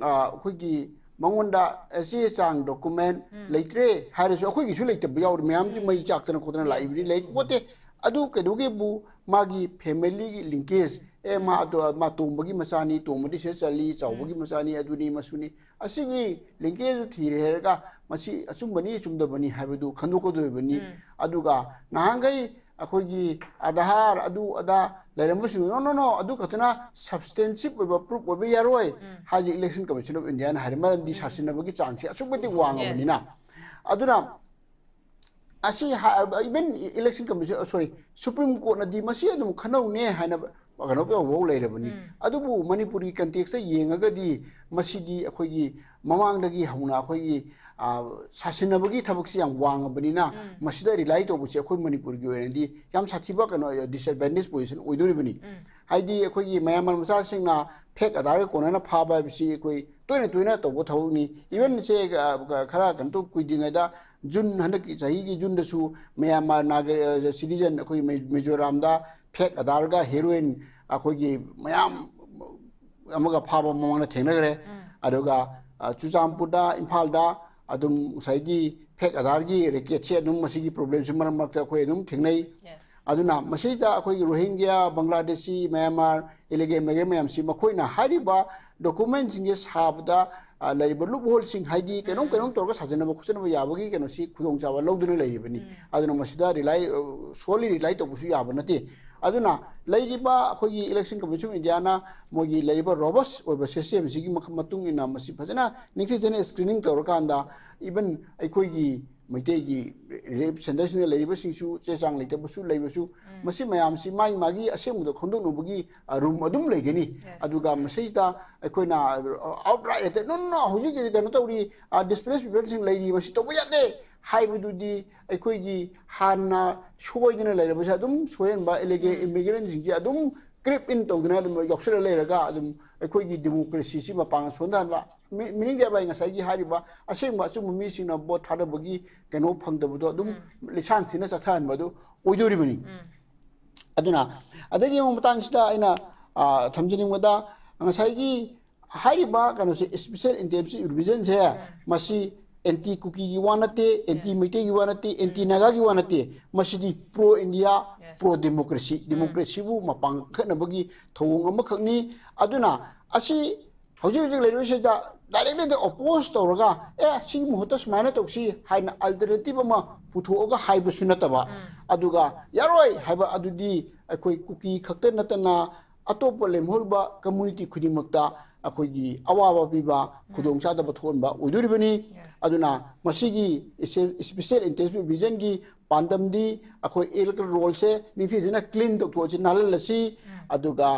ꯑꯩꯈꯣꯏꯒꯤ ꯃꯉꯣꯟꯗ ꯆꯦ ꯆꯥꯡ document ꯂꯩꯇ꯭ꯔꯦ ꯍꯥꯏꯔꯁꯨ, ꯑꯩꯈꯣꯏꯒꯤꯁꯨ ꯂꯩꯇꯕ ꯌꯥꯎꯔꯤ, ꯃꯌꯥꯝꯁꯨ ꯃꯩ ꯆꯥꯛꯇꯅ ꯈꯣꯠꯇꯅ ꯂꯥꯛꯏꯕꯗꯤ ꯂꯩ ꯄꯣꯠꯇꯦ꯫ ꯑꯗꯨ ꯀꯩꯗꯧꯒꯦꯕꯨ ꯃꯥꯒꯤ family ꯒꯤ linkage, ꯑꯦ, ꯃꯥ ꯑꯗꯣ, ꯃꯥ ꯇꯣꯝꯕꯒꯤ ꯃꯆꯥꯅꯤ, ꯇꯣꯝꯕꯗꯤ ꯁꯤꯗ ꯆꯜꯂꯤ, ꯆꯥꯎꯕꯒꯤ ꯃꯆꯥꯅꯤ, ꯑꯗꯨꯅꯤ, ꯃꯁꯨꯅꯤ, ꯑꯁꯤꯒꯤ linkage ꯇꯨ ꯊꯤꯔꯦ ꯍꯥꯏꯔꯒ ꯃꯁꯤ ꯑꯆꯨꯝꯕꯅꯤ, ꯆꯨꯝꯗꯕꯅꯤ ꯍꯥꯏꯕꯗꯨ ꯈꯟꯗꯣꯛꯀꯗꯧꯔꯤꯕꯅꯤ꯫ ꯑꯗꯨꯒ ꯅꯍꯥꯟꯈꯩ ꯑꯩꯈꯣꯏꯒꯤ ꯑꯥꯙꯥꯔ ꯑꯗꯨ ꯑꯗꯥ ꯂꯩꯔꯝꯕꯁꯤꯡꯗꯨ, no, no, no, ꯑꯗꯨ ꯈꯛꯇꯅ substantive ꯑꯣꯏꯕ proof ꯑꯣꯏꯕ ꯌꯥꯔꯣꯏ ꯍꯥꯏꯁꯦ Election Commission of India ꯅ ꯍꯥꯏꯔꯦ꯫ ꯃꯔꯝꯗꯤ ꯁꯥꯁꯤꯟꯅꯕꯒꯤ ꯆꯥꯡꯁꯤ ꯑꯁꯨꯛꯀꯤ ꯃꯇꯤꯛ ꯋꯥꯡꯉꯕꯅꯤꯅ꯫ ꯑꯗꯨꯅ ꯑꯁꯤ ꯍꯥ-, even Election Commission, sorry, Supreme Court ꯅꯗꯤ ꯃꯁꯤ ꯑꯗꯨꯝ ꯈꯟꯅꯧꯅꯦ ꯍꯥꯏꯅ ꯀꯩꯅꯣ ꯇꯧꯕꯐꯥꯎ ꯂꯩꯔꯕꯅꯤ꯫ ꯑꯗꯨꯕꯨ ꯃꯅꯤꯄꯨꯔꯒꯤ context ꯇ ꯌꯦꯡꯉꯒꯗꯤ ꯃꯁꯤꯗꯤ ꯑꯩꯈꯣꯏꯒꯤ ꯃꯃꯥꯡꯗꯒꯤ ꯍꯧꯅ ꯑꯩꯈꯣꯏꯒꯤ, ꯑ, ꯁꯥꯁꯤꯟꯅꯕꯒꯤ ꯊꯕꯛꯁꯤ ꯌꯥꯝ ꯋꯥꯡꯉꯕꯅꯤꯅ ꯃꯁꯤꯗ rely ꯇꯧꯕꯁꯦ ꯑꯩꯈꯣꯏ ꯃꯅꯤꯄꯨꯔꯒꯤ ꯑꯣꯏꯅꯗꯤ ꯌꯥꯝ ꯁꯥꯊꯤꯕ ꯀꯩꯅꯣ, disadvantage position ꯑꯣꯏꯗꯣꯔꯤꯕꯅꯤ꯫ ꯍꯥꯏꯗꯤ ꯑꯩꯈꯣꯏꯒꯤ ꯃꯌꯥꯝ ꯃꯆꯥꯁꯤꯡꯅ fake ꯑꯥꯙꯥꯔꯒ ꯀꯣꯟꯅꯅ ꯐꯥꯕ ꯍꯥꯏꯕꯁꯤ ꯑꯩꯈꯣꯏ ꯇꯣꯏꯅ ꯇꯣꯏꯅ ꯇꯧꯕ ꯊꯕꯛꯅꯤ꯫ Even ꯁꯦ, ꯑ, ꯈꯔ ꯀꯩꯅꯣ ꯇꯧ, ꯀꯨꯏꯗ꯭ꯔꯤꯉꯩꯗ June, ꯍꯟꯗꯛꯀꯤ ꯆꯍꯤꯒꯤ June ꯗꯁꯨ ꯃꯌꯥꯟꯃꯥꯔ ꯅꯥꯒ-, ꯑ, citizen ꯑꯩꯈꯣꯏ ꯃꯤ-, ꯃꯤꯖꯣꯔꯥꯝꯗ fake ꯑꯥꯙꯥꯔꯒ heroin ꯑꯩꯈꯣꯏꯒꯤ ꯃꯌꯥꯝ ꯑꯃꯒ ꯐꯥꯕ ꯃꯃꯥꯡꯗ ꯊꯦꯡꯅꯈ꯭ꯔꯦ꯫ ꯑꯗꯨꯒ, ꯑ, ꯆꯨꯔꯆꯥꯟꯄꯨꯔꯗ, ꯏꯝꯐꯥꯜꯗ ꯑꯗꯨꯝ ꯉꯁꯥꯏꯒꯤ fake ꯑꯥꯙꯥꯔꯒꯤ racket ꯁꯦ ꯑꯗꯨꯝ ꯃꯁꯤꯒꯤ problem ꯁꯦ ꯃꯔꯛ ꯃꯔꯛꯇ ꯑꯩꯈꯣꯏ ꯑꯗꯨꯝ ꯊꯦꯡꯅꯩ꯫ ꯑꯗꯨꯅ ꯃꯁꯤꯗ ꯑꯩꯈꯣꯏꯒꯤ ꯔꯣꯍꯤꯡꯒ꯭ꯌꯥ, ꯕꯪꯒ꯭ꯂꯥꯗꯦꯁꯤ, ꯃꯌꯥꯟꯃꯥꯔ, illegal immigrant ꯃꯌꯥꯝꯁꯤ ꯃꯈꯣꯏꯅ ꯍꯥꯏꯔꯤꯕ document ꯁꯤꯡꯁꯦ ꯁꯥꯕꯗ, ꯑ, ꯂꯩꯔꯤꯕ loophole ꯁꯤꯡ, ꯍꯥꯏꯗꯤ ꯀꯩꯅꯣꯝ ꯀꯩꯅꯣꯝ ꯇꯧꯔꯒ ꯁꯥꯖꯟꯅꯕ ꯈꯣꯠꯆꯟꯅꯕ ꯌꯥꯕꯒꯤ ꯀꯩꯅꯣꯁꯤ ꯈꯨꯗꯣꯡꯆꯥꯕ ꯂꯧꯗꯨꯅ ꯂꯩꯔꯤꯕꯅꯤ꯫ ꯑꯗꯨꯅ ꯃꯁꯤꯗ rely, ꯑ, solely rely ꯇꯧꯕꯁꯨ ꯌꯥꯕ ꯅꯠꯇꯦ꯫ ꯑꯗꯨꯅ ꯂꯩꯔꯤꯕ ꯑꯩꯈꯣꯏꯒꯤ Election Commission of India ꯅ ꯃꯣꯏꯒꯤ ꯂꯩꯔꯤꯕ robust ꯑꯣꯏꯕ system ꯁꯤꯒꯤ ꯃꯈ-, ꯃꯇꯨꯡ ꯏꯟꯅ ꯃꯁꯤ ꯐꯖꯅ ꯅꯤꯡꯊꯤꯖꯅ screening ꯇꯧꯔꯀꯥꯟꯗ, even ꯑꯩꯈꯣꯏꯒꯤ ꯃꯩꯇꯩꯒꯤ relief center ꯁꯤꯡꯗ ꯂꯩꯔꯤꯕꯁꯤꯡꯁꯨ ꯆꯦ ꯆꯥꯡ ꯂꯩꯇꯕꯁꯨ ꯂꯩꯕꯁꯨ, ꯃꯁꯤ ꯃꯌꯥꯝꯁꯤ ꯃꯥꯒꯤ ꯃꯥꯒꯤ ꯑꯁꯦꯡꯕꯗꯣ ꯈꯪꯗꯣꯛꯅꯕꯒꯤ, ꯑ, room ꯑꯗꯨꯝ ꯂꯩꯒꯅꯤ꯫ ꯑꯗꯨꯒ ꯃꯁꯤꯗ ꯑꯩꯈꯣꯏꯅ, ꯑ, outright ꯍꯦꯛꯇ, "No, no, no, ꯍꯧꯖꯤꯛ ꯀꯩꯅꯣ ꯇꯧꯔꯤ, ꯑ, displaced people ꯁꯤꯡ ꯂꯩꯔꯤ, ꯃꯁꯤ ꯇꯧꯕ ꯌꯥꯗꯦ" ꯍꯥꯏꯕꯗꯨꯗꯤ ꯑꯩꯈꯣꯏꯒꯤ ꯍꯥꯟꯅ ꯁꯣꯏꯗꯅ ꯂꯩꯔꯕꯁꯦ ꯑꯗꯨꯝ ꯁꯣꯏꯍꯟꯕ, illegal immigrant ꯁꯤꯡꯁꯤ ꯑꯗꯨꯝ creep in ꯇꯧꯗꯅ ꯑꯗꯨꯝ ꯌꯥꯎꯁꯜꯂ ꯂꯩꯔꯒ ꯑꯗꯨꯝ ꯑꯩꯈꯣꯏꯒꯤ democracy ꯁꯤ ꯃꯄꯥꯡꯒꯜ ꯁꯣꯟꯊꯍꯟꯕ, ꯃꯤ-, meaning thereby ꯉꯁꯥꯏꯒꯤ ꯍꯥꯏꯔꯤꯕ ꯑꯁꯦꯡꯕ ꯑꯆꯨꯝꯕ ꯃꯤꯁꯤꯡꯅ vote ꯊꯥꯗꯕꯒꯤ ꯀꯩꯅꯣ ꯐꯪꯗꯕꯗꯣ ꯑꯗꯨꯝ ꯂꯤꯁꯥꯡ ꯁꯤꯠꯅ ꯆꯠꯊꯍꯟꯕ ꯑꯗꯨ ꯑꯣꯏꯗꯣꯔꯤꯕꯅꯤ꯫ ꯑꯗꯨꯅ ꯑꯗꯒꯤ ꯑꯃꯨꯛ ꯃꯇꯥꯡꯁꯤꯗ ꯑꯩꯅ, ꯑ, ꯊꯝꯖꯅꯤꯡꯕꯗ ꯉꯁꯥꯏꯒꯤ ꯍꯥꯏꯔꯤꯕ ꯀꯩꯅꯣꯁꯦ, special intensive revision ꯁꯦ, ꯃꯁꯤ ꯑꯦꯟꯇꯤ ꯀꯨꯀꯤꯒꯤ ꯋꯥ ꯅꯠꯇꯦ, ꯑꯦꯟꯇꯤ ꯃꯩꯇꯩꯒꯤ ꯋꯥ ꯅꯠꯇꯦ, ꯑꯦꯟꯇꯤ ꯅꯥꯒꯥꯒꯤ ꯋꯥ ꯅꯠꯇꯦ꯫ ꯃꯁꯤꯗꯤ pro India, Yes. Pro democracy, ꯗꯦꯃꯣꯀ꯭ꯔꯦꯁꯤꯕꯨ ꯃꯄꯥꯡ ꯀꯟꯈꯠꯅꯕꯒꯤ ꯊꯧꯑꯣꯡ ꯑꯃꯈꯛꯅꯤ꯫ ꯑꯗꯨꯅ ꯑꯁꯤ ꯍꯧꯖꯤꯛ ꯍꯧꯖꯤꯛ ꯂꯩꯔꯤꯕꯁꯤꯗ ꯗꯥꯏꯔꯦꯛꯂꯤꯗ ꯑꯣꯄꯣꯖ ꯇꯧꯔꯒ, ꯑꯦ, ꯁꯤꯒꯤ ꯃꯍꯨꯠꯇ ꯁꯨꯃꯥꯏꯅ ꯇꯧꯁꯤ ꯍꯥꯏꯅ ꯑꯜꯇꯔꯅꯦꯇꯤꯚ ꯑꯃ ꯄꯨꯊꯣꯛꯑꯒ ꯍꯥꯏꯕꯁꯨ ꯅꯠꯇꯕ, ꯑꯗꯨꯒ ꯌꯥꯔꯣꯏ ꯍꯥꯏꯕ ꯑꯗꯨꯗꯤ ꯑꯩꯈꯣꯏ ꯀꯨꯀꯤ ꯈꯛꯇ ꯅꯠꯇꯅ ꯑꯇꯣꯞꯄ ꯂꯦꯝꯍꯧꯔꯤꯕ ꯀꯝꯃꯨꯅꯤꯇꯤ ꯈꯨꯗꯤꯡꯃꯛꯇ ꯑꯩꯈꯣꯏꯒꯤ ꯑꯋꯥꯕ ꯄꯤꯕ, ꯈꯨꯗꯣꯡꯆꯥꯗꯕ ꯊꯣꯛꯍꯟꯕ ꯑꯣꯏꯗꯣꯔꯤꯕꯅꯤ꯫ ꯑꯗꯨꯅ ꯃꯁꯤꯒꯤ ꯏꯁꯄꯤꯁꯦꯜ ꯏꯟꯇꯦꯟꯁꯤꯚ ꯔꯤꯚꯤꯖꯟꯒꯤ ꯄꯥꯟꯗꯝꯗꯤ ꯑꯩꯈꯣꯏ ꯏꯂꯦꯛꯇꯣꯔꯦꯜ ꯔꯣꯜꯁꯦ ꯅꯤꯡꯊꯤꯖꯅ ꯀ꯭ꯂꯤꯟ ꯇꯧꯊꯣꯛꯑꯁꯤ, ꯅꯥꯜꯍꯜꯂꯁꯤ, ꯑꯗꯨꯒ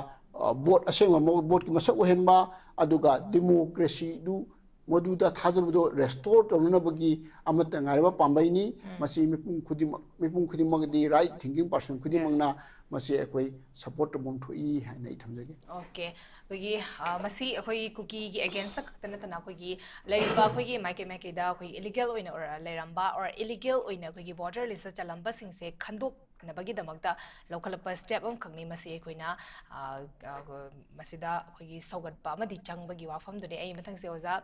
ꯚꯣꯠ ꯑꯁꯦꯡꯕ ꯚꯣꯠꯀꯤ ꯃꯁꯛ ꯑꯣꯏꯍꯟꯕ, ꯑꯗꯨꯒ ꯗꯦꯃꯣꯀ꯭ꯔꯦꯁꯤꯗꯨ ꯃꯗꯨꯗ ꯊꯥꯖꯕꯗꯣ ꯔꯦꯁꯇꯣꯔ ꯇꯧꯅꯅꯕꯒꯤ ꯑꯃꯠꯇ ꯉꯥꯏꯔꯕ ꯄꯥꯝꯕꯩꯅꯤ꯫ ꯃꯁꯤ ꯃꯤꯄꯨꯝ ꯈꯨꯗꯤꯡꯃꯛ, ꯃꯤꯄꯨꯝ ꯈꯨꯗꯤꯡꯃꯛꯀꯤꯗꯤ ꯔꯥꯏꯠ ꯊꯤꯡꯀꯤꯡ ꯄꯥꯔꯁꯟ ꯈꯨꯗꯤꯡꯃꯛꯅ ꯃꯁꯤ ꯑꯩꯈꯣꯏ ꯁꯄꯣꯔꯠ ꯇꯧꯐꯝ ꯊꯣꯛꯏ ꯍꯥꯏꯅ ꯑꯩ ꯊꯝꯖꯒꯦ꯫ ꯑꯣꯀꯦ, ꯑꯩꯈꯣꯏꯒꯤ ꯃꯁꯤ ꯑꯩꯈꯣꯏꯒꯤ ꯀꯨꯀꯤꯒꯤ ꯑꯦꯒꯦꯟꯁꯇ ꯈꯛꯇ ꯅꯠꯇꯅ ꯑꯩꯈꯣꯏꯒꯤ ꯂꯩꯔꯤꯕ ꯑꯩꯈꯣꯏꯒꯤ ꯃꯥꯏꯀꯩ ꯃꯥꯏꯀꯩꯗ ꯑꯩꯈꯣꯏ ꯏꯂꯤꯒꯦꯜ ꯑꯣꯏꯅ ꯂꯩꯔꯝꯕ ꯑꯣꯔ ꯏꯂꯤꯒꯦꯜ ꯑꯣꯏꯅ ꯑꯩꯈꯣꯏꯒꯤ ꯚꯣꯇꯔ ꯂꯤꯁꯇ ꯆꯜꯂꯝꯕꯁꯤꯡꯁꯦ ꯈꯟꯗꯣꯛꯅꯕꯒꯤꯗꯃꯛꯇ ꯂꯧꯈꯠꯂꯛꯄ ꯁ꯭ꯇꯦꯞ ꯑꯃꯈꯛꯅꯤ ꯃꯁꯤ ꯑꯩꯈꯣꯏꯅ꯫ ꯃꯁꯤꯗ ꯑꯩꯈꯣꯏꯒꯤ ꯁꯧꯒꯠꯄ ꯑꯃꯗꯤ ꯆꯪꯕꯒꯤ ꯋꯥꯐꯝꯗꯨꯅꯤ꯫ ꯑꯩ ꯃꯊꯪꯁꯦ ꯑꯣꯖꯥ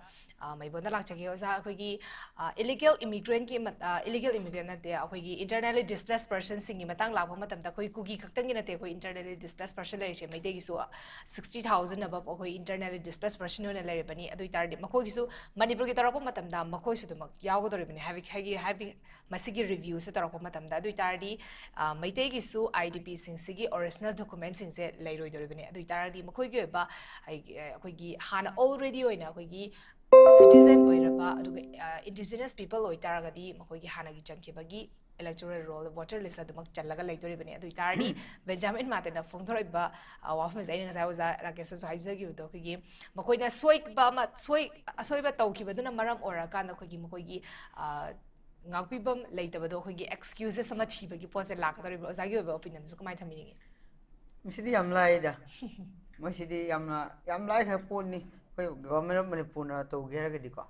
ꯃꯩꯕꯣꯟꯗ ꯂꯥꯛꯆꯒꯦ꯫ ꯑꯣꯖꯥ, ꯑꯩꯈꯣꯏꯒꯤ ꯏꯂꯤꯒꯦꯜ ꯏꯃꯤꯒ꯭ꯔꯦꯟꯒꯤ, ꯏꯂꯤꯒꯦꯜ ꯏꯃꯤꯒ꯭ꯔꯦꯟ ꯅꯠꯇꯦ, ꯑꯩꯈꯣꯏꯒꯤ ꯏꯟꯇꯔꯅꯦꯂꯤ ꯗꯤꯁꯄ꯭ꯂꯦꯁ ꯄꯔꯁꯟꯁꯤꯡꯒꯤ ꯃꯇꯥꯡ ꯂꯥꯛꯄ ꯃꯇꯝꯗ ꯑꯩꯈꯣꯏ ꯀꯨꯀꯤ ꯈꯛꯇꯪꯒꯤ ꯅꯠꯇꯦ, ꯑꯩꯈꯣꯏ ꯏꯟꯇꯔꯅꯦꯂꯤ ꯗꯤꯁꯄ꯭ꯂꯦꯁ ꯄꯔꯁꯟ ꯂꯩꯔꯤꯁꯦ ꯃꯩꯇꯩꯒꯤꯁꯨ ꯁꯤꯛꯁꯇꯤ ꯊꯥꯎꯖꯟ ꯑꯕꯞ ꯑꯩꯈꯣꯏ ꯏꯟꯇꯔꯅꯦꯂꯤ ꯗꯤꯁꯄ꯭ꯂꯦꯁ ꯄꯔꯁꯟ ꯑꯣꯏꯅ ꯂꯩꯔꯤꯕꯅꯤ꯫ ꯑꯗꯨ ꯑꯣꯏꯇꯥꯔꯗꯤ ꯃꯈꯣꯏꯒꯤꯁꯨ ꯃꯅꯤꯄꯨꯔꯒꯤ ꯇꯧꯔꯛꯄ ꯃꯇꯝꯗ ꯃꯈꯣꯏꯁꯨ ꯑꯗꯨꯃꯛ ꯌꯥꯎꯒꯗꯧꯔꯤꯕꯅꯤ ꯍꯥꯏꯕꯒꯤ ꯍꯥꯏꯕꯤ ꯃꯁꯤꯒꯤ ꯔꯤꯚ꯭ꯌꯨꯁꯦ ꯇꯧꯔꯛꯄ ꯃꯇꯝꯗ꯫ ꯑꯗꯨ ꯑꯣꯏꯇꯥꯔꯗꯤ ꯃꯩꯇꯩꯒꯤꯁꯨ ꯑꯥꯏ ꯗꯤ ꯄꯤꯁꯤꯡꯁꯤꯒꯤ ꯑꯣꯔꯤꯖꯤꯅꯦꯜ ꯗꯣꯀꯨꯃꯦꯟꯁꯤꯡꯁꯦ ꯂꯩꯔꯣꯏꯗꯧꯔꯤꯕꯅꯤ꯫ ꯑꯗꯨ ꯑꯣꯏꯇꯥꯔꯗꯤ ꯃꯈꯣꯏꯒꯤ ꯑꯣꯏꯕ ꯑꯩꯈꯣꯏꯒꯤ ꯍꯥꯟꯅ ꯑꯣꯜꯔꯦꯗꯤ ꯑꯣꯏꯅ ꯑꯩꯈꯣꯏꯒꯤ ꯁꯤꯇꯤꯖꯦꯟ ꯑꯣꯏꯔꯕ ꯑꯗꯨꯒ ꯏꯟꯗꯤꯖꯤꯅꯁ ꯄꯤꯄꯜ ꯑꯣꯏꯇꯥꯔꯒꯗꯤ ꯃꯈꯣꯏꯒꯤ ꯍꯥꯟꯅꯒꯤ ꯆꯟꯈꯤꯕꯒꯤ ꯏꯂꯦꯛꯇꯣꯔꯦꯜ ꯔꯣꯜ ꯚꯣꯇꯔ ꯂꯤꯁꯇ ꯑꯗꯨꯃꯛ ꯆꯜꯂꯒ ꯂꯩꯗꯣꯔꯤꯕꯅꯤ꯫ ꯑꯗꯨ ꯑꯣꯏꯇꯥꯔꯗꯤ ꯕꯦꯟꯖꯥꯃꯤꯟ ꯃꯥꯔꯇꯤꯟꯅ ꯐꯣꯡꯗꯣꯔꯛꯏꯕ ꯋꯥꯐꯝꯁꯦ ꯑꯩꯅ ꯉꯁꯥꯏ ꯑꯣꯖꯥ ꯔꯥꯀꯦꯁꯇꯁꯨ ꯍꯥꯏꯖꯈꯤꯕꯗꯣ, ꯑꯩꯈꯣꯏꯒꯤ ꯃꯈꯣꯏꯅ ꯁꯣꯏꯕ ꯑꯃ ꯁꯣꯏ ꯑꯁꯣꯏꯕ ꯇꯧꯈꯤꯕꯗꯨꯅ ꯃꯔꯝ ꯑꯣꯏꯔꯀꯥꯟꯗ ꯑꯩꯈꯣꯏꯒꯤ ꯃꯈꯣꯏꯒꯤ ꯉꯥꯛꯄꯤꯐꯝ ꯂꯩꯇꯕꯗꯣ, ꯑꯩꯈꯣꯏꯒꯤ ꯑꯦꯛꯁꯀ꯭ꯌꯨꯖꯦꯁ ꯑꯃ ꯊꯤꯕꯒꯤ ꯄꯣꯠꯁꯦ ꯂꯥꯛꯀꯗꯧꯔꯤꯕ꯭ꯔꯣ? ꯑꯣꯖꯥꯒꯤ ꯑꯣꯏꯕ ꯑꯣꯄꯤꯅꯤꯌꯟꯗꯁꯨ ꯀꯃꯥꯏꯅ ꯊꯝꯕꯤꯅꯤꯡꯉꯤ? ꯃꯁꯤꯗꯤ ꯌꯥꯝ ꯂꯥꯏꯗ꯫ ꯃꯣꯏꯁꯤꯗꯤ ꯌꯥꯝꯅ ꯌꯥꯝ ꯂꯥꯏꯈ꯭ꯔꯕ ꯄꯣꯠꯅꯤ꯫ ꯑꯩꯈꯣꯏ ꯒꯣꯚꯔꯟꯃꯦꯟ ꯑꯣꯐ ꯃꯅꯤꯄꯨꯔꯅ ꯇꯧꯒꯦ ꯍꯥꯏꯔꯒꯗꯤꯀꯣ꯫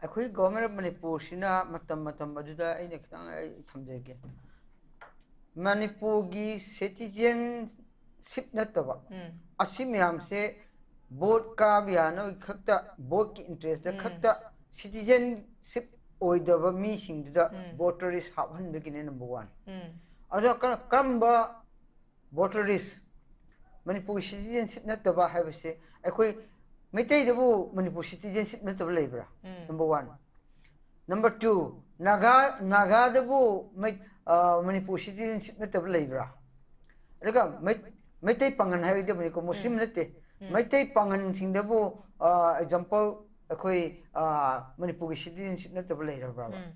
ꯑꯩꯈꯣꯏ ꯒꯣꯚꯔꯟꯃꯦꯟ ꯑꯣꯐ ꯃꯅꯤꯄꯨꯔꯁꯤꯅ ꯃꯇꯝ ꯃꯇꯝ ꯑꯗꯨꯗ ꯑꯩꯅ ꯈꯤꯇꯪ ꯑꯩ ꯊꯝꯖꯒꯦ꯫ ꯃꯅꯤꯄꯨꯔꯒꯤ ꯁꯤꯇꯤꯖꯦꯟꯁꯤꯞ ꯅꯠꯇꯕ ꯑꯁꯤ ꯃꯌꯥꯝꯁꯦ ꯚꯣꯠ ꯀꯥꯕ ꯌꯥꯅꯕꯒꯤ ꯈꯛꯇ, ꯚꯣꯠꯀꯤ ꯏꯟꯇꯔꯦꯁꯇ ꯈꯛꯇ citizenship ꯑꯣꯏꯗꯕ ꯃꯤꯁꯤꯡꯗꯨꯗ voter list ꯍꯥꯞꯍꯟꯕꯒꯤꯅꯦ number one. ꯎꯝ ꯑꯗꯣ ꯀꯔ- ꯀꯔꯝꯕ voter list? ꯃꯅꯤꯄꯨꯔꯒꯤ citizenship ꯅꯠꯇꯕ ꯍꯥꯏꯕꯁꯦ, ꯑꯩꯈꯣꯏ ꯃꯩꯇꯩꯗꯕꯨ ꯃꯅꯤꯄꯨꯔ citizenship ꯅꯠꯇꯕ ꯂꯩꯕ꯭ꯔꯥ? ꯎꯝ Number one. Number two, Naga ꯅꯥꯒꯥꯗꯕꯨ ꯃꯩ- ꯑ, ꯃꯅꯤꯄꯨꯔ citizenship ꯅꯠꯇꯕ ꯂꯩꯕ꯭ꯔꯥ? ꯑꯗꯨꯒ ꯃꯩ- ꯃꯩꯇꯩ ꯄꯥꯉꯟ ꯍꯥꯏꯒꯗꯕꯅꯤꯀꯣ, ꯃꯨꯁꯂꯤꯝ ꯅꯠꯇꯦ. ꯃꯩꯇꯩ ꯄꯥꯉꯟꯁꯤꯡꯗꯕꯨ ꯑꯦꯛꯖꯥꯝꯄꯜ ꯑꯩꯈꯣꯏ ꯑ, ꯃꯅꯤꯄꯨꯔꯒꯤ citizenship ꯅꯠꯇꯕ ꯂꯩꯔꯕ꯭ꯔꯕ? ꯎꯝ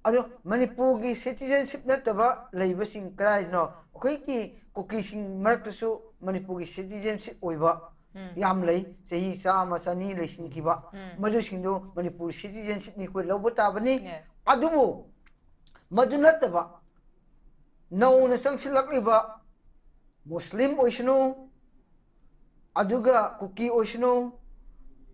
ꯑꯗꯣ ꯃꯅꯤꯄꯨꯔꯒꯤ citizenship ꯅꯠꯇꯕ ꯂꯩꯕꯁꯤꯡ ꯀꯗꯥꯏꯗꯅꯣ? ꯑꯩꯈꯣꯏꯒꯤ ꯀꯨꯀꯤꯁꯤꯡ ꯃꯔꯛꯇꯁꯨ ꯃꯅꯤꯄꯨꯔꯒꯤ citizenship ꯑꯣꯏꯕ ꯎꯝ ꯌꯥꯝ ꯂꯩ, ꯆꯍꯤ ꯆꯥꯝꯃ ꯆꯅꯤ ꯂꯩꯁꯤꯟꯈꯤꯕ, ꯎꯝ ꯃꯗꯨꯁꯤꯡꯗꯨ ꯃꯅꯤꯄꯨꯔ citizenshipꯅꯤ ꯑꯩꯈꯣꯏ ꯂꯧꯕ ꯇꯥꯕꯅꯤ꯫ Yeah. ꯑꯗꯨꯕꯨ ꯃꯗꯨ ꯅꯠꯇꯕ ꯅꯧꯅ ꯆꯪꯁꯤꯜꯂꯛꯂꯤꯕ ꯃꯨꯁꯂꯤꯝ ꯑꯣꯏꯁꯅꯨ, ꯑꯗꯨꯒ ꯀꯨꯀꯤ ꯑꯣꯏꯁꯅꯨ,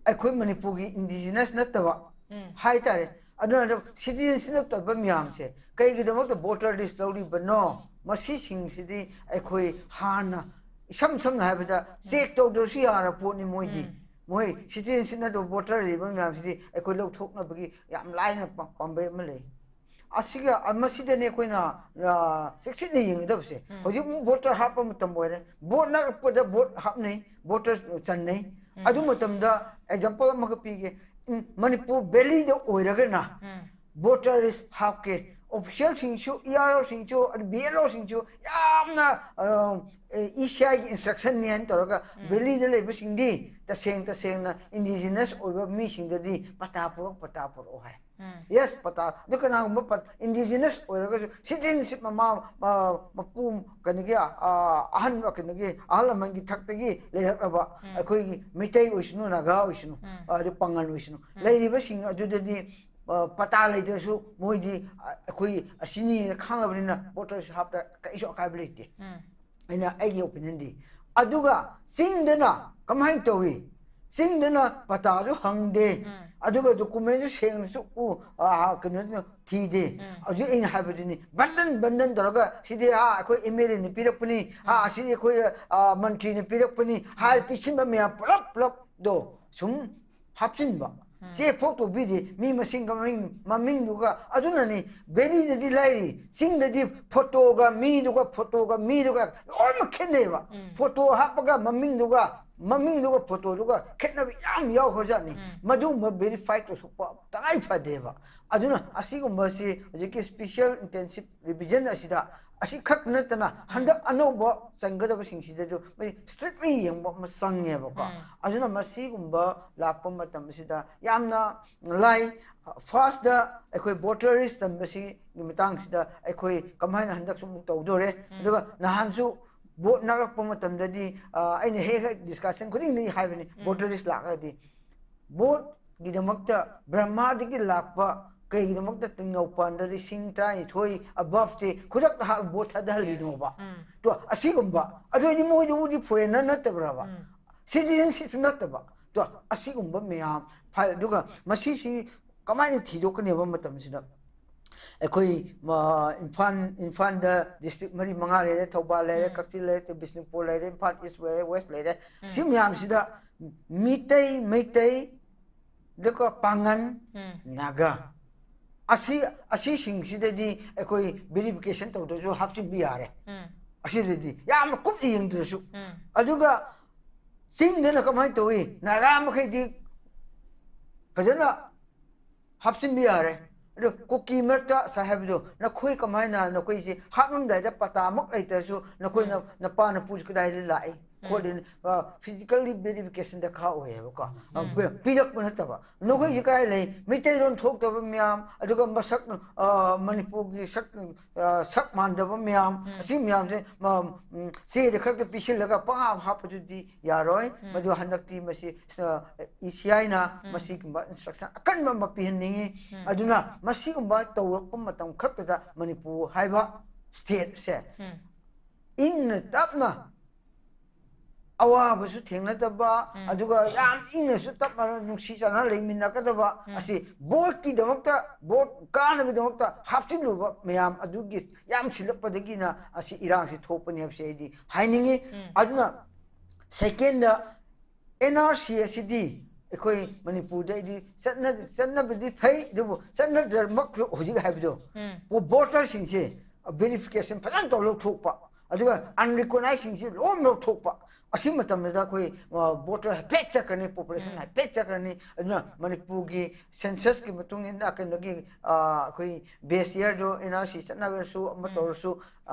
ꯑꯩꯈꯣꯏ ꯃꯅꯤꯄꯨꯔꯒꯤ indigenous ꯅꯠꯇꯕ ꯎꯝ ꯍꯥꯏꯇꯥꯔꯦ, ꯑꯗꯨꯅ citizenship ꯅꯠꯇꯕ ꯃꯌꯥꯝꯁꯦ ꯀꯩꯒꯤꯗꯃꯛꯇ voter list ꯂꯧꯔꯤꯕꯅꯣ? ꯃꯁꯤꯁꯤꯡꯁꯤꯗꯤ ꯑꯩꯈꯣꯏ ꯍꯥꯟꯅ ꯏꯁꯝ ꯁꯝꯅ ꯍꯥꯏꯕꯗ check ꯇꯧꯗ꯭ꯔꯁꯨ ꯌꯥꯔ ꯄꯣꯠꯅꯤ ꯃꯣꯏꯗꯤ꯫ ꯎꯝ ꯃꯣꯏ citizenship ꯅꯠꯇꯕ voter ꯂꯩꯕ ꯃꯌꯥꯝꯁꯤꯗꯤ ꯑꯩꯈꯣꯏ ꯂꯧꯊꯣꯛꯅꯕꯒꯤ ꯌꯥꯝ ꯂꯥꯏꯅ ꯄ- ꯄꯥꯝꯕꯩ ꯑꯃ ꯂꯩ꯫ ꯑꯁꯤꯒ ꯑ- ꯃꯁꯤꯗꯅꯦ ꯑꯩꯈꯣꯏꯅ ꯑ, ꯆꯦꯛꯁꯤꯟꯅ ꯌꯦꯡꯒꯗꯕꯁꯦ꯫ ꯎꯝ ꯍꯧꯖꯤꯛ ꯑꯃꯨꯛ voter ꯍꯥꯞꯄ ꯃꯇꯝ ꯑꯣꯏꯔꯦ, vote ꯅꯛꯄꯗ vote ꯍꯥꯞꯅꯩ, voter ꯆꯟꯅꯩ꯫ ꯎꯝ ꯑꯗꯨ ꯃꯇꯝꯗ example ꯑꯃꯈꯛ ꯄꯤꯒꯦ꯫ ꯎꯝ, ꯃꯅꯤꯄꯨꯔ valleyꯗ ꯑꯣꯏꯔꯒꯅ ꯎꯝ voter list ꯍꯥꯞꯀꯦ, officialꯁꯤꯡꯁꯨ, EROꯁꯤꯡꯁꯨ, ꯑꯗꯨ BLOꯁꯤꯡꯁꯨ ꯌꯥꯝꯅ ꯑ, ꯑꯦ, ECIꯒꯤ instructionꯅꯤ ꯍꯥꯏꯅ ꯇꯧꯔꯒ ꯎꯝ valleyꯗ ꯂꯩꯕꯁꯤꯡꯗꯤ ꯇꯁꯦꯡ ꯇꯁꯦꯡꯅ indigenous ꯑꯣꯏꯕ ꯃꯤꯁꯤꯡꯗꯗꯤ ꯄꯇꯥ ꯄꯨꯔꯛ ꯄꯇꯥ ꯄꯨꯔꯛꯑꯣ ꯍꯥꯏ꯫ ꯎꯝ Yes, ꯄꯇꯥ꯫ ꯑꯗꯨ ꯀꯅꯥꯒꯨꯝꯕ ꯄ- indigenous ꯑꯣꯏꯔꯒꯁꯨ citizenship ꯃꯃꯥ ꯃ- ꯃꯄꯨ ꯀꯩꯅꯣꯒꯤ ꯑ, ꯑꯍꯟ ꯀꯩꯅꯣꯒꯤ ꯑꯍꯜ ꯂꯃꯟꯒꯤ ꯊꯛꯇꯒꯤ ꯂꯩꯔꯛꯂꯕ ꯎꯝ ꯑꯩꯈꯣꯏꯒꯤ ꯃꯩꯇꯩ ꯑꯣꯏꯁꯅꯨ, ꯅꯥꯒꯥ ꯑꯣꯏꯁꯅꯨ, ꯎꯝ ꯑꯗꯨ ꯄꯥꯉꯜ ꯑꯣꯏꯁꯅꯨ, ꯎꯝ ꯂꯩꯔꯤꯕꯁꯤꯡ ꯑꯗꯨꯗꯗꯤ ꯑ, ꯄꯇꯥ ꯂꯩꯇ꯭ꯔꯁꯨ ꯃꯣꯏꯗꯤ ꯑ, ꯑꯩꯈꯣꯏ ꯑꯁꯤꯅꯤꯅ ꯈꯪꯉꯕꯅꯤꯅ voter list ꯍꯥꯞꯇ ꯀꯔꯤꯁꯨ ꯑꯀꯥꯏꯕ ꯂꯩꯇꯦ꯫ ꯎꯝ ꯑꯩꯅ ꯑꯩꯒꯤ opinionꯗꯤ꯫ ꯑꯗꯨꯒ ꯆꯤꯡꯗꯅ ꯀꯃꯥꯏꯅ ꯇꯧꯏ? ꯆꯤꯡꯗꯅ ꯄꯇꯥꯁꯨ ꯍꯪꯗꯦ, ꯎꯝ ꯑꯗꯨꯒ documentꯁꯨ ꯁꯦꯡꯅꯁꯨ ꯎ- ꯑ, ꯀꯩꯅꯣ ꯊꯤꯗꯦ꯫ ꯎꯝ ꯍꯧꯖꯤꯛ ꯑꯩꯅ ꯍꯥꯏꯕꯗꯨꯅꯤ, ꯕꯟꯗꯟ ꯕꯟꯗꯟ ꯇꯧꯔꯒ ꯁꯤꯗꯤ ꯑꯥ ꯑꯩꯈꯣꯏ MLAꯅ ꯄꯤꯔꯛꯄꯅꯤ, ꯑꯥ ꯎꯝ ꯑꯁꯤꯗꯤ ꯑꯩꯈꯣꯏ ꯑ, ꯃꯟꯇ꯭ꯔꯤꯅ ꯄꯤꯔꯛꯄꯅꯤ ꯍꯥꯏꯔ ꯄꯤꯁꯤꯟꯕ ꯃꯌꯥꯝ ꯄꯨꯂꯞ ꯄꯨꯂꯞꯗꯣ ꯁꯨꯝ ꯍꯥꯞꯆꯤꯟꯕ꯫ ꯆꯦ ꯐꯣꯇꯣ ꯄꯤꯗꯦ, ꯃꯤ ꯃꯁꯤꯡꯒ ꯃꯃꯤꯡ ꯃꯃꯤꯡꯗꯨꯒ꯫ ꯑꯗꯨꯅꯅꯤ ꯚꯦꯂꯤꯗꯗꯤ ꯂꯥꯏꯔꯤ, ꯆꯤꯡꯗꯗꯤ ꯐꯣꯇꯣꯒ ꯃꯤꯗꯨꯒ, ꯐꯣꯇꯣꯒ ꯃꯤꯗꯨꯒ ꯂꯣꯏꯅꯃꯛ ꯈꯦꯠꯅꯩꯕ꯫ ꯐꯣꯇꯣ ꯍꯥꯞꯄꯒ ꯃꯃꯤꯡꯗꯨꯒ, ꯃꯃꯤꯡꯗꯨꯒ ꯐꯣꯇꯣꯗꯨꯒ ꯈꯦꯠꯅꯕ ꯌꯥꯝ ꯌꯥꯎꯈ꯭ꯔꯖꯥꯠꯅꯤ꯫ ꯃꯗꯨꯒꯨꯝꯕ ꯚꯦꯔꯤꯐꯥꯏ ꯇꯧꯊꯣꯛꯄ ꯇꯉꯥꯏ ꯐꯗꯦꯕ꯫ ꯑꯗꯨꯅ ꯑꯁꯤꯒꯨꯝꯕꯁꯤ ꯍꯧꯖꯤꯛꯀꯤ ꯁ꯭ꯄꯦꯁꯤꯌꯦꯜ ꯏꯟꯇꯦꯟꯁꯤꯞ ꯔꯤꯚꯤꯖꯟ ꯑꯁꯤꯗ ꯑꯁꯤꯈꯛ ꯅꯠꯇꯅ ꯍꯟꯗꯛ ꯑꯅꯧꯕ ꯆꯪꯒꯗꯕꯁꯤꯡꯁꯤꯗꯁꯨ ꯃꯁꯤ ꯁ꯭ꯇ꯭ꯔꯤꯛꯂꯤ ꯌꯦꯡꯕ ꯑꯃ ꯆꯪꯉꯦꯕꯀꯣ꯫ ꯑꯗꯨꯅ ꯃꯁꯤꯒꯨꯝꯕ ꯂꯥꯛꯄ ꯃꯇꯝꯁꯤꯗ ꯌꯥꯝꯅ ꯂꯥꯏ꯫ ꯐꯥꯔꯁꯇ ꯑꯩꯈꯣꯏ ꯚꯣꯇꯔ ꯂꯤꯁ ꯆꯟꯕꯁꯤꯒꯤ ꯃꯇꯥꯡꯁꯤꯗ ꯑꯩꯈꯣꯏ ꯀꯃꯥꯏꯅ ꯍꯟꯗꯛꯁꯨ ꯑꯃꯨꯛ ꯇꯧꯗꯣꯔꯦ꯫ ꯑꯗꯨꯒ ꯅꯍꯥꯟꯁꯨ ꯚꯣꯠ ꯅꯛꯂꯛꯄ ꯃꯇꯝꯗꯗꯤ, ꯑ, ꯑꯩꯅ ꯍꯦꯛ ꯍꯦꯛ ꯗꯤꯁꯀꯁꯟ ꯈꯨꯗꯤꯡꯗꯒꯤ ꯍꯥꯏꯕꯅꯤ, ꯚꯣꯇꯔ ꯂꯤꯁ ꯂꯥꯛꯂꯒꯗꯤ ꯚꯣꯠꯀꯤꯗꯃꯛꯇ ꯕ꯭ꯔꯍ꯭ꯃꯥꯗꯒꯤ ꯂꯥꯛꯄ ꯀꯩꯒꯤꯗꯃꯛꯇ ꯇꯦꯡꯅꯧꯄꯥꯟꯗ ꯂꯤꯁꯤꯡ ꯇꯔꯥꯅꯤꯊꯣꯏ ꯑꯕꯞꯁꯦ ꯈꯨꯗꯛꯇ ꯍꯥ-, ꯚꯣꯠ ꯊꯥꯗꯍꯜꯂꯤꯅꯣꯕ? ꯇꯣ, ꯑꯁꯤꯒꯨꯝꯕ, ꯑꯗꯨ ꯑꯣꯏꯗꯤ ꯃꯣꯏꯗꯨꯕꯨꯗꯤ ꯐꯣꯔꯦꯟꯅꯔ ꯅꯠꯇꯕ꯭ꯔꯕ? ꯁꯤꯇꯤꯖꯦꯟꯁꯤꯞꯁꯨ ꯅꯠꯇꯕ꯫ ꯇꯣ, ꯑꯁꯤꯒꯨꯝꯕ ꯃꯌꯥꯝ ꯐ-, ꯑꯗꯨꯒ ꯃꯁꯤꯁꯤ ꯀꯃꯥꯏꯅ ꯊꯤꯗꯣꯛꯀꯅꯤ ꯍꯥꯏꯕ ꯃꯇꯝꯁꯤꯗ ꯑꯩꯈꯣꯏ, ꯃ-, ꯏꯝꯐꯥꯜ, ꯏꯝꯐꯥꯜꯗ ꯗꯤꯁꯇ꯭ꯔꯤꯛ ꯃꯔꯤ ꯃꯉꯥ ꯂꯩꯔꯦ, ꯊꯧꯕꯥꯜ ꯂꯩꯔꯦ, ꯀꯛꯆꯤꯡ ꯂꯩꯔꯦ, ꯕꯤꯁꯅꯨꯄꯨꯔ ꯂꯩꯔꯦ, ꯏꯝꯐꯥꯜ ꯏꯁ ꯂꯩꯔꯦ, ꯋꯦꯁ ꯂꯩꯔꯦ꯫ ꯁꯤ ꯃꯌꯥꯝꯁꯤꯗ ꯃꯤꯇꯩ, ꯃꯩꯇꯩ, ꯑꯗꯨꯒ ꯄꯥꯉꯟ, ꯅꯥꯒꯥ, ꯑꯁꯤ, ꯑꯁꯤꯁꯤꯡꯁꯤꯗꯗꯤ ꯑꯩꯈꯣꯏ ꯚꯦꯔꯤꯐꯤꯀꯦꯁꯟ ꯇꯧꯗ꯭ꯔꯁꯨ ꯍꯥꯞꯆꯤꯟꯕ ꯌꯥꯔꯦ꯫ ꯑꯁꯤꯗꯗꯤ ꯌꯥꯝꯅ ꯀꯨꯞꯅ ꯌꯦꯡꯗ꯭ꯔꯁꯨ꯫ ꯑꯗꯨꯒ ꯆꯤꯡꯗꯅ ꯀꯃꯥꯏꯅ ꯇꯧꯏ? ꯅꯥꯒꯥ ꯃꯈꯩꯗꯤ ꯐꯖꯅ ꯍꯥꯞꯆꯤꯟꯕ ꯌꯥꯔꯦ꯫ ꯑꯗꯣ ꯀꯨꯀꯤ ꯃꯔꯛꯇ ꯉꯁꯥꯏ ꯍꯥꯏꯕꯗꯣ, ꯅꯈꯣꯏ ꯀꯃꯥꯏꯅ, ꯅꯈꯣꯏꯁꯦ ꯍꯥꯞꯂꯝꯗꯥꯏꯗ ꯄꯇꯥꯃꯛ ꯂꯩꯇ꯭ꯔꯁꯨ ꯅꯈꯣꯏꯅ, ꯅꯄꯥ ꯅꯄꯨꯁꯤ ꯀꯗꯥꯏꯗ ꯂꯥꯛꯏ ꯈꯣꯠꯂꯤ, ꯐꯤꯖꯤꯀꯦꯜꯂꯤ ꯚꯦꯔꯤꯐꯤꯀꯦꯁꯟ ꯗꯔꯀꯥꯔ ꯑꯣꯏꯌꯦꯕꯀꯣ꯫ ꯑ, ꯄꯤ-, ꯄꯤꯔꯛꯄ ꯅꯠꯇꯕ꯫ ꯅꯈꯣꯏꯁꯤ ꯀꯥꯏ ꯂꯩ? ꯃꯩꯇꯩꯂꯣꯟ ꯊꯣꯛꯇꯕ ꯃꯌꯥꯝ, ꯑꯗꯨꯒ ꯃꯁꯛ, ꯑ, ꯃꯅꯤꯄꯨꯔꯒꯤ ꯁꯛ, ꯑ, ꯁꯛ ꯃꯥꯟꯗꯕ ꯃꯌꯥꯝ, ꯑꯁꯤ ꯃꯌꯥꯝꯁꯦ, ꯃ-, ꯎꯝ, ꯆꯦꯗ ꯈꯛꯇ ꯄꯤꯁꯤꯜꯂꯒ ꯄꯪꯍꯥꯞ ꯍꯥꯞꯄꯗꯨꯗꯤ ꯌꯥꯔꯣꯏ꯫ ꯃꯗꯨ ꯍꯟꯗꯛꯇꯤ ꯃꯁꯤ, ꯑ, ꯏ ꯁꯤ ꯑꯥꯏꯅ ꯃꯁꯤꯒꯨꯝꯕ ꯏꯟꯁꯇ꯭ꯔꯛꯁꯟ ꯑꯀꯟꯕ ꯑꯃ ꯄꯤꯍꯟꯅꯤꯡꯉꯤ꯫ ꯑꯗꯨꯅ ꯃꯁꯤꯒꯨꯝꯕ ꯇꯧꯔꯛꯄ ꯃꯇꯝ ꯈꯛꯇꯗ ꯃꯅꯤꯄꯨꯔ ꯍꯥꯏꯕ ꯁ꯭ꯇꯦꯠꯁꯦ ꯏꯪꯅ ꯇꯞꯅ ꯑꯋꯥꯕꯁꯨ ꯊꯦꯡꯅꯗꯕ, ꯑꯗꯨꯒ ꯌꯥꯝ ꯏꯪꯅꯁꯨ ꯇꯞꯅ ꯅꯨꯡꯁꯤ ꯆꯥꯟꯅꯅ ꯂꯩꯃꯤꯟꯅꯒꯗꯕ ꯑꯁꯤ ꯚꯣꯠꯀꯤꯗꯃꯛꯇ, ꯚꯣꯠ ꯀꯥꯅꯕꯒꯤꯗꯃꯛꯇ ꯍꯥꯞꯆꯤꯜꯂꯨꯕ ꯃꯌꯥꯝ ꯑꯗꯨꯒꯤ ꯌꯥꯝ ꯁꯤꯜꯂꯛꯄꯗꯒꯤꯅ ꯑꯁꯤ ꯏꯔꯥꯡꯁꯤ ꯊꯣꯛꯄꯅꯤ ꯍꯥꯏꯕꯁꯤ ꯑꯩꯗꯤ ꯍꯥꯏꯅꯤꯡꯉꯤ꯫ ꯑꯗꯨꯅ ꯁꯦꯀꯦꯟꯗ, ꯑꯦꯟ ꯑꯥꯔ ꯁꯤ ꯑꯁꯤꯗꯤ ꯑꯩꯈꯣꯏ ꯃꯅꯤꯄꯨꯔꯗ ꯑꯩꯗꯤ ꯆꯠꯅ ꯆꯠꯅꯕꯗꯤ ꯐꯩ, ꯑꯗꯨꯕꯨ ꯆꯠꯅꯗ꯭ꯔꯃꯛꯁꯨ ꯍꯧꯖꯤꯛ ꯍꯥꯏꯕꯗꯣ, ꯎꯝ. ꯚꯣꯇꯔꯁꯤꯡꯁꯦ ꯚꯦꯔꯤꯐꯤꯀꯦꯁꯟ ꯐꯖꯅ ꯇꯧꯔ ꯂꯧꯊꯣꯛꯄ, ꯑꯗꯨꯒ ꯑꯟꯔꯤꯀꯣꯅꯥꯏꯖꯁꯤꯡꯁꯤ ꯂꯣꯏꯅ ꯂꯧꯊꯣꯛꯄ꯫ ꯑꯁꯤ ꯃꯇꯝꯗ ꯑꯩꯈꯣꯏ ꯚꯣꯇꯔ ꯍꯥꯏꯐꯦꯠ ꯆꯠꯈ꯭ꯔꯅꯤ, ꯄꯣꯄꯨꯂꯦꯁꯟ ꯎꯝ. ꯍꯥꯏꯐꯦꯠ ꯆꯠꯈ꯭ꯔꯅꯤ꯫ ꯑꯗꯨꯅ ꯃꯅꯤꯄꯨꯔꯒꯤ ꯁꯦꯟꯁꯁꯀꯤ ꯃꯇꯨꯡ ꯏꯟꯅ ꯀꯩꯅꯣꯒꯤ, ꯑ, ꯑꯩꯈꯣꯏ ꯕꯦꯁ ꯏꯌꯔꯗꯣ ꯑꯦꯟ ꯑꯥꯔ ꯁꯤ ꯆꯠꯅꯔꯁꯨ ꯑꯃ ꯎꯝ. ꯇꯧꯔꯁꯨ,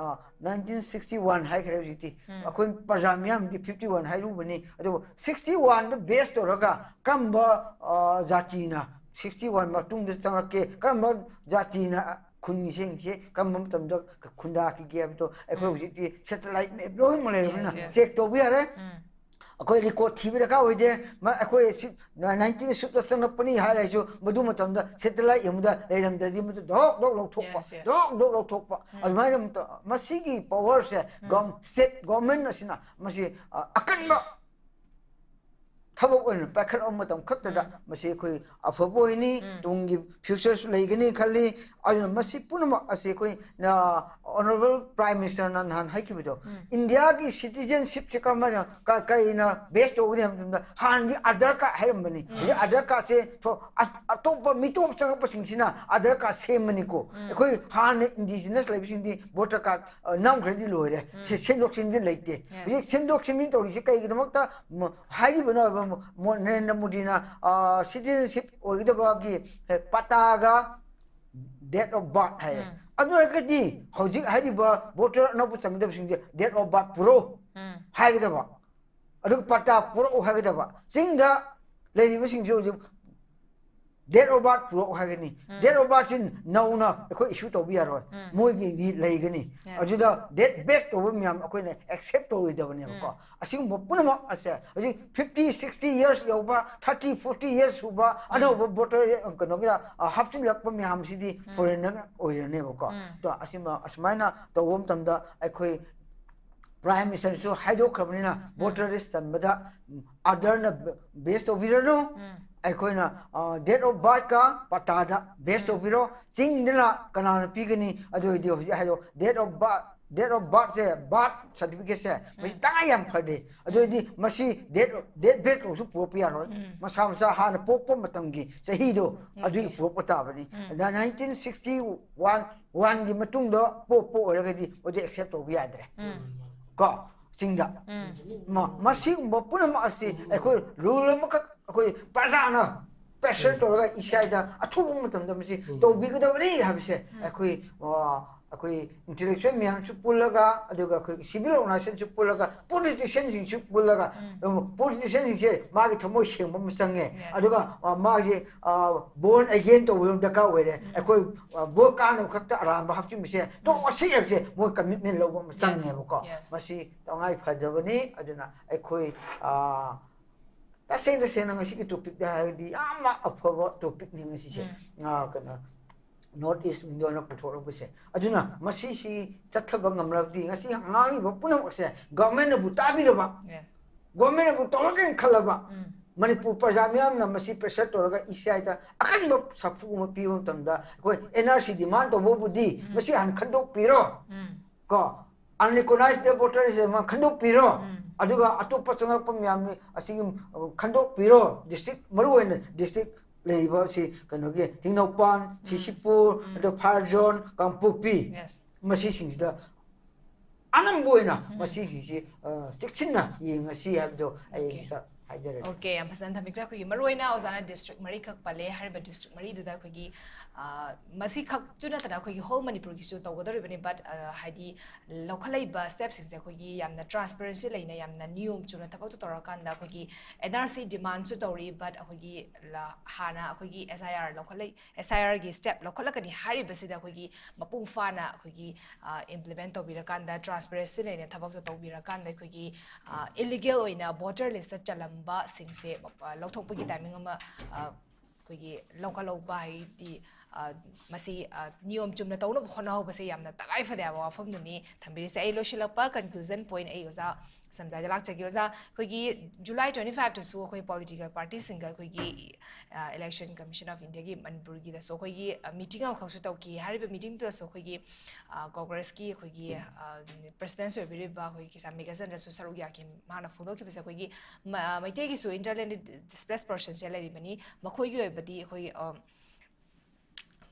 ꯅꯥꯏꯟꯇꯤꯟ ꯁꯤꯛꯁꯇꯤ ꯋꯥꯟ ꯍꯥꯏꯈ꯭ꯔꯦ ꯍꯧꯖꯤꯛꯇꯤ꯫ ꯎꯝ. ꯑꯩꯈꯣꯏ ꯄ꯭ꯔꯖꯥ ꯃꯤꯌꯥꯝꯗꯤ ꯐꯤꯐꯇꯤ ꯋꯥꯟ ꯍꯥꯏꯔꯨꯕꯅꯤ, ꯑꯗꯨꯕꯨ ꯁꯤꯛꯁꯇꯤ ꯋꯥꯟꯗ ꯕꯦꯁ ꯇꯧꯔꯒ ꯀꯔꯝꯕ, ꯑ, ꯖꯥꯇꯤꯅ ꯁꯤꯛꯁꯇꯤ ꯋꯥꯟ ꯃꯇꯨꯡꯗ ꯆꯪꯉꯛꯀꯦ, ꯀꯔꯝꯕ ꯖꯥꯇꯤꯅ ꯈꯨꯟ ꯃꯤꯁꯤꯡꯁꯦ ꯀꯔꯝꯕ ꯃꯇꯝꯗ ꯈꯨꯟꯗꯥꯈꯤꯒꯦ ꯍꯥꯏꯕꯗꯣ ꯑꯩꯈꯣꯏ ꯎꯝ. ꯍꯧꯖꯤꯛꯇꯤ ꯁꯦꯇꯦꯂꯥꯏꯠ ꯃꯦꯞ ꯂꯣꯏꯅꯃꯛ ꯂꯩꯔꯕꯅꯤꯅ Yes, yes. ꯆꯦꯛ ꯇꯧꯕ ꯌꯥꯔꯦ꯫ ꯎꯝ. ꯑꯩꯈꯣꯏ ꯔꯦꯀꯣꯔꯠ ꯊꯤꯕ ꯗꯔꯀꯥꯔ ꯑꯣꯏꯗꯦ꯫ ꯃ-, ꯑꯩꯈꯣꯏ ꯁꯤ ꯅꯥꯏꯟꯇꯤꯟ ꯁꯨꯛꯇ ꯆꯪꯉꯛꯄꯅꯤ ꯍꯥꯏꯔꯁꯨ ꯃꯗꯨ ꯃꯇꯝꯗ ꯁꯦꯇꯦꯂꯥꯏꯠ ꯌꯦꯡꯕꯗ ꯂꯩꯔꯝꯗ꯭ꯔꯗꯤ ꯃꯗꯨ ꯙꯣꯛ ꯙꯣꯛ ꯂꯧꯊꯣꯛꯄ, Yes, yes. ꯙꯣꯛ ꯙꯣꯛ ꯂꯧꯊꯣꯛꯄ꯫ ꯎꯝ. ꯑꯗꯨꯃꯥꯏꯅ ꯃꯇ-, ꯃꯁꯤꯒꯤ ꯄꯋꯥꯔꯁꯦ ꯎꯝ. ꯒꯝ-, ꯁ꯭ꯇꯦꯠ ꯒꯣꯔꯃꯦꯟ ꯑꯁꯤꯅ ꯃꯁꯤ, ꯑ, ꯑꯀꯟꯕ ꯊꯕꯛ ꯑꯣꯏꯅ ꯄꯥꯏꯈꯠꯂꯛꯄ ꯃꯇꯝ ꯈꯛꯇꯗ ꯎꯝ. ꯃꯁꯤ ꯑꯩꯈꯣꯏ ꯑꯐꯕ ꯑꯣꯏꯅꯤ, ꯎꯝ. ꯇꯨꯡꯒꯤ ꯐ꯭ꯌꯨꯆꯔꯁꯨ ꯂꯩꯒꯅꯤ ꯈꯜꯂꯤ꯫ ꯑꯗꯨꯅ ꯃꯁꯤ ꯄꯨꯝꯅꯃꯛ ꯑꯁꯤ ꯑꯩꯈꯣꯏ, ꯑ, ꯑꯣꯅꯔꯦꯕꯜ ꯄ꯭ꯔꯥꯏꯝ ꯃꯤꯅꯤꯁꯇꯔꯅ ꯅꯍꯥꯟ ꯍꯥꯏꯈꯤꯕꯗꯣ, ꯎꯝ. ꯏꯟꯗꯤꯌꯥꯒꯤ ꯁꯤꯇꯤꯖꯦꯟꯁꯤꯞꯁꯦ ꯀꯔꯝꯍꯥꯏꯅ, ꯀ-, ꯀꯩꯅ ꯕꯦꯁ ꯇꯧꯒꯅꯤ ꯍꯥꯏꯕ ꯃꯇꯝꯗ ꯍꯥꯟꯅꯗꯤ ꯑꯥꯙꯥꯔ ꯀꯥꯔꯗ ꯍꯥꯏꯔꯝꯕꯅꯤ꯫ ꯎꯝ. ꯍꯧꯖꯤꯛ ꯑꯥꯙꯥꯔ ꯀꯥꯔꯗꯁꯦ ꯊꯣ-, ꯑ-, ꯑꯇꯣꯞꯄ ꯃꯤꯇꯣꯞ ꯆꯪꯉꯛꯄꯁꯤꯡꯁꯤꯅ ꯑꯥꯙꯥꯔ ꯀꯥꯔꯗ ꯁꯦꯝꯕꯅꯤꯀꯣ꯫ ꯎꯝ. ꯑꯩꯈꯣꯏ ꯍꯥꯟꯅ ꯏꯟꯗꯤꯖꯤꯅꯁ ꯂꯩꯕꯁꯤꯡꯗꯤ ꯚꯣꯇꯔ ꯀꯥꯔꯗ, ꯑ, ꯅꯝꯈ꯭ꯔꯗꯤ ꯂꯣꯏꯔꯦ꯫ ꯎꯝ. ꯁꯦ-, ꯁꯦꯝꯗꯣꯛ ꯁꯦꯝꯖꯤꯟ ꯂꯩꯇꯦ꯫ Yes. ꯍꯧꯖꯤꯛ ꯁꯦꯝꯗꯣꯛ ꯁꯦꯝꯖꯤꯟ ꯇꯧꯔꯤꯁꯦ ꯀꯩꯒꯤꯗꯃꯛꯇ? ꯃ-, ꯍꯥꯏꯔꯤꯕ ꯅ-, ꯃ-, ꯃ-, ꯅꯔꯦꯟꯗ꯭ꯔ ꯃꯣꯗꯤꯅ, ꯑ, ꯁꯤꯇꯤꯖꯦꯟꯁꯤꯞ ꯑꯣꯏꯒꯗꯕꯒꯤ, ꯑꯦ, ꯄꯇꯥꯒ date of birth ꯍꯥꯏꯔꯦ꯫ ꯎꯝ. ꯑꯗꯨ ꯑꯣꯏꯔꯒꯗꯤ ꯍꯧꯖꯤꯛ ꯍꯥꯏꯔꯤꯕ ꯚꯣꯇꯔ ꯑꯅꯧꯕ ꯆꯪꯒꯗꯕꯁꯤꯡꯁꯦ date of birth ꯄꯨꯔꯛꯎ ꯎꯝ. ꯍꯥꯏꯒꯗꯕ, ꯑꯗꯨꯒ ꯄꯇꯥ ꯄꯨꯔꯛꯎ ꯍꯥꯏꯒꯗꯕ꯫ ꯆꯤꯡꯗ ꯂꯩꯔꯤꯕꯁꯤꯡꯁꯨ ꯍꯧꯖꯤꯛ date of birth ꯄꯨꯔꯛꯎ ꯍꯥꯏꯒꯅꯤ꯫ ꯎꯝ. Date of birth ꯁꯤ ꯅꯧꯅ ꯑꯩꯈꯣꯏ ꯏꯁꯨ ꯇꯧꯕ ꯌꯥꯔꯣꯏ꯫ ꯎꯝ. ꯃꯣꯏꯒꯤ ꯂꯩꯒꯅꯤ꯫ Yes. ꯑꯗꯨꯗ date back ꯇꯧꯕ ꯃꯌꯥꯝ ꯑꯩꯈꯣꯏꯅ accept ꯇꯧꯔꯣꯏꯗꯕꯅꯦꯕꯀꯣ꯫ ꯎꯝ. ꯑꯁꯤꯒꯨꯝꯕ ꯄꯨꯝꯅꯃꯛ ꯑꯁꯦ ꯍꯧꯖꯤꯛ fifty, sixty years ꯌꯧꯕ, thirty, forty years ꯁꯨꯕ ꯑꯅꯧꯕ ꯚꯣꯇꯔ ꯀꯩꯅꯣꯒꯤꯗ, ꯑ, ꯍꯥꯞꯆꯤꯜꯂꯛꯄ ꯃꯌꯥꯝꯁꯤꯗꯤ ꯎꯝ. ꯐꯣꯔꯦꯟꯅꯔ ꯑꯣꯏꯔꯅꯦꯕꯀꯣ꯫ ꯎꯝ. ꯑꯗꯣ ꯑꯁꯤꯃ-, ꯑꯁꯨꯃꯥꯏꯅ ꯇꯧꯕ ꯃꯇꯝꯗ ꯑꯩꯈꯣꯏ ꯄ꯭ꯔꯥꯏꯝ ꯃꯤꯅꯤꯁꯇꯔꯁꯨ ꯍꯥꯏꯗꯣꯛꯈ꯭ꯔꯕꯅꯤꯅ ꯚꯣꯇꯔ ꯂꯤꯁ ꯆꯟꯕꯗ, ꯎꯝ, ꯑꯥꯙꯥꯔꯅ ꯕꯦꯁ ꯇꯧꯕꯤꯔꯅꯨ꯫ ꯎꯝ. ꯑꯩꯈꯣꯏꯅ ꯗꯦꯠ ꯑꯣꯐ ꯕꯥꯔꯠꯀ ꯄꯇꯥꯗ ꯕꯦꯁ ꯇꯧꯕꯤꯔꯣ꯫ ꯆꯤꯡꯗꯅ ꯀꯅꯥꯅ ꯄꯤꯒꯅꯤ? ꯑꯗꯨ ꯑꯣꯏꯔꯗꯤ ꯍꯧꯖꯤꯛ ꯍꯥꯏꯔꯣ, date of birth, date of ꯕꯥꯔꯠꯁꯦ, ꯕꯥꯔꯠ ꯁꯥꯔꯇꯤꯐꯤꯀꯦꯠꯁꯦ ꯃꯁꯤ ꯇꯉꯥꯏ ꯌꯥꯝ ꯐꯗꯦ꯫ ꯑꯗꯨ ꯑꯣꯏꯔꯗꯤ ꯃꯁꯤ ꯗꯦꯠ, ꯗꯦꯠ ꯕꯦꯛ ꯇꯧꯕꯁꯨ ꯄꯨꯔꯛꯄ ꯌꯥꯔꯣꯏ꯫ ꯃꯁꯥ ꯃꯁꯥ ꯍꯥꯟꯅ ꯄꯣꯛꯄ ꯃꯇꯝꯒꯤ ꯆꯍꯤꯗꯣ ꯑꯗꯨꯒꯤ ꯄꯨꯔꯛꯄ ꯇꯥꯕꯅꯤ꯫ ꯅꯥꯏꯟꯇꯤꯟ ꯁꯤꯛꯁꯇꯤ ꯋꯥꯟ, ꯋꯥꯟꯒꯤ ꯃꯇꯨꯡꯗ ꯄꯣꯛꯄ ꯑꯣꯏꯔꯒꯗꯤ ꯃꯗꯨ ꯑꯦꯛꯁꯦꯞ ꯇꯧꯕ ꯌꯥꯗ꯭ꯔꯦ꯫ ꯀꯣ, ꯆꯤꯡꯗ꯫ ꯃ-, ꯃꯁꯤꯒꯨꯝꯕ ꯄꯨꯝꯅꯃꯛ ꯑꯁꯤ ꯑꯩꯈꯣꯏ ꯔꯨꯜ ꯑꯃꯈꯛ ꯑꯩꯈꯣꯏ ꯄ꯭ꯔꯖꯥꯅ ꯄ꯭ꯔꯦꯁꯔ ꯇꯧꯔꯒ ꯏꯁꯥꯗ ꯑꯊꯨꯕ ꯃꯇꯝꯗ ꯃꯁꯤ ꯇꯧꯕꯤꯒꯗꯕꯅꯤ ꯍꯥꯏꯕꯁꯦ ꯑꯩꯈꯣꯏ, ꯑ, ꯑꯩꯈꯣꯏ ꯏꯟꯇꯦꯂꯦꯛꯆꯨꯋꯦꯜ ꯃꯌꯥꯝꯁꯨ ꯄꯨꯜꯂꯒ, ꯑꯗꯨꯒ ꯑꯩꯈꯣꯏꯒꯤ ꯁꯤꯚꯤꯜ ꯑꯣꯔꯒꯅꯥꯏꯖꯦꯁꯟꯁꯨ ꯄꯨꯜꯂꯒ, ꯄꯣꯂꯤꯇꯤꯁꯤꯌꯥꯟꯁꯤꯡꯁꯨ ꯄꯨꯜꯂꯒ, ꯄꯣꯂꯤꯇꯤꯁꯤꯌꯥꯟꯁꯤꯡꯁꯦ ꯃꯥꯒꯤ ꯊꯃꯣꯏ ꯁꯦꯡꯕ ꯑꯃ ꯆꯪꯉꯦ꯫ ꯑꯗꯨꯒ, ꯑ, ꯃꯥꯒꯤ, ꯑ, ꯕꯣꯔꯟ ꯑꯦꯒꯦꯟ ꯇꯧꯕ ꯑꯃ ꯗꯔꯀꯥꯔ ꯑꯣꯏꯔꯦ꯫ ꯑꯩꯈꯣꯏ, ꯑ, ꯚꯣꯠ ꯀꯥꯅꯕ ꯈꯛꯇ ꯑꯔꯥꯟꯕ ꯍꯥꯞꯆꯤꯟꯕꯁꯦ ꯇꯣꯛꯑꯁꯤ ꯍꯥꯏꯕꯁꯦ ꯃꯣꯏ ꯀꯃꯤꯠꯃꯦꯟ ꯂꯧꯕ ꯑꯃ ꯆꯪꯉꯦꯕꯀꯣ꯫ ꯃꯁꯤ ꯇꯉꯥꯏ ꯐꯗꯕꯅꯤ꯫ ꯑꯗꯨꯅ ꯑꯩꯈꯣꯏ, ꯑ, ꯇꯁꯦꯡ ꯇꯁꯦꯡꯅ ꯉꯁꯤꯒꯤ ꯇꯣꯄꯤꯛꯇ ꯍꯥꯏꯔꯗꯤ ꯌꯥꯝꯅ ꯑꯐꯕ ꯇꯣꯄꯤꯛꯅꯤ ꯉꯁꯤꯁꯦ꯫ ꯎꯝ꯫ ꯑ, ꯀꯩꯅꯣ, ꯅꯣꯔꯠ ꯏꯁ ꯋꯤꯡꯗꯣꯅ ꯄꯨꯊꯣꯔꯛꯄꯁꯦ꯫ ꯑꯗꯨꯅ ꯃꯁꯤꯁꯤ ꯆꯠꯊꯕ ꯉꯝꯂꯕꯗꯤ ꯉꯁꯤ ꯉꯥꯡꯂꯤꯕ ꯄꯨꯝꯅꯃꯛꯁꯦ ꯒꯚꯔꯟꯃꯦꯟꯠꯅꯕꯨ ꯇꯥꯕꯤꯔꯕ, ꯌꯦꯁ꯫ ꯒꯚꯔꯟꯃꯦꯟꯠꯅꯕꯨ ꯇꯧꯔꯒꯦꯅ ꯈꯜꯂꯕ, ꯎꯝ꯫ ꯃꯅꯤꯄꯨꯔ ꯄ꯭ꯔꯖꯥ ꯃꯤꯌꯥꯝꯅ ꯃꯁꯤ ꯄ꯭ꯔꯦꯁꯔ ꯇꯧꯔꯒ ꯏꯁꯥꯗ ꯑꯀꯟꯕ ꯁꯥꯐꯨ ꯑꯃ ꯄꯤꯕ ꯃꯇꯝꯗ ꯑꯩꯈꯣꯏ ꯑꯦꯟ ꯑꯥꯔ ꯁꯤ ꯗꯤꯃꯥꯟ ꯇꯧꯕꯕꯨꯗꯤ ꯎꯝ꯫ ꯃꯁꯤ ꯍꯥꯟꯅ ꯈꯟꯗꯣꯛꯄꯤꯔꯣ꯫ ꯎꯝ꯫ ꯀꯣ, ꯑꯟꯔꯤꯀꯣꯒꯅꯥꯏꯖ ꯚꯣꯇꯔꯁꯦ ꯑꯃ ꯈꯟꯗꯣꯛꯄꯤꯔꯣ꯫ ꯎꯝ꯫ ꯑꯗꯨꯒ ꯑꯇꯣꯞꯄ ꯆꯪꯉꯛꯄ ꯃꯌꯥꯝ ꯑꯁꯤꯒꯤ, ꯑ, ꯈꯟꯗꯣꯛꯄꯤꯔꯣ꯫ ꯗꯤꯁꯇ꯭ꯔꯤꯛ, ꯃꯔꯨ ꯑꯣꯏꯅ ꯗꯤꯁꯇ꯭ꯔꯤꯛ ꯂꯩꯔꯤꯕ ꯁꯤ ꯀꯩꯅꯣꯒꯤ ꯇꯦꯡꯅꯧꯄꯜ, ꯎꯝ꯫ ꯁꯤꯁꯤꯄꯨꯔ, ꯎꯝ꯫ ꯑꯗ ꯐꯥꯏꯔꯖꯣꯟ, ꯀꯥꯡꯄꯣꯛꯄꯤ, ꯌꯦꯁ꯫ ꯃꯁꯤꯁꯤꯡꯁꯤꯗ ꯑꯅꯝꯕ ꯑꯣꯏꯅ ꯎꯝ꯫ ꯃꯁꯤꯁꯤꯡꯁꯤ, ꯑ, ꯆꯦꯛꯁꯤꯟꯅ ꯌꯦꯡꯉꯁꯤ ꯍꯥꯏꯕꯗꯣ ꯑꯩ ꯑꯣꯀꯦ꯫ ꯑꯝꯇ ꯍꯥꯏꯖꯔꯒꯦ꯫ ꯑꯣꯀꯦ, ꯌꯥꯝ ꯐꯖꯅ ꯊꯝꯕꯤꯈ꯭ꯔꯦ꯫ ꯑꯩꯈꯣꯏꯒꯤ ꯃꯔꯨꯑꯣꯏꯅ ꯑꯣꯖꯥꯅ ꯗꯤꯁꯇ꯭ꯔꯤꯛ ꯃꯔꯤꯈꯛ ꯄꯜꯂꯦ꯫ ꯍꯥꯏꯔꯤꯕ ꯗꯤꯁꯇ꯭ꯔꯤꯛ ꯃꯔꯤꯗꯨꯗ ꯑꯩꯈꯣꯏꯒꯤ, ꯑ, ꯃꯁꯤꯈꯛꯁꯨ ꯅꯠꯇꯅ ꯑꯩꯈꯣꯏꯒꯤ ꯍꯣꯜ ꯃꯅꯤꯄꯨꯔꯒꯤꯁꯨ ꯇꯧꯒꯗꯧꯔꯤꯕꯅꯤ꯫ ꯕꯠ, ꯑ, ꯍꯥꯏꯗꯤ ꯂꯧꯈꯠꯂꯛꯏꯕ ꯁ꯭ꯇꯦꯞꯁꯤꯡꯁꯦ ꯑꯩꯈꯣꯏꯒꯤ ꯌꯥꯝꯅ ꯇ꯭ꯔꯥꯟꯁꯄꯦꯔꯦꯟꯁꯤ ꯂꯩꯅ ꯌꯥꯝꯅ ꯅꯤꯌꯣꯝ ꯆꯨꯝꯅ ꯊꯕꯛꯇꯣ ꯇꯧꯔꯀꯥꯟꯗ ꯑꯩꯈꯣꯏꯒꯤ ꯑꯦꯟ ꯑꯥꯔ ꯁꯤ ꯗꯤꯃꯥꯟꯁꯨ ꯇꯧꯔꯤ, ꯕꯠ ꯑꯩꯈꯣꯏꯒꯤ ꯂ-, ꯍꯥꯟꯅ ꯑꯩꯈꯣꯏꯒꯤ ꯑꯦꯁ ꯑꯥꯏ ꯑꯥꯔ ꯂꯧꯈꯠꯂꯛ-, ꯑꯦꯁ ꯑꯥꯏ ꯑꯥꯔꯒꯤ ꯁ꯭ꯇꯦꯞ ꯂꯧꯈꯠꯂꯛꯀꯅꯤ ꯍꯥꯏꯔꯤꯕꯁꯤꯗ ꯑꯩꯈꯣꯏꯒꯤ ꯃꯄꯨꯡ ꯐꯥꯅ ꯑꯩꯈꯣꯏꯒꯤ, ꯑ, ꯏꯝꯄ꯭ꯂꯤꯃꯦꯟ ꯇꯧꯕꯤꯔꯀꯥꯟꯗ, ꯇ꯭ꯔꯥꯟꯁꯄꯦꯔꯦꯟꯁꯤ ꯂꯩꯅ ꯊꯕꯛꯇꯣ ꯇꯧꯕꯤꯔꯀꯥꯟꯗ ꯑꯩꯈꯣꯏꯒꯤ, ꯑ, ꯏꯂꯤꯒꯦꯜ ꯑꯣꯏꯅ ꯚꯣꯇꯔ ꯂꯤꯁꯇ ꯆꯜꯂꯝꯕꯁꯤꯡꯁꯦ, ꯑ, ꯂꯧꯊꯣꯛꯄꯒꯤ ꯇꯥꯏꯃꯤꯡ ꯑꯃ, ꯑ, ꯑꯩꯈꯣꯏꯒꯤ ꯂꯧꯈꯠꯍꯧꯕ ꯍꯥꯏꯗꯤ, ꯑ, ꯃꯁꯤ, ꯑ, ꯅꯤꯌꯣꯝ ꯆꯨꯝꯅ ꯇꯧꯅꯕ ꯍꯣꯠꯅꯍꯧꯕꯁꯦ ꯌꯥꯝꯅ ꯇꯉꯥꯏ ꯐꯗꯦ ꯍꯥꯏꯕ ꯋꯥꯐꯝꯗꯨꯅꯤ ꯊꯝꯕꯤꯔꯤꯁꯦ꯫ ꯑꯩ ꯂꯣꯏꯁꯤꯜꯂꯛꯄ conclusion point ꯑꯩ ꯑꯣꯖꯥ ꯁꯝꯖꯥꯏꯗ ꯂꯥꯛꯆꯒꯦ꯫ ꯑꯣꯖꯥ, ꯑꯩꯈꯣꯏꯒꯤ July twenty five ꯇꯁꯨ ꯑꯩꯈꯣꯏ political party ꯁꯤꯡꯒ ꯑꯩꯈꯣꯏꯒꯤ, ꯑ, Election Commission of India ꯒꯤ ꯃꯅꯤꯄꯨꯔꯒꯤꯗꯁꯨ ꯑꯩꯈꯣꯏꯒꯤ, ꯑ, meeting ꯑꯃꯈꯛꯁꯨ ꯇꯧꯈꯤ꯫ ꯍꯥꯏꯔꯤꯕ meeting ꯇꯨꯗꯁꯨ ꯑꯩꯈꯣꯏꯒꯤ, ꯑ, Congress ꯀꯤ ꯑꯩꯈꯣꯏꯒꯤ, ꯑ, President ꯁꯨ ꯑꯣꯏꯕꯤꯔꯤꯕ ꯑꯩꯈꯣꯏ ꯀꯤꯁꯥꯟ ꯃꯦꯘꯆꯟꯗ꯭ꯔꯁꯨ ꯁꯔꯨꯛ ꯌꯥꯈꯤ꯫ ꯃꯥꯅ ꯐꯣꯡꯗꯣꯛꯈꯤꯕꯁꯦ ꯑꯩꯈꯣꯏꯒꯤ ꯃ-, ꯃꯩꯇꯩꯒꯤꯁꯨ internally displaced person ꯁꯦ ꯂꯩꯔꯤꯕꯅꯤ꯫ ꯃꯈꯣꯏꯒꯤ ꯑꯣꯏꯕꯗꯤ ꯑꯩꯈꯣꯏ, ꯑ,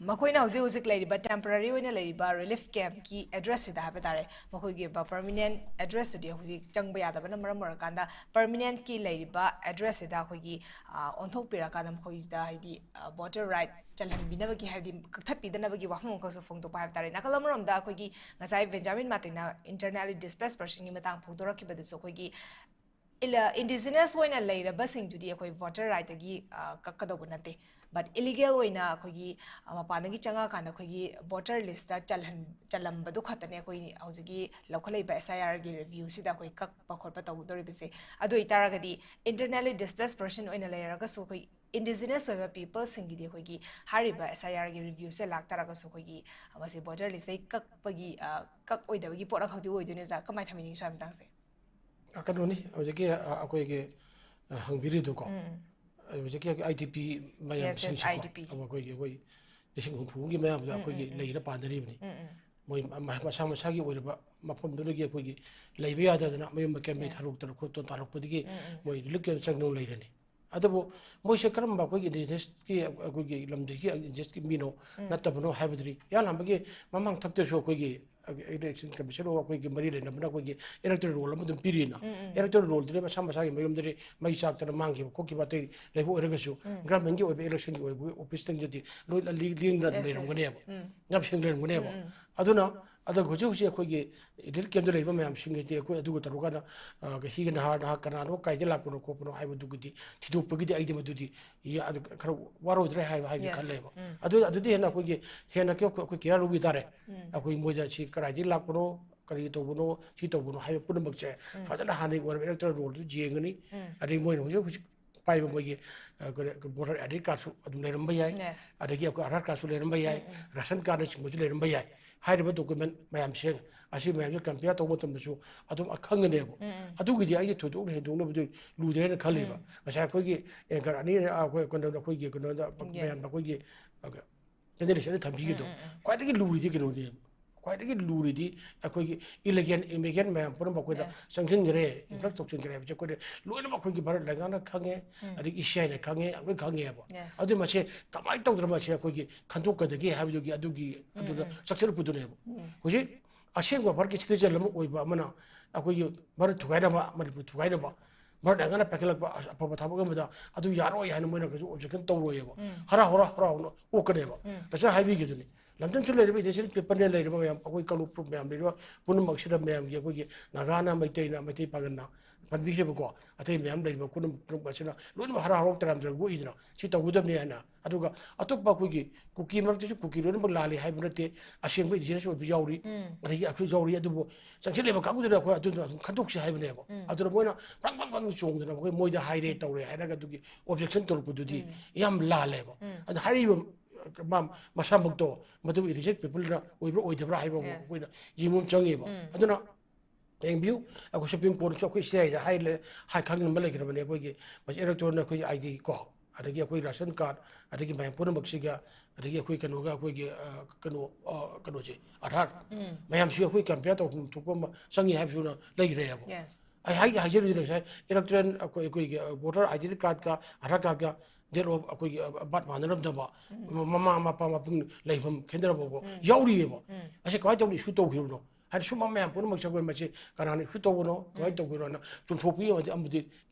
ꯃꯈꯣꯏꯅ ꯍꯧꯖꯤꯛ ꯍꯧꯖꯤꯛ ꯂꯩꯔꯤꯕ temporary ꯑꯣꯏꯅ ꯂꯩꯔꯤꯕ relief camp ꯀꯤ address ꯁꯤꯗ ꯍꯥꯏꯕ ꯇꯥꯔꯦ, ꯃꯈꯣꯏꯒꯤ ꯑꯣꯏꯕ permanent address ꯇꯨꯗꯤ ꯍꯧꯖꯤꯛ ꯆꯪꯕ ꯌꯥꯗꯕꯅ ꯃꯔꯝ ꯑꯣꯏꯔꯀꯥꯟꯗ permanent ꯀꯤ ꯂꯩꯔꯤꯕ address ꯁꯤꯗ ꯑꯩꯈꯣꯏꯒꯤ, ꯑ, ꯑꯣꯟꯊꯣꯛꯄꯤꯔꯀꯥꯟꯗ ꯃꯈꯣꯏꯁꯤꯗ ꯍꯥꯏꯗꯤ, ꯑ, voter right ꯆꯜꯍꯟꯕꯤꯅꯕꯒꯤ ꯍꯥꯏꯕꯗꯤ ꯀꯛꯊꯠꯄꯤꯗꯅꯕꯒꯤ ꯋꯥꯐꯝ ꯑꯃꯈꯛꯁꯨ ꯐꯣꯡꯗꯣꯛꯄ ꯍꯥꯏꯕ ꯇꯥꯔꯦ꯫ ꯅꯥꯀꯜ ꯑꯃꯔꯣꯝꯗ ꯑꯩꯈꯣꯏꯒꯤ ꯉꯁꯥꯏ ꯕꯦꯟꯖꯥꯃꯤꯟ ꯃꯥꯔꯇꯤꯟꯅ internally displaced person ꯒꯤ ꯃꯇꯥꯡ ꯐꯣꯡꯗꯣꯔꯛꯈꯤꯕꯗꯨꯁꯨ ꯑꯩꯈꯣꯏꯒꯤ ꯏꯂ-, indigenous ꯑꯣꯏꯅ ꯂꯩꯔꯕꯁꯤꯡꯗꯨꯗꯤ ꯑꯩꯈꯣꯏ voter right ꯇꯒꯤ, ꯑ, ꯀꯛꯀꯗꯧꯕ ꯅꯠꯇꯦ꯫ But illegal ꯑꯣꯏꯅ ꯑꯩꯈꯣꯏꯒꯤ, ꯑ, ꯃꯄꯥꯟꯗꯒꯤ ꯆꯪꯉꯛꯑꯀꯥꯟꯗ ꯑꯩꯈꯣꯏꯒꯤ voter list ꯆꯜꯍꯟ-, ꯆꯜꯂꯝꯕꯗꯨ ꯈꯛꯇꯅꯦ ꯑꯩꯈꯣꯏ ꯍꯧꯖꯤꯛꯀꯤ ꯂꯧꯈꯠꯂꯛꯏꯕ S I R ꯒꯤ review ꯁꯤꯗ ꯑꯩꯈꯣꯏ ꯀꯛꯄ ꯈꯣꯠꯄ ꯇꯧꯒꯗꯧꯔꯤꯕꯁꯦ꯫ ꯑꯗꯨ ꯑꯣꯏꯇꯥꯔꯒꯗꯤ internally displaced person ꯑꯣꯏꯅ ꯂꯩꯔꯒꯁꯨ ꯑꯩꯈꯣꯏ indigenous ꯑꯣꯏꯕ people ꯁꯤꯡꯒꯤꯗꯤ ꯑꯩꯈꯣꯏꯒꯤ ꯍꯥꯏꯔꯤꯕ S I R ꯒꯤ review ꯁꯦ ꯂꯥꯛꯇꯥꯔꯒꯁꯨ ꯑꯩꯈꯣꯏꯒꯤ, ꯑ, ꯃꯁꯤ voter list ꯇꯒꯤ ꯀꯛꯄꯒꯤ, ꯑ, ꯀꯛꯑꯣꯏꯗꯕꯒꯤ ꯄꯣꯠ ꯑꯃꯈꯛꯇꯤ ꯑꯣꯏꯗꯣꯏꯅꯦ ꯑꯣꯖꯥ꯫ ꯀꯃꯥꯏꯅ ꯊꯝꯕꯤꯅꯤꯡꯉꯤ ꯁ꯭ꯋꯥꯏ ꯃꯇꯥꯡꯁꯦ? ꯑ, ꯀꯩꯅꯣꯅꯤ, ꯍꯧꯖꯤꯛꯀꯤ, ꯑ, ꯑꯩꯈꯣꯏꯒꯤ, ꯑ, ꯍꯪꯕꯤꯔꯤꯗꯨꯀꯣ꯫ ꯎꯝ, ꯎꯝ꯫ ꯑ, ꯍꯧꯖꯤꯛꯀꯤ I D P Yes, yes, ꯃꯌꯥꯝꯁꯤꯡꯁꯤꯀꯣ꯫ I D P꯫ ꯑ, ꯑꯩꯈꯣꯏꯒꯤ, ꯑꯩꯈꯣꯏ ꯂꯤꯁꯤꯡ ꯍꯨꯝꯐꯨ ꯃꯨꯛꯀꯤ ꯃꯌꯥꯝꯗ ꯎꯝ, ꯑꯩꯈꯣꯏꯒꯤ ꯎꯝ, ꯎꯝ꯫ ꯂꯩꯔ ꯄꯥꯟꯅꯔꯤꯕꯅꯤ꯫ ꯎꯝ, ꯎꯝ꯫ ꯃꯣꯏ ꯃ-, ꯃ-, ꯃꯁꯥ ꯃꯁꯥꯒꯤ ꯑꯣꯏꯔꯕ ꯃꯐꯝꯗꯨꯗꯒꯤ ꯑꯩꯈꯣꯏꯒꯤ ꯂꯩꯕ ꯌꯥꯗꯗꯅ ꯃꯌꯨꯝ ꯃꯀꯩ ꯃꯩ Yes꯫ ꯊꯥꯗꯣꯛꯇꯅ ꯈꯣꯠꯇꯅ ꯇꯥꯔꯛꯄꯗꯒꯤ ꯎꯝ, ꯎꯝ꯫ ꯃꯣꯏ relief camp ꯆꯪꯗꯨꯅ ꯂꯩꯔꯅꯤ꯫ ꯑꯗꯨꯕꯨ ꯃꯣꯏꯁꯦ ꯀꯔꯝꯕ ꯑꯩꯈꯣꯏꯒꯤ indigenous ꯀꯤ, ꯑꯩꯈꯣꯏꯒꯤ ꯂꯝꯗꯨꯒꯤ indigenous ꯀꯤ ꯃꯤꯅꯣ ꯎꯝ꯫ ꯅꯠꯇꯕꯅꯣ ꯍꯥꯏꯕꯗꯨꯗꯤ ꯏꯍꯥꯟ ꯍꯥꯟꯕꯒꯤ ꯃꯃꯥꯡ ꯊꯛꯇꯁꯨ ꯑꯩꯈꯣꯏꯒꯤ Election Commission of ꯑꯩꯈꯣꯏꯒꯤ ꯃꯔꯤ ꯂꯩꯅꯕꯅ ꯑꯩꯈꯣꯏꯒꯤ electoral roll ꯑꯃ ꯑꯗꯨꯝ ꯄꯤꯔꯤꯅ꯫ ꯎꯝ, ꯎꯝ꯫ Electoral roll ꯗꯨꯗꯤ ꯃꯁꯥ ꯃꯁꯥꯒꯤ ꯃꯌꯨꯝꯗꯗꯤ ꯃꯩ ꯆꯥꯛꯇꯅ ꯃꯥꯡꯈꯤꯕ ꯈꯣꯠꯈꯤꯕ ꯑꯇꯩ ꯂꯩꯕ ꯑꯣꯏꯔꯒꯁꯨ ꯎꯝ꯫ Government ꯀꯤ ꯑꯣꯏꯕ election ꯒꯤ ꯑꯣꯏꯕ office ꯇꯪꯗꯗꯤ ꯂꯣꯏꯅ ꯂꯤ-, ꯂꯦꯡꯗꯅ Yes, yes꯫ ꯂꯩꯔꯝꯒꯅꯦꯕ꯫ ꯎꯝ꯫ ꯌꯥꯝ ꯁꯦꯡꯅ ꯂꯩꯔꯝꯒꯅꯦꯕ꯫ ꯎꯝ, ꯎꯝ꯫ ꯑꯗꯨꯅ ꯑꯗꯣ ꯍꯧꯖꯤꯛ ꯍꯧꯖꯤꯛ ꯑꯩꯈꯣꯏꯒꯤ relief camp ꯇ ꯂꯩꯕ ꯃꯌꯥꯝꯁꯤꯡꯒꯤꯗꯤ ꯑꯩꯈꯣꯏ ꯑꯗꯨꯒ ꯇꯧꯔꯀꯥꯟꯗ, ꯑ, ꯍꯤꯒ ꯅꯍꯥ, ꯅꯍꯥ ꯀꯅꯥꯅꯣ, ꯀꯥꯏꯗ ꯂꯥꯛꯄꯅꯣ ꯈꯣꯠꯄꯅꯣ ꯍꯥꯏꯕꯗꯨꯒꯤꯗꯤ ꯊꯤꯗꯣꯛꯄꯒꯤꯗꯤ ꯑꯩꯗꯤ ꯃꯗꯨꯗꯤ ꯌꯥ-, ꯑꯗꯨ ꯈꯔ ꯋꯥꯔꯣꯏꯗ꯭ꯔꯦ ꯍꯥꯏꯕ, ꯍꯥꯏꯅ Yes꯫ ꯈꯜꯂꯦꯕ꯫ ꯎꯝ꯫ ꯑꯗꯨ, ꯑꯗꯨꯗꯤ ꯍꯦꯟꯅ ꯑꯩꯈꯣꯏꯒꯤ ꯍꯦꯟꯅ ꯀꯩ-, ꯑꯩꯈꯣꯏ care ꯂꯧꯕꯤ ꯇꯥꯔꯦ꯫ ꯎꯝ꯫ ꯑꯩꯈꯣꯏ ꯃꯣꯏꯗ ꯁꯤ ꯀꯗꯥꯏꯗꯒꯤ ꯂꯥꯛꯄꯅꯣ, ꯀꯔꯤ ꯇꯧꯕꯅꯣ, ꯁꯤ ꯇꯧꯕꯅꯣ ꯍꯥꯏꯕ ꯄꯨꯝꯅꯃꯛꯁꯦ ꯎꯝ꯫ ꯐꯖꯅ ꯍꯥꯟꯅꯒꯤ ꯑꯣꯏꯔꯕ electoral roll ꯗꯨ ꯌꯦꯡꯒꯅꯤ꯫ ꯎꯝ꯫ ꯑꯗꯩ ꯃꯣꯏꯅ ꯍꯧꯖꯤꯛ ꯍꯧꯖꯤꯛ ꯄꯥꯏꯕ ꯃꯣꯏꯒꯤ ꯚꯣꯇꯔ ꯑꯥꯏ ꯗꯤ ꯀꯥꯔꯗꯁꯨ ꯑꯗꯨꯝ ꯂꯩꯔꯝꯕ ꯌꯥꯏ꯫ Yes. ꯑꯗꯒꯤ ꯑꯩꯈꯣꯏ ꯑꯙꯥꯔ ꯀꯥꯔꯗꯁꯨ ꯂꯩꯔꯝꯕ ꯌꯥꯏ꯫ ꯎꯝ, ꯎꯝ. ꯔꯦꯁꯟ ꯀꯥꯔꯗꯅꯆꯤꯡꯕꯁꯨ ꯂꯩꯔꯝꯕ ꯌꯥꯏ꯫ ꯍꯥꯏꯔꯤꯕ ꯗꯣꯀꯨꯃꯦꯟ ꯃꯌꯥꯝꯁꯦ, ꯑꯁꯤ ꯃꯌꯥꯝꯁꯦ ꯀꯝꯄꯤꯌꯔ ꯇꯧꯕ ꯃꯇꯝꯗꯁꯨ ꯑꯗꯨꯝ ꯈꯪꯒꯅꯦꯕ꯫ ꯎꯝ, ꯎꯝ. ꯑꯗꯨꯒꯤꯗꯤ ꯑꯩꯒꯤ ꯊꯣꯏꯗꯣꯛꯅ ꯍꯦꯟꯗꯣꯛꯅꯕꯗꯤ ꯂꯨꯗ꯭ꯔꯦꯅ ꯈꯜꯂꯤꯕ꯫ ꯎꯝ. ꯉꯁꯥꯏ ꯑꯩꯈꯣꯏꯒꯤ ꯑꯦꯡꯀꯔ ꯑꯅꯤ, ꯑꯩꯈꯣꯏ ꯀꯩꯅꯣꯗ, ꯑꯩꯈꯣꯏꯒꯤ ꯀꯩꯅꯣꯗ, Yes. ꯃꯌꯥꯝꯗ ꯑꯩꯈꯣꯏꯒꯤ ꯄꯦꯅꯦꯂꯤꯁ ꯑꯅ ꯊꯝꯕꯤꯒꯗꯣ꯫ ꯎꯝ, ꯎꯝ, ꯎꯝ. ꯈ꯭ꯋꯥꯏꯗꯒꯤ ꯂꯨꯔꯤꯗꯤ ꯀꯩꯅꯣꯅꯦ꯫ ꯈ꯭ꯋꯥꯏꯗꯒꯤ ꯂꯨꯔꯤꯗꯤ ꯑꯩꯈꯣꯏꯒꯤ ꯏꯂꯤꯒꯦꯟ ꯏꯃꯤꯒ꯭ꯔꯦꯟ ꯃꯌꯥꯝ ꯄꯨꯝꯅꯃꯛ ꯑꯩꯈꯣꯏꯗ Yes. ꯆꯪꯁꯤꯟꯈ꯭ꯔꯦ, ꯎꯝ. ꯏꯟꯐ꯭ꯂꯛꯁ ꯇꯧꯁꯤꯟꯈ꯭ꯔꯦ ꯍꯥꯏꯕꯁꯦ ꯑꯩꯈꯣꯏꯅ ꯂꯣꯏꯅꯃꯛ ꯑꯩꯈꯣꯏꯒꯤ ꯚꯥꯔꯠ ꯂꯩꯉꯥꯛꯅ ꯈꯪꯉꯦ, ꯎꯝ. ꯑꯗꯒꯤ ꯏ ꯁꯤ ꯑꯥꯏꯅ ꯈꯪꯉꯦ, ꯂꯣꯏ ꯈꯪꯉꯦꯕ꯫ Yes. ꯑꯗꯨ ꯃꯁꯦ ꯀꯃꯥꯏꯅ ꯇꯧꯗꯅ ꯃꯁꯦ ꯑꯩꯈꯣꯏꯒꯤ ꯈꯟꯗꯣꯛꯀꯗꯒꯦ ꯍꯥꯏꯕꯗꯨꯒꯤ ꯑꯗꯨꯒꯤ ꯎꯝ, ꯑꯗꯨꯗ ꯎꯝ. ꯆꯪꯁꯤꯜꯂꯛꯄꯗꯨꯅꯦꯕ꯫ ꯎꯝ. ꯍꯧꯖꯤꯛ ꯑꯁꯦꯡꯕ ꯚꯥꯔꯠꯀꯤ ꯁꯤꯇꯤꯖꯦꯟ ꯑꯃ ꯑꯣꯏꯕ ꯑꯃꯅ ꯑꯩꯈꯣꯏꯒꯤ ꯚꯥꯔꯠ ꯊꯨꯒꯥꯏꯅꯕ, ꯃꯅꯤꯄꯨꯔ ꯊꯨꯒꯥꯏꯅꯕ, ꯚꯥꯔꯠ ꯂꯩꯉꯥꯛꯅ ꯄꯥꯏꯈꯠꯂꯛꯄ ꯑꯐꯕ ꯊꯕꯛ ꯑꯃꯗ ꯑꯗꯨ ꯌꯥꯔꯣꯏ ꯍꯥꯏꯅ ꯃꯣꯏꯅ ꯀꯩꯁꯨ ꯑꯣꯕꯖꯦꯛꯁꯟ ꯇꯧꯔꯣꯏꯕ꯫ ꯎꯝ. ꯍꯔꯥ ꯍꯔꯥ ꯍꯔꯥꯎꯅ ꯑꯣꯛꯀꯅꯦꯕ꯫ ꯎꯝ. ꯉꯁꯥꯏ ꯍꯥꯏꯕꯤꯈꯤꯗꯨꯅꯤ꯫ ꯂꯝꯗꯝꯁꯤꯗ ꯂꯩꯔꯤꯕ ꯏꯟꯗꯤꯖꯤꯅꯁ ꯄꯤꯄꯜꯅ ꯂꯩꯔꯤꯕ ꯃꯌꯥꯝ, ꯑꯩꯈꯣꯏ ꯀꯥꯡꯂꯨꯞ ꯐꯨꯔꯨꯞ ꯃꯌꯥꯝ ꯂꯩꯔꯤꯕ ꯄꯨꯝꯅꯃꯛꯁꯤꯗ ꯃꯌꯥꯝꯒꯤ ꯑꯩꯈꯣꯏꯒꯤ ꯅꯥꯒꯥꯅ, ꯃꯩꯇꯩꯅ, ꯃꯩꯇꯩ ꯄꯥꯡꯒꯜꯅ ꯄꯟꯕꯤꯈꯤꯕꯀꯣ, ꯑꯇꯩ ꯃꯌꯥꯝ ꯂꯩꯔꯤꯕ ꯄꯨꯝꯅꯃꯛ ꯑꯁꯤꯅ ꯂꯣꯏꯅꯃꯛ ꯍꯔꯥꯎ ꯍꯔꯥꯎ ꯇꯔꯥꯝ ꯇꯔꯥꯝ ꯑꯣꯛꯏꯗꯅ, ꯁꯤ ꯇꯧꯒꯗꯕꯅꯤ ꯍꯥꯏꯅ꯫ ꯑꯗꯨꯒ ꯑꯇꯣꯞꯄ ꯑꯩꯈꯣꯏꯒꯤ ꯀꯨꯀꯤ ꯃꯔꯛꯇꯁꯨ ꯀꯨꯀꯤ ꯂꯣꯏꯅꯃꯛ ꯂꯥꯜꯂꯤ ꯍꯥꯏꯕ ꯅꯠꯇꯦ, ꯑꯁꯦꯡꯕ ꯏꯟꯗꯤꯖꯤꯅꯁ ꯑꯣꯏꯕ ꯌꯥꯎꯔꯤ, ꯎꯝ. ꯑꯗꯒꯤ ꯑꯩꯈꯣꯏ ꯌꯥꯎꯔꯤ꯫ ꯑꯗꯨꯕꯨ ꯆꯪꯁꯤꯜꯂꯤꯕ ꯀꯥꯡꯕꯨꯗꯨꯗ ꯑꯩꯈꯣꯏ ꯑꯗꯨꯗꯣ ꯑꯗꯨꯝ ꯈꯟꯗꯣꯛꯁꯤ ꯍꯥꯏꯕꯅꯦꯕ꯫ ꯎꯝ. ꯑꯗꯨꯅ ꯃꯣꯏꯅ ꯄ꯭ꯔꯪ ꯄ꯭ꯔꯪ ꯄ꯭ꯔꯪ ꯆꯣꯡꯗꯅ ꯑꯩꯈꯣꯏ ꯃꯣꯏꯗ ꯍꯥꯏꯔꯦ ꯇꯧꯔꯦ ꯍꯥꯏꯔꯒ ꯑꯗꯨꯒꯤ ꯑꯣꯕꯖꯦꯛꯁꯟ ꯇꯧꯔꯛꯄꯗꯨꯗꯤ ꯎꯝ. ꯌꯥꯝ ꯂꯥꯜꯂꯦꯕ꯫ ꯎꯝ. ꯑꯗ ꯍꯥꯏꯔꯤꯕ ꯃꯥ-, ꯃꯁꯥꯃꯛꯇꯣ ꯃꯗꯨ ꯏꯟꯗꯤꯖꯤꯅꯁ ꯄꯤꯄꯜꯅ ꯑꯣꯏꯕ꯭ꯔꯥ ꯑꯣꯏꯗꯕ꯭ꯔꯥ ꯍꯥꯏꯕ Yes. ꯑꯩꯈꯣꯏꯅ ꯌꯦꯡꯕ ꯑꯃ ꯆꯪꯉꯦꯕ꯫ ꯎꯝ. ꯑꯗꯨꯅ ꯌꯦꯡꯕꯤꯌꯨ, ꯑꯩꯈꯣꯏ ꯁꯨꯄ꯭ꯔꯤꯝ ꯀꯣꯔꯠꯁꯨ ꯑꯩꯈꯣꯏ ꯁꯤ ꯑꯥꯏꯗ ꯍꯥꯏ ꯂꯩ-, ꯍꯥꯏ ꯈꯪꯅꯕ ꯂꯩꯈ꯭ꯔꯕꯅꯦ꯫ ꯑꯩꯈꯣꯏꯒꯤ ꯃꯁꯤ ꯏꯂꯦꯛꯇꯣꯔꯦꯜ ꯑꯩꯈꯣꯏꯒꯤ ꯑꯥꯏ ꯗꯤ ꯀꯣ, ꯑꯗꯒꯤ ꯑꯩꯈꯣꯏ ꯔꯥꯁꯟ ꯀꯥꯔꯗ, ꯑꯗꯒꯤ ꯃꯌꯥꯝ ꯄꯨꯝꯅꯃꯛꯁꯤꯒ, ꯑꯗꯒꯤ ꯑꯩꯈꯣꯏ ꯀꯩꯅꯣꯒ, ꯑꯩꯈꯣꯏꯒꯤ, ꯑ, ꯀꯩꯅꯣ, ꯑ, ꯀꯩꯅꯣꯁꯦ, ꯑꯙꯥꯔ, ꯎꯝ. ꯃꯌꯥꯝꯁꯤ ꯑꯩꯈꯣꯏ ꯀꯝꯄꯤꯌꯔ ꯇꯧꯐꯝ ꯊꯣꯛꯄ ꯑꯃ ꯆꯪꯉꯤ ꯍꯥꯏꯕꯁꯤꯅ ꯂꯩꯈ꯭ꯔꯦꯕ꯫ Yes. ꯑꯩ ꯍꯥꯏ-, ꯍꯥꯏꯖꯔꯤꯗꯨꯅ ꯉꯁꯥꯏ ꯏꯂꯦꯛꯇꯣꯔꯦꯜ ꯑꯩꯈꯣꯏ, ꯑꯩꯈꯣꯏꯒꯤ, ꯑ, ꯚꯣꯇꯔ ꯑꯥꯏ ꯗꯤ ꯀꯥꯔꯗꯀ ꯑꯙꯥꯔ ꯀꯥꯔꯗꯀ date of ꯑꯩꯈꯣꯏꯒꯤ, ꯑ, birth ꯃꯥꯟꯅꯔꯝꯗꯕ, ꯎꯝ. ꯃ-, ꯃꯃꯥ ꯃꯄꯥ ꯃꯄꯨꯡ ꯂꯩꯐꯝ ꯈꯦꯠꯅꯔꯝꯕ ꯎꯝ. ꯌꯥꯎꯔꯤꯑꯕ꯫ ꯎꯝ. ꯑꯁꯤ ꯀꯃꯥꯏꯅ ꯇꯧꯅ issue ꯇꯧꯈꯤꯕꯅꯣ? ꯍꯥꯏꯗꯤ ꯁꯨꯝꯕ ꯃꯌꯥꯝ ꯄꯨꯝꯅꯃꯛꯁꯦ ꯑꯩꯈꯣꯏ ꯃꯁꯤ ꯀꯅꯥꯅ issue ꯇꯧꯕꯅꯣ, ꯀꯃꯥꯏꯅ ꯎꯝ. ꯇꯧꯕꯅꯣ ꯍꯥꯏꯅ ꯆꯨꯝꯊꯣꯛꯄꯒꯤ ꯑꯃꯗꯤ, ꯑꯃꯗꯤ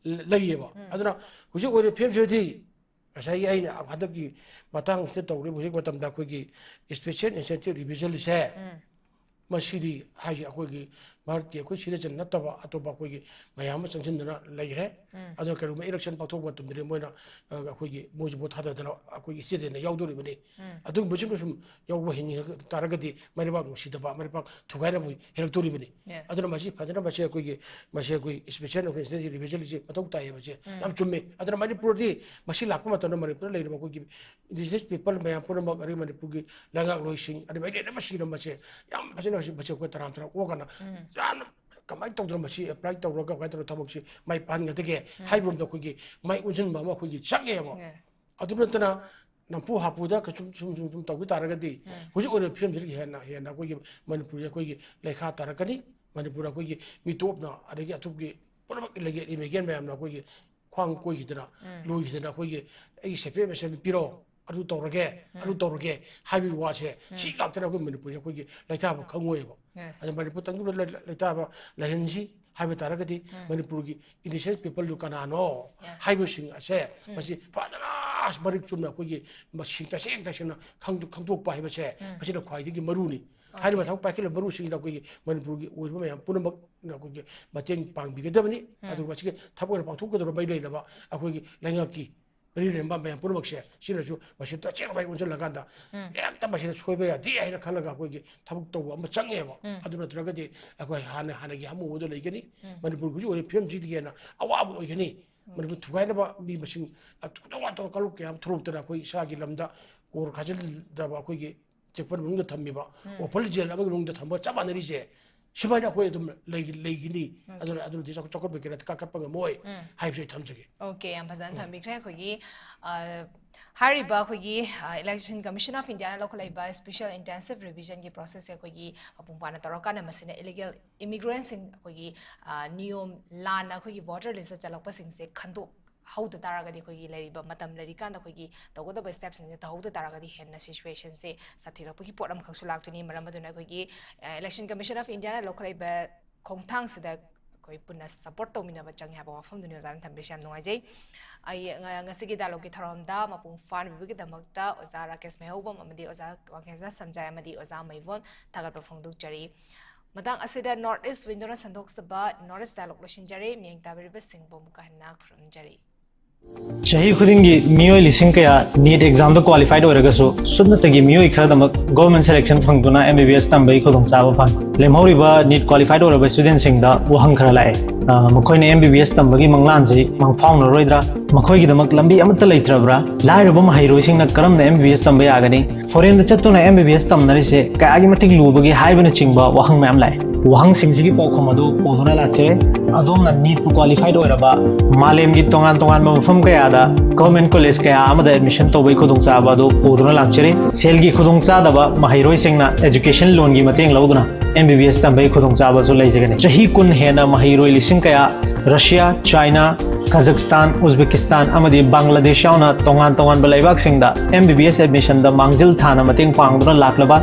ꯂꯩꯌꯦꯕ꯫ ꯎꯝ. ꯑꯗꯨꯅ ꯍꯧꯖꯤꯛ ꯑꯣꯏꯔꯤꯕ ꯐꯤꯕꯝꯁꯤꯗꯤ ꯉꯁꯥꯏꯒꯤ ꯑꯩꯅ ꯍꯟꯗꯛꯀꯤ ꯃꯇꯥꯡꯁꯤꯗ ꯇꯧꯔꯤꯕ ꯍꯧꯖꯤꯛ ꯃꯇꯝꯗ ꯑꯩꯈꯣꯏꯒꯤ special incentive revisionꯁꯦ, ꯎꯝ. ꯃꯁꯤꯗꯤ ꯍꯥꯏꯗꯤ ꯑꯩꯈꯣꯏꯒꯤ ꯚꯥꯔꯠꯀꯤ ꯑꯩꯈꯣꯏ ꯁꯤꯇꯤꯖꯟ ꯅꯠꯇꯕ ꯑꯇꯣꯞꯄ ꯑꯩꯈꯣꯏꯒꯤ ꯃꯌꯥꯝ ꯑꯃ ꯆꯪꯁꯤꯟꯗꯨꯅ ꯂꯩꯈ꯭ꯔꯦ꯫ ꯑꯗꯨꯅ ꯀꯔꯤꯒꯨꯝꯕ ꯏꯂꯦꯛꯁꯟ ꯄꯥꯡꯊꯣꯛꯄ ꯃꯇꯝꯗꯗꯤ ꯃꯣꯏꯅ, ꯑ, ꯑꯩꯈꯣꯏꯒꯤ ꯃꯣꯏꯁꯨ ꯚꯣꯠ ꯊꯥꯗꯗꯅ ꯑꯩꯈꯣꯏꯒꯤ ꯁꯤꯇꯤꯖꯟꯗ ꯌꯥꯎꯗꯣꯔꯤꯕꯅꯤ꯫ ꯑꯗꯨꯒꯨꯝꯕꯁꯤꯡꯗꯨ ꯁꯨꯝ ꯌꯥꯎꯕ ꯍꯦꯟ ꯇꯥꯔꯒꯗꯤ ꯃꯩꯔꯩꯕꯥꯛ ꯅꯨꯡꯁꯤꯗꯕ, ꯃꯩꯔꯩꯕꯥꯛ ꯊꯨꯒꯥꯏꯅꯕ ꯍꯦꯜꯂꯛꯇꯣꯔꯤꯕꯅꯤ꯫ ꯑꯗꯨꯅ ꯃꯁꯤ ꯐꯖꯅ ꯃꯁꯤ ꯑꯩꯈꯣꯏꯒꯤ, ꯃꯁꯤ ꯑꯩꯈꯣꯏ special organization revision ꯁꯤ ꯃꯊꯧ ꯇꯥꯏꯌꯦ꯫ ꯃꯁꯤ ꯌꯥꯝ ꯆꯨꯝꯃꯤ꯫ ꯑꯗꯨꯅ ꯃꯅꯤꯄꯨꯔꯗꯤ ꯃꯁꯤ ꯂꯥꯛꯄ ꯃꯇꯝꯗ ꯃꯅꯤꯄꯨꯔꯗ ꯂꯩꯔꯤꯕ ꯑꯩꯈꯣꯏꯒꯤ indigenous people ꯃꯌꯥꯝ ꯄꯨꯝꯅꯃꯛ, ꯑꯗꯩ ꯃꯅꯤꯄꯨꯔꯒꯤ ꯂꯩꯉꯥꯛꯂꯣꯏꯁꯤꯡ, ꯑꯗꯩ ꯃꯩꯇꯩꯅ ꯃꯁꯤꯅ ꯃꯁꯦ ꯌꯥꯝ ꯐꯖꯅ ꯃꯁꯤ, ꯃꯁꯤ ꯑꯩꯈꯣꯏ ꯇꯔꯥꯝ ꯇꯔꯥꯝ ꯑꯣꯛꯀꯅ ꯌꯥꯝꯅ ꯀꯃꯥꯏꯅ ꯇꯧꯗꯅ ꯃꯁꯤ apply ꯇꯧꯔꯒ ꯀꯃꯥꯏꯅ ꯇꯧꯔꯒ ꯊꯕꯛꯁꯤ ꯃꯥꯏ ꯄꯥꯛꯍꯟꯒꯗꯒꯦ ꯍꯥꯏꯕꯔꯣꯝꯗ ꯑꯩꯈꯣꯏꯒꯤ ꯃꯥꯏ ꯑꯣꯟꯁꯤꯟꯕ ꯑꯃ ꯑꯩꯈꯣꯏꯒꯤ ꯆꯪꯉꯦꯕ꯫ ꯑꯗꯨ ꯅꯠꯇꯅ ꯅꯝꯐꯨ ꯍꯥꯐꯨꯗ ꯀꯩꯁꯨꯝ ꯁꯨꯝ, ꯁꯨꯝ, ꯁꯨꯝ ꯇꯧꯈꯤ ꯇꯥꯔꯒꯗꯤ ꯍꯧꯖꯤꯛ ꯑꯣꯏꯔꯤꯕ ꯐꯤꯕꯝꯁꯤꯗꯒꯤ ꯍꯦꯟꯅ, ꯍꯦꯟꯅ ꯑꯩꯈꯣꯏꯒꯤ ꯃꯅꯤꯄꯨꯔꯁꯦ ꯑꯩꯈꯣꯏꯒꯤ ꯂꯩꯈꯥ ꯇꯥꯔꯛꯀꯅꯤ꯫ ꯃꯅꯤꯄꯨꯔ ꯑꯩꯈꯣꯏꯒꯤ ꯃꯤꯇꯣꯞꯅ, ꯑꯗꯒꯤ ꯑꯇꯣꯞꯄꯒꯤ ꯄꯨꯝꯅꯃꯛ ꯏꯂꯤꯒꯦꯜ ꯏꯃꯤꯒ꯭ꯔꯦꯟ ꯃꯌꯥꯝꯅ ꯑꯩꯈꯣꯏꯒꯤ ꯈ꯭ꯋꯥꯡ ꯀꯣꯏꯈꯤꯗꯅ, ꯂꯣꯏꯈꯤꯗꯅ ꯑꯩꯈꯣꯏꯒꯤ "ꯑꯩꯒꯤ separate assembly ꯄꯤꯔꯣ, ꯑꯗꯨ ꯇꯧꯔꯒꯦ, ꯑꯗꯨ ꯇꯧꯔꯒꯦ" ꯍꯥꯏꯕꯒꯤ ꯋꯥꯁꯦ ꯁꯤ ꯉꯥꯛꯇꯅ ꯑꯩꯈꯣꯏ ꯃꯅꯤꯄꯨꯔꯁꯦ ꯑꯩꯈꯣꯏꯒꯤ ꯂꯩꯇꯥꯕ ꯈꯪꯉꯣꯏꯕ꯫ ꯑꯗ ꯃꯅꯤꯄꯨꯔ ꯇꯪꯗꯨꯅ ꯂꯩ-, ꯂꯩꯇꯥꯕ ꯂꯩꯍꯟꯁꯤ ꯍꯥꯏꯕ ꯇꯥꯔꯒꯗꯤ ꯃꯅꯤꯄꯨꯔꯒꯤ indigenous people ꯗꯨ ꯀꯅꯥꯅꯣ ꯍꯥꯏꯕꯁꯤꯡ ꯑꯁꯦ ꯃꯁꯤ ꯐꯖꯅ ꯃꯔꯤꯛ ꯆꯨꯝꯅ ꯑꯩꯈꯣꯏꯒꯤ ꯃꯁꯤꯡ ꯇꯁꯦꯡ ꯇꯁꯦꯡꯅ ꯈꯪꯗꯣꯛ-, ꯈꯪꯗꯣꯛꯄ ꯍꯥꯏꯕꯁꯦ ꯃꯁꯤꯅ ꯈ꯭ꯋꯥꯏꯗꯒꯤ ꯃꯔꯨꯅꯤ꯫ ꯍꯥꯏꯔꯤꯕ ꯊꯕꯛ ꯄꯥꯏꯈꯠꯂꯤꯕ ꯃꯔꯨꯁꯤꯡꯗ ꯑꯩꯈꯣꯏꯒꯤ ꯃꯅꯤꯄꯨꯔꯒꯤ ꯑꯣꯏꯕ ꯃꯌꯥꯝ ꯄꯨꯝꯅꯃꯛꯅ ꯑꯩꯈꯣꯏꯒꯤ ꯃꯇꯦꯡ ꯄꯥꯡꯕꯤꯒꯗꯕꯅꯤ꯫ ꯑꯗꯨꯒ ꯃꯁꯤꯒꯤ ꯊꯕꯛ ꯑꯣꯏꯅ ꯄꯥꯡꯊꯣꯛꯀꯗꯧꯔꯤꯕ ꯃꯔꯤ ꯂꯩꯅꯕ ꯑꯩꯈꯣꯏꯒꯤ ꯂꯩꯉꯥꯛꯀꯤ ꯃꯔꯤ ꯂꯩꯅꯕ ꯃꯌꯥꯝ ꯄꯨꯝꯅꯃꯛꯁꯦ ꯁꯤꯅꯁꯨ ꯃꯁꯤ ꯇꯁꯦꯡꯅ ꯃꯥꯏ ꯑꯣꯟꯁꯤꯜꯂꯀꯥꯟꯗ ꯍꯦꯛꯇ ꯃꯁꯤꯗ ꯁꯣꯏꯕ ꯌꯥꯗꯦ ꯍꯥꯏꯅ ꯈꯜꯂꯒ ꯑꯩꯈꯣꯏꯒꯤ ꯊꯕꯛ ꯇꯧꯕ ꯑꯃ ꯆꯪꯉꯦꯕ꯫ ꯑꯗꯨ ꯅꯠꯇ꯭ꯔꯒꯗꯤ ꯑꯩꯈꯣꯏ ꯍꯥꯟꯅ, ꯍꯥꯟꯅꯒꯤ ꯍꯥꯃꯨꯕꯗ ꯂꯩꯒꯅꯤ꯫ ꯃꯅꯤꯄꯨꯔꯒꯤ ꯍꯧꯖꯤꯛ ꯑꯣꯏꯔꯤꯕ ꯐꯤꯕꯝꯁꯤꯗꯒꯤ ꯍꯦꯟꯅ ꯑꯋꯥꯕ ꯑꯣꯏꯒꯅꯤ꯫ ꯃꯅꯤꯄꯨꯔ ꯊꯨꯒꯥꯏꯅꯕ ꯃꯤ ꯃꯁꯤꯡ ꯑꯇꯣꯞ ꯑꯇꯣꯞꯄ ꯀꯥꯡꯂꯨꯞ ꯀꯌꯥ ꯑꯃ ꯊꯣꯛꯂꯛꯇꯅ ꯑꯩꯈꯣꯏ ꯏꯁꯥꯒꯤ ꯂꯝꯗ ꯀꯣꯔ ꯈꯥꯖꯤꯜꯂꯕ ꯑꯩꯈꯣꯏꯒꯤ ꯆꯦꯛꯄꯜ ꯃꯅꯨꯡꯗ ꯊꯝꯃꯤꯕ, ꯑꯣꯐꯔ ꯖꯦꯜ ꯑꯃꯒꯤ ꯃꯅꯨꯡꯗ ꯊꯝꯕ ꯆꯞ ꯃꯥꯟꯅꯔꯤꯁꯦ꯫ ꯁꯨꯃꯥꯏꯅ ꯑꯩꯈꯣꯏ ꯑꯗꯨꯝ ꯂꯩ-, ꯂꯩꯒꯅꯤ꯫ ꯑꯗꯨꯅ, ꯑꯗꯨꯅꯗꯤ ꯆꯥꯎꯈꯠ-, ꯆꯥꯎꯈꯠꯄꯒꯤ ꯀꯩꯅꯣꯗ ꯀꯥꯈꯠꯄ ꯉꯝꯃꯣꯏ ꯍꯥꯏꯕꯁꯦ ꯑꯩ ꯊꯝꯖꯒꯦ꯫ ꯑꯣꯀꯦ, ꯌꯥꯝ ꯐꯖꯅ ꯊꯝꯕꯤꯈ꯭ꯔꯦ꯫ ꯑꯩꯈꯣꯏꯒꯤ, ꯑ, ꯍꯥꯏꯔꯤꯕ ꯑꯩꯈꯣꯏꯒꯤ, ꯑ, Election Commission of Indiaꯅ ꯂꯧꯈꯠꯂꯛꯏꯕ special intensive revisionꯒꯤ processꯁꯦ ꯑꯩꯈꯣꯏꯒꯤ ꯃꯄꯨꯡ ꯐꯥꯅ ꯇꯧꯔꯀꯥꯟꯗ ꯃꯁꯤꯅ illegal immigrantꯁꯤꯡ ꯑꯩꯈꯣꯏꯒꯤ, ꯑ, ꯅꯤꯌꯣꯝ ꯂꯥꯟꯅ ꯑꯩꯈꯣꯏꯒꯤ voter listꯇ ꯆꯜꯂꯛꯄꯁꯤꯡꯁꯦ ꯈꯟꯗꯣꯛ ꯍꯧꯗ ꯇꯥꯔꯒꯗꯤ, ꯑꯩꯈꯣꯏꯒꯤ ꯂꯩꯔꯤꯕ ꯃꯇꯝ ꯂꯩꯔꯤꯀꯥꯟꯗ ꯑꯩꯈꯣꯏꯒꯤ ꯇꯧꯒꯗꯕ stepꯁꯤꯡꯁꯦ ꯇꯧꯍꯧꯗ ꯇꯥꯔꯒꯗꯤ ꯍꯦꯟꯅ situationꯁꯦ ꯁꯥꯊꯤꯔꯛꯄꯒꯤ ꯄꯣꯠ ꯑꯃꯈꯛꯁꯨ ꯂꯥꯛꯇꯣꯏꯅꯤ꯫ ꯃꯔꯝ ꯑꯗꯨꯅ ꯑꯩꯈꯣꯏꯒꯤ, ꯑ, Election Commission of Indiaꯅ ꯂꯧꯈꯠꯂꯛꯏꯕ ꯈꯣꯡꯊꯥꯡꯁꯤꯗ ꯑꯩꯈꯣꯏ ꯄꯨꯟꯅ support ꯇꯧꯃꯤꯟꯅꯕ ꯆꯪꯉꯦ ꯍꯥꯏꯕ ꯋꯥꯐꯝꯗꯨꯅꯤ ꯑꯣꯖꯥꯅ ꯊꯝꯕꯤꯔꯤꯁꯦ꯫ ꯌꯥꯝ ꯅꯨꯡꯉꯥꯏꯖꯩ꯫ ꯑꯩ ꯉ-, ꯉꯁꯤꯒꯤ dialogueꯀꯤ ꯊꯧꯔꯝꯗ ꯃꯄꯨꯡ ꯐꯥꯅ ꯕꯤꯕꯒꯤꯗꯃꯛꯇ ꯑꯣꯖꯥ ꯔꯥꯀꯦꯁ ꯃꯩꯍꯧꯕꯝ ꯑꯃꯗꯤ ꯑꯣꯖꯥ ꯋꯥꯡꯈꯩꯖꯅ ꯁꯝꯖꯥꯏ ꯑꯃꯗꯤ ꯑꯣꯖꯥ ꯃꯩꯕꯣꯟ ꯊꯥꯒꯠꯄ ꯐꯣꯡꯗꯣꯛꯆꯔꯤ꯫ ꯃꯇꯥꯡ ꯑꯁꯤꯗ North East Window ꯅ ꯁꯟꯗꯣꯛꯆꯕ North East Dialogue ꯂꯣꯏꯁꯤꯟꯖꯔꯦ꯫ ꯃꯤꯠꯌꯦꯡ ꯇꯥꯕꯤꯔꯤꯕꯁꯤꯡꯕꯨ ꯑꯃꯨꯛꯀ ꯍꯟꯅ ꯈꯨꯔꯨꯝꯖꯔꯤ꯫ ꯆꯍꯤ ꯈꯨꯗꯤꯡꯒꯤ ꯃꯤꯑꯣꯏ ꯂꯤꯁꯤꯡ ꯀꯌꯥ ꯅꯤꯠ ꯑꯦꯛꯖꯥꯝꯗ ꯀ꯭ꯋꯥꯂꯤꯐꯥꯏꯗ ꯑꯣꯏꯔꯒꯁꯨ ꯁꯨꯞꯅꯇꯒꯤ ꯃꯤꯑꯣꯏ ꯈꯔꯗꯃꯛ ꯒꯣꯔꯃꯦꯟ ꯁꯦꯂꯦꯛꯁꯟ ꯐꯪꯗꯨꯅ ꯑꯦꯝ ꯕꯤ ꯕꯤ ꯑꯦꯁ ꯇꯝꯕꯒꯤ ꯈꯨꯗꯣꯡꯆꯥꯕ ꯐꯪꯏ꯫ ꯂꯦꯝꯍꯧꯔꯤꯕ ꯅꯤꯠ ꯀ꯭ꯋꯥꯂꯤꯐꯥꯏꯗ ꯑꯣꯏꯔꯕ ꯏꯁꯇꯨꯗꯦꯟꯁꯤꯡꯗ ꯋꯥꯍꯪ ꯈꯔ ꯂꯥꯛꯑꯦ꯫ ꯑ, ꯃꯈꯣꯏꯅ ꯑꯦꯝ ꯕꯤ ꯕꯤ ꯑꯦꯁ ꯇꯝꯕꯒꯤ ꯃꯪꯂꯥꯟꯁꯤ ꯃꯪꯐꯥꯎꯅꯔꯣꯏꯗ꯭ꯔꯥ? ꯃꯈꯣꯏꯒꯤꯗꯃꯛ ꯂꯝꯕꯤ ꯑꯃꯠꯇ ꯂꯩꯇ꯭ꯔꯕ꯭ꯔꯥ? ꯂꯥꯏꯔꯕ ꯃꯍꯩꯔꯣꯏꯁꯤꯡꯅ ꯀꯔꯝꯅ ꯑꯦꯝ ꯕꯤ ꯕꯤ ꯑꯦꯁ ꯇꯝꯕ ꯌꯥꯒꯅꯤ? ꯐꯣꯔꯦꯟꯗ ꯆꯠꯇꯨꯅ ꯑꯦꯝ ꯕꯤ ꯕꯤ ꯑꯦꯁ ꯇꯝꯅꯔꯤꯁꯦ ꯀꯌꯥꯒꯤ ꯃꯇꯤꯛ ꯂꯨꯕꯒꯦ ꯍꯥꯏꯕꯅꯆꯤꯡꯕ ꯋꯥꯍꯪ ꯃꯌꯥꯝ ꯂꯥꯛꯑꯦ꯫ ꯋꯥꯍꯪꯁꯤꯡꯁꯤꯒꯤ ꯄꯥꯎꯈꯨꯝ ꯑꯗꯨ ꯄꯨꯗꯨꯅ ꯂꯥꯛꯆꯔꯦ꯫ ꯑꯗꯣꯝꯅ ꯅꯤꯠꯄꯨ ꯀ꯭ꯋꯥꯂꯤꯐꯥꯏꯗ ꯑꯣꯏꯔꯕ ꯃꯥꯂꯦꯝꯒꯤ ꯇꯣꯉꯥꯟ ꯇꯣꯉꯥꯟꯕ ꯃꯐꯝ ꯀꯌꯥꯗ ꯒꯚꯔꯟꯃꯦꯟꯠ ꯀꯣꯂꯦꯖ ꯀꯌꯥ ꯑꯃꯗ ꯑꯦꯗꯃꯤꯁꯟ ꯇꯧꯕꯒꯤ ꯈꯨꯗꯣꯡꯆꯥꯕ ꯑꯗꯨ ꯄꯨꯗꯨꯅ ꯂꯥꯛꯆꯔꯤ꯫ ꯁꯦꯜꯒꯤ ꯈꯨꯗꯣꯡꯆꯥꯗꯕ ꯃꯍꯩꯔꯣꯏꯁꯤꯡꯅ ꯑꯦꯖꯨꯀꯦꯁꯟ ꯂꯣꯟꯒꯤ ꯃꯇꯦꯡ ꯂꯧꯗꯨꯅ ꯑꯦꯝ ꯕꯤ ꯕꯤ ꯑꯦꯁ ꯇꯝꯕꯒꯤ ꯈꯨꯗꯣꯡꯆꯥꯕꯁꯨ ꯂꯩꯖꯒꯅꯤ꯫ ꯆꯍꯤ ꯀꯨꯟ ꯍꯦꯟꯅ ꯃꯍꯩꯔꯣꯏ ꯂꯤꯁꯤꯡ ꯀꯌꯥ ꯔꯁꯤꯌꯥ, ꯆꯥꯏꯅꯥ, ꯀꯥꯖꯥꯛꯁꯇꯥꯟ, ꯎꯖꯕꯦꯀꯤꯁꯇꯥꯟ ꯑꯃꯗꯤ ꯕꯪꯒ꯭ꯂꯥꯗꯦꯁ ꯌꯥꯎꯅ ꯇꯣꯉꯥꯟ ꯇꯣꯉꯥꯟꯕ ꯂꯩꯕꯥꯛꯁꯤꯡꯗ ꯑꯦꯝ ꯕꯤ ꯕꯤ ꯑꯦꯁ ꯑꯦꯗꯃꯤꯁꯟꯗ ꯃꯥꯡꯖꯤꯜ ꯊꯥꯅ ꯃꯇꯦꯡ ꯄꯥꯡꯗꯨꯅ ꯂꯥꯛꯂꯕ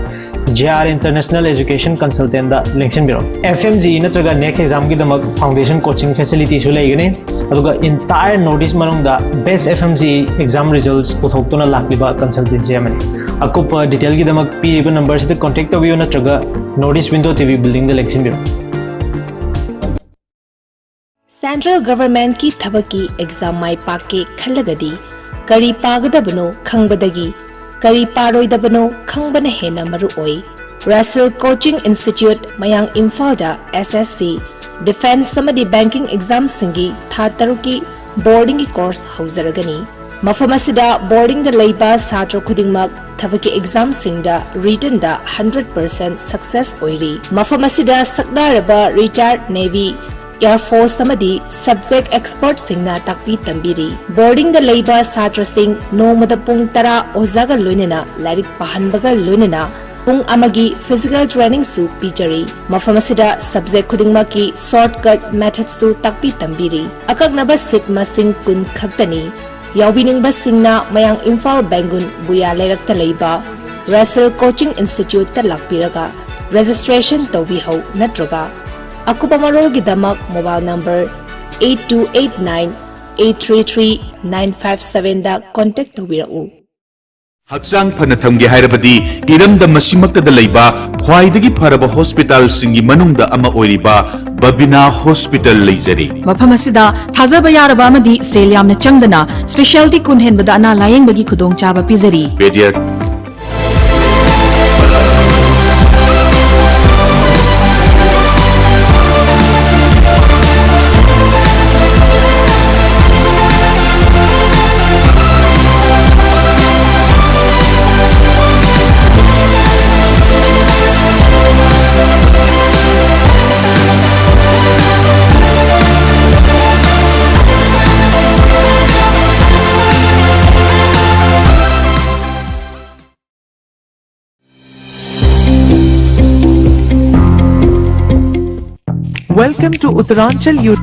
ꯖꯦ ꯑꯥꯔ ꯏꯟꯇꯔꯅꯦꯁꯅꯦꯜ ꯑꯦꯖꯨꯀꯦꯁꯟ ꯀꯟꯁꯜꯇꯦꯟꯗ ꯂꯦꯡꯁꯤꯟꯕꯤꯔꯛꯎ꯫ ꯑꯦꯐ ꯑꯦꯝ ꯖꯤ ꯏ ꯅꯠꯇ꯭ꯔꯒ ꯅꯦꯛ ꯑꯦꯛꯖꯥꯝꯒꯤꯗꯃꯛ ꯐꯥꯎꯟꯗꯦꯁꯟ ꯀꯣꯆꯤꯡ ꯐꯦꯁꯤꯂꯤꯇꯤꯁꯨ ꯂꯩꯒꯅꯤ꯫ ꯑꯗꯨꯒ entire North East ꯃꯅꯨꯡꯗ best F M G E exam results ꯄꯨꯊꯣꯛꯇꯨꯅ ꯂꯥꯛꯂꯤꯕ ꯀꯟꯁꯜꯇꯦꯟꯁꯤ ꯑꯃꯅꯤ꯫ ꯑꯀꯨꯞꯄ ꯗꯤꯇꯦꯜꯒꯤꯗꯃꯛ ꯄꯤꯔꯤꯕ ꯅꯝꯕꯔꯁꯤꯗ ꯀꯣꯟꯇꯦꯛ ꯇꯧꯕꯤꯌꯨ ꯅꯠꯇ꯭ꯔꯒ North East Window T V buildingꯗ ꯂꯦꯡꯁꯤꯟꯕꯤꯔꯛꯎ꯫ Central Governmentꯀꯤ ꯊꯕꯛꯀꯤ exam ꯃꯥꯏ ꯄꯥꯛꯀꯦ ꯈꯜꯂꯒꯗꯤ ꯀꯔꯤ ꯄꯥꯒꯗꯕꯅꯣ ꯈꯪꯕꯗꯒꯤ ꯀꯔꯤ ꯄꯥꯔꯣꯏꯗꯕꯅꯣ ꯈꯪꯕꯅ ꯍꯦꯟꯅ ꯃꯔꯨ ꯑꯣꯏ꯫ Russell Coaching Institute ꯃꯌꯥꯡ ꯏꯝꯐꯥꯜꯗ S S C, Defence ꯑꯃꯗꯤ Banking examꯁꯤꯡꯒꯤ ꯊꯥ ꯇꯔꯨꯛꯀꯤ boardingꯒꯤ course ꯍꯧꯖꯔꯒꯅꯤ꯫ ꯃꯐꯝ ꯑꯁꯤꯗ boardingꯗ ꯂꯩꯕ ꯁꯥꯇ꯭ꯔ ꯈꯨꯗꯤꯡꯃꯛ ꯊꯕꯛꯀꯤ examꯁꯤꯡꯗ writtenꯗ hundred percent success ꯑꯣꯏꯔꯤ꯫ ꯃꯐꯝ ꯑꯁꯤꯗ ꯁꯛꯅꯥꯏꯔꯕ retired Navy, Air Force ꯑꯃꯗꯤ subject expertꯁꯤꯡꯅ ꯇꯥꯛꯄꯤ ꯇꯝꯕꯤꯔꯤ꯫ Boardingꯗ ꯂꯩꯕ ꯁꯥꯇ꯭ꯔꯁꯤꯡ ꯅꯣꯡꯃꯗ ꯄꯨꯡ ꯇꯔꯥ ꯑꯣꯖꯥꯒ ꯂꯣꯏꯅꯅ ꯂꯥꯏꯔꯤꯛ ꯄꯥꯍꯟꯕꯒ ꯂꯣꯏꯅꯅ ꯄꯨꯡ ꯑꯃꯒꯤ physical trainingꯁꯨ ꯄꯤꯖꯔꯤ꯫ ꯃꯐꯝ ꯑꯁꯤꯗ subject ꯈꯨꯗꯤꯡꯃꯛꯀꯤ shortcut methodꯁꯨ ꯇꯥꯛꯄꯤ ꯇꯝꯕꯤꯔꯤ꯫ ꯑꯀꯛꯅꯕ seat ꯃꯁꯤꯡ ꯀꯨꯟ ꯈꯛꯇꯅꯤ꯫ ꯌꯥꯎꯕꯤꯅꯤꯡꯕꯁꯤꯡꯅ ꯃꯌꯥꯡ ꯏꯝꯐꯥꯜ ꯕꯦꯡꯒꯨꯟ ꯕꯨꯌꯥ ꯂꯩꯔꯛꯇ ꯂꯩꯕ Russell Coaching Instituteꯇ ꯂꯥꯛꯄꯤꯔꯒ registration ꯇꯧꯕꯤꯍꯧ ꯅꯠꯇ꯭ꯔꯒ ꯑꯀꯨꯞꯄ ꯃꯔꯣꯜꯒꯤꯗꯃꯛ mobile number eight two eight nine eight three three nine five sevenꯗ contact ꯇꯧꯕꯤꯔꯛꯎ꯫ ꯍꯛꯆꯥꯡ ꯐꯅ ꯊꯝꯒꯦ ꯍꯥꯏꯔꯕꯗꯤ ꯏꯔꯝꯗꯝ ꯑꯁꯤꯃꯛꯇꯗ ꯂꯩꯕ ꯈ꯭ꯋꯥꯏꯗꯒꯤ ꯐꯔꯕ ꯍꯣꯁꯄꯤꯇꯥꯜꯁꯤꯡꯒꯤ ꯃꯅꯨꯡꯗ ꯑꯃ ꯑꯣꯏꯔꯤꯕ ꯕꯕꯤꯅꯥ ꯍꯣꯁꯄꯤꯇꯥꯜ ꯂꯩꯖꯔꯤ꯫ ꯃꯐꯝ ꯑꯁꯤꯗ ꯊꯥꯖꯕ ꯌꯥꯔꯕ ꯑꯃꯗꯤ ꯁꯦꯜ ꯌꯥꯝꯅ ꯆꯪꯗꯅ ꯁ꯭ꯄꯦꯁꯤꯌꯦꯜꯇꯤ ꯀꯨꯟ ꯍꯦꯟꯕꯗ ꯑꯅꯥ ꯂꯥꯌꯦꯡꯕꯒꯤ ꯈꯨꯗꯣꯡꯆꯥꯕ ꯄꯤꯖꯔꯤ꯫ ꯄꯦꯗꯤꯌꯥ- Welcome to Uttaranchal. You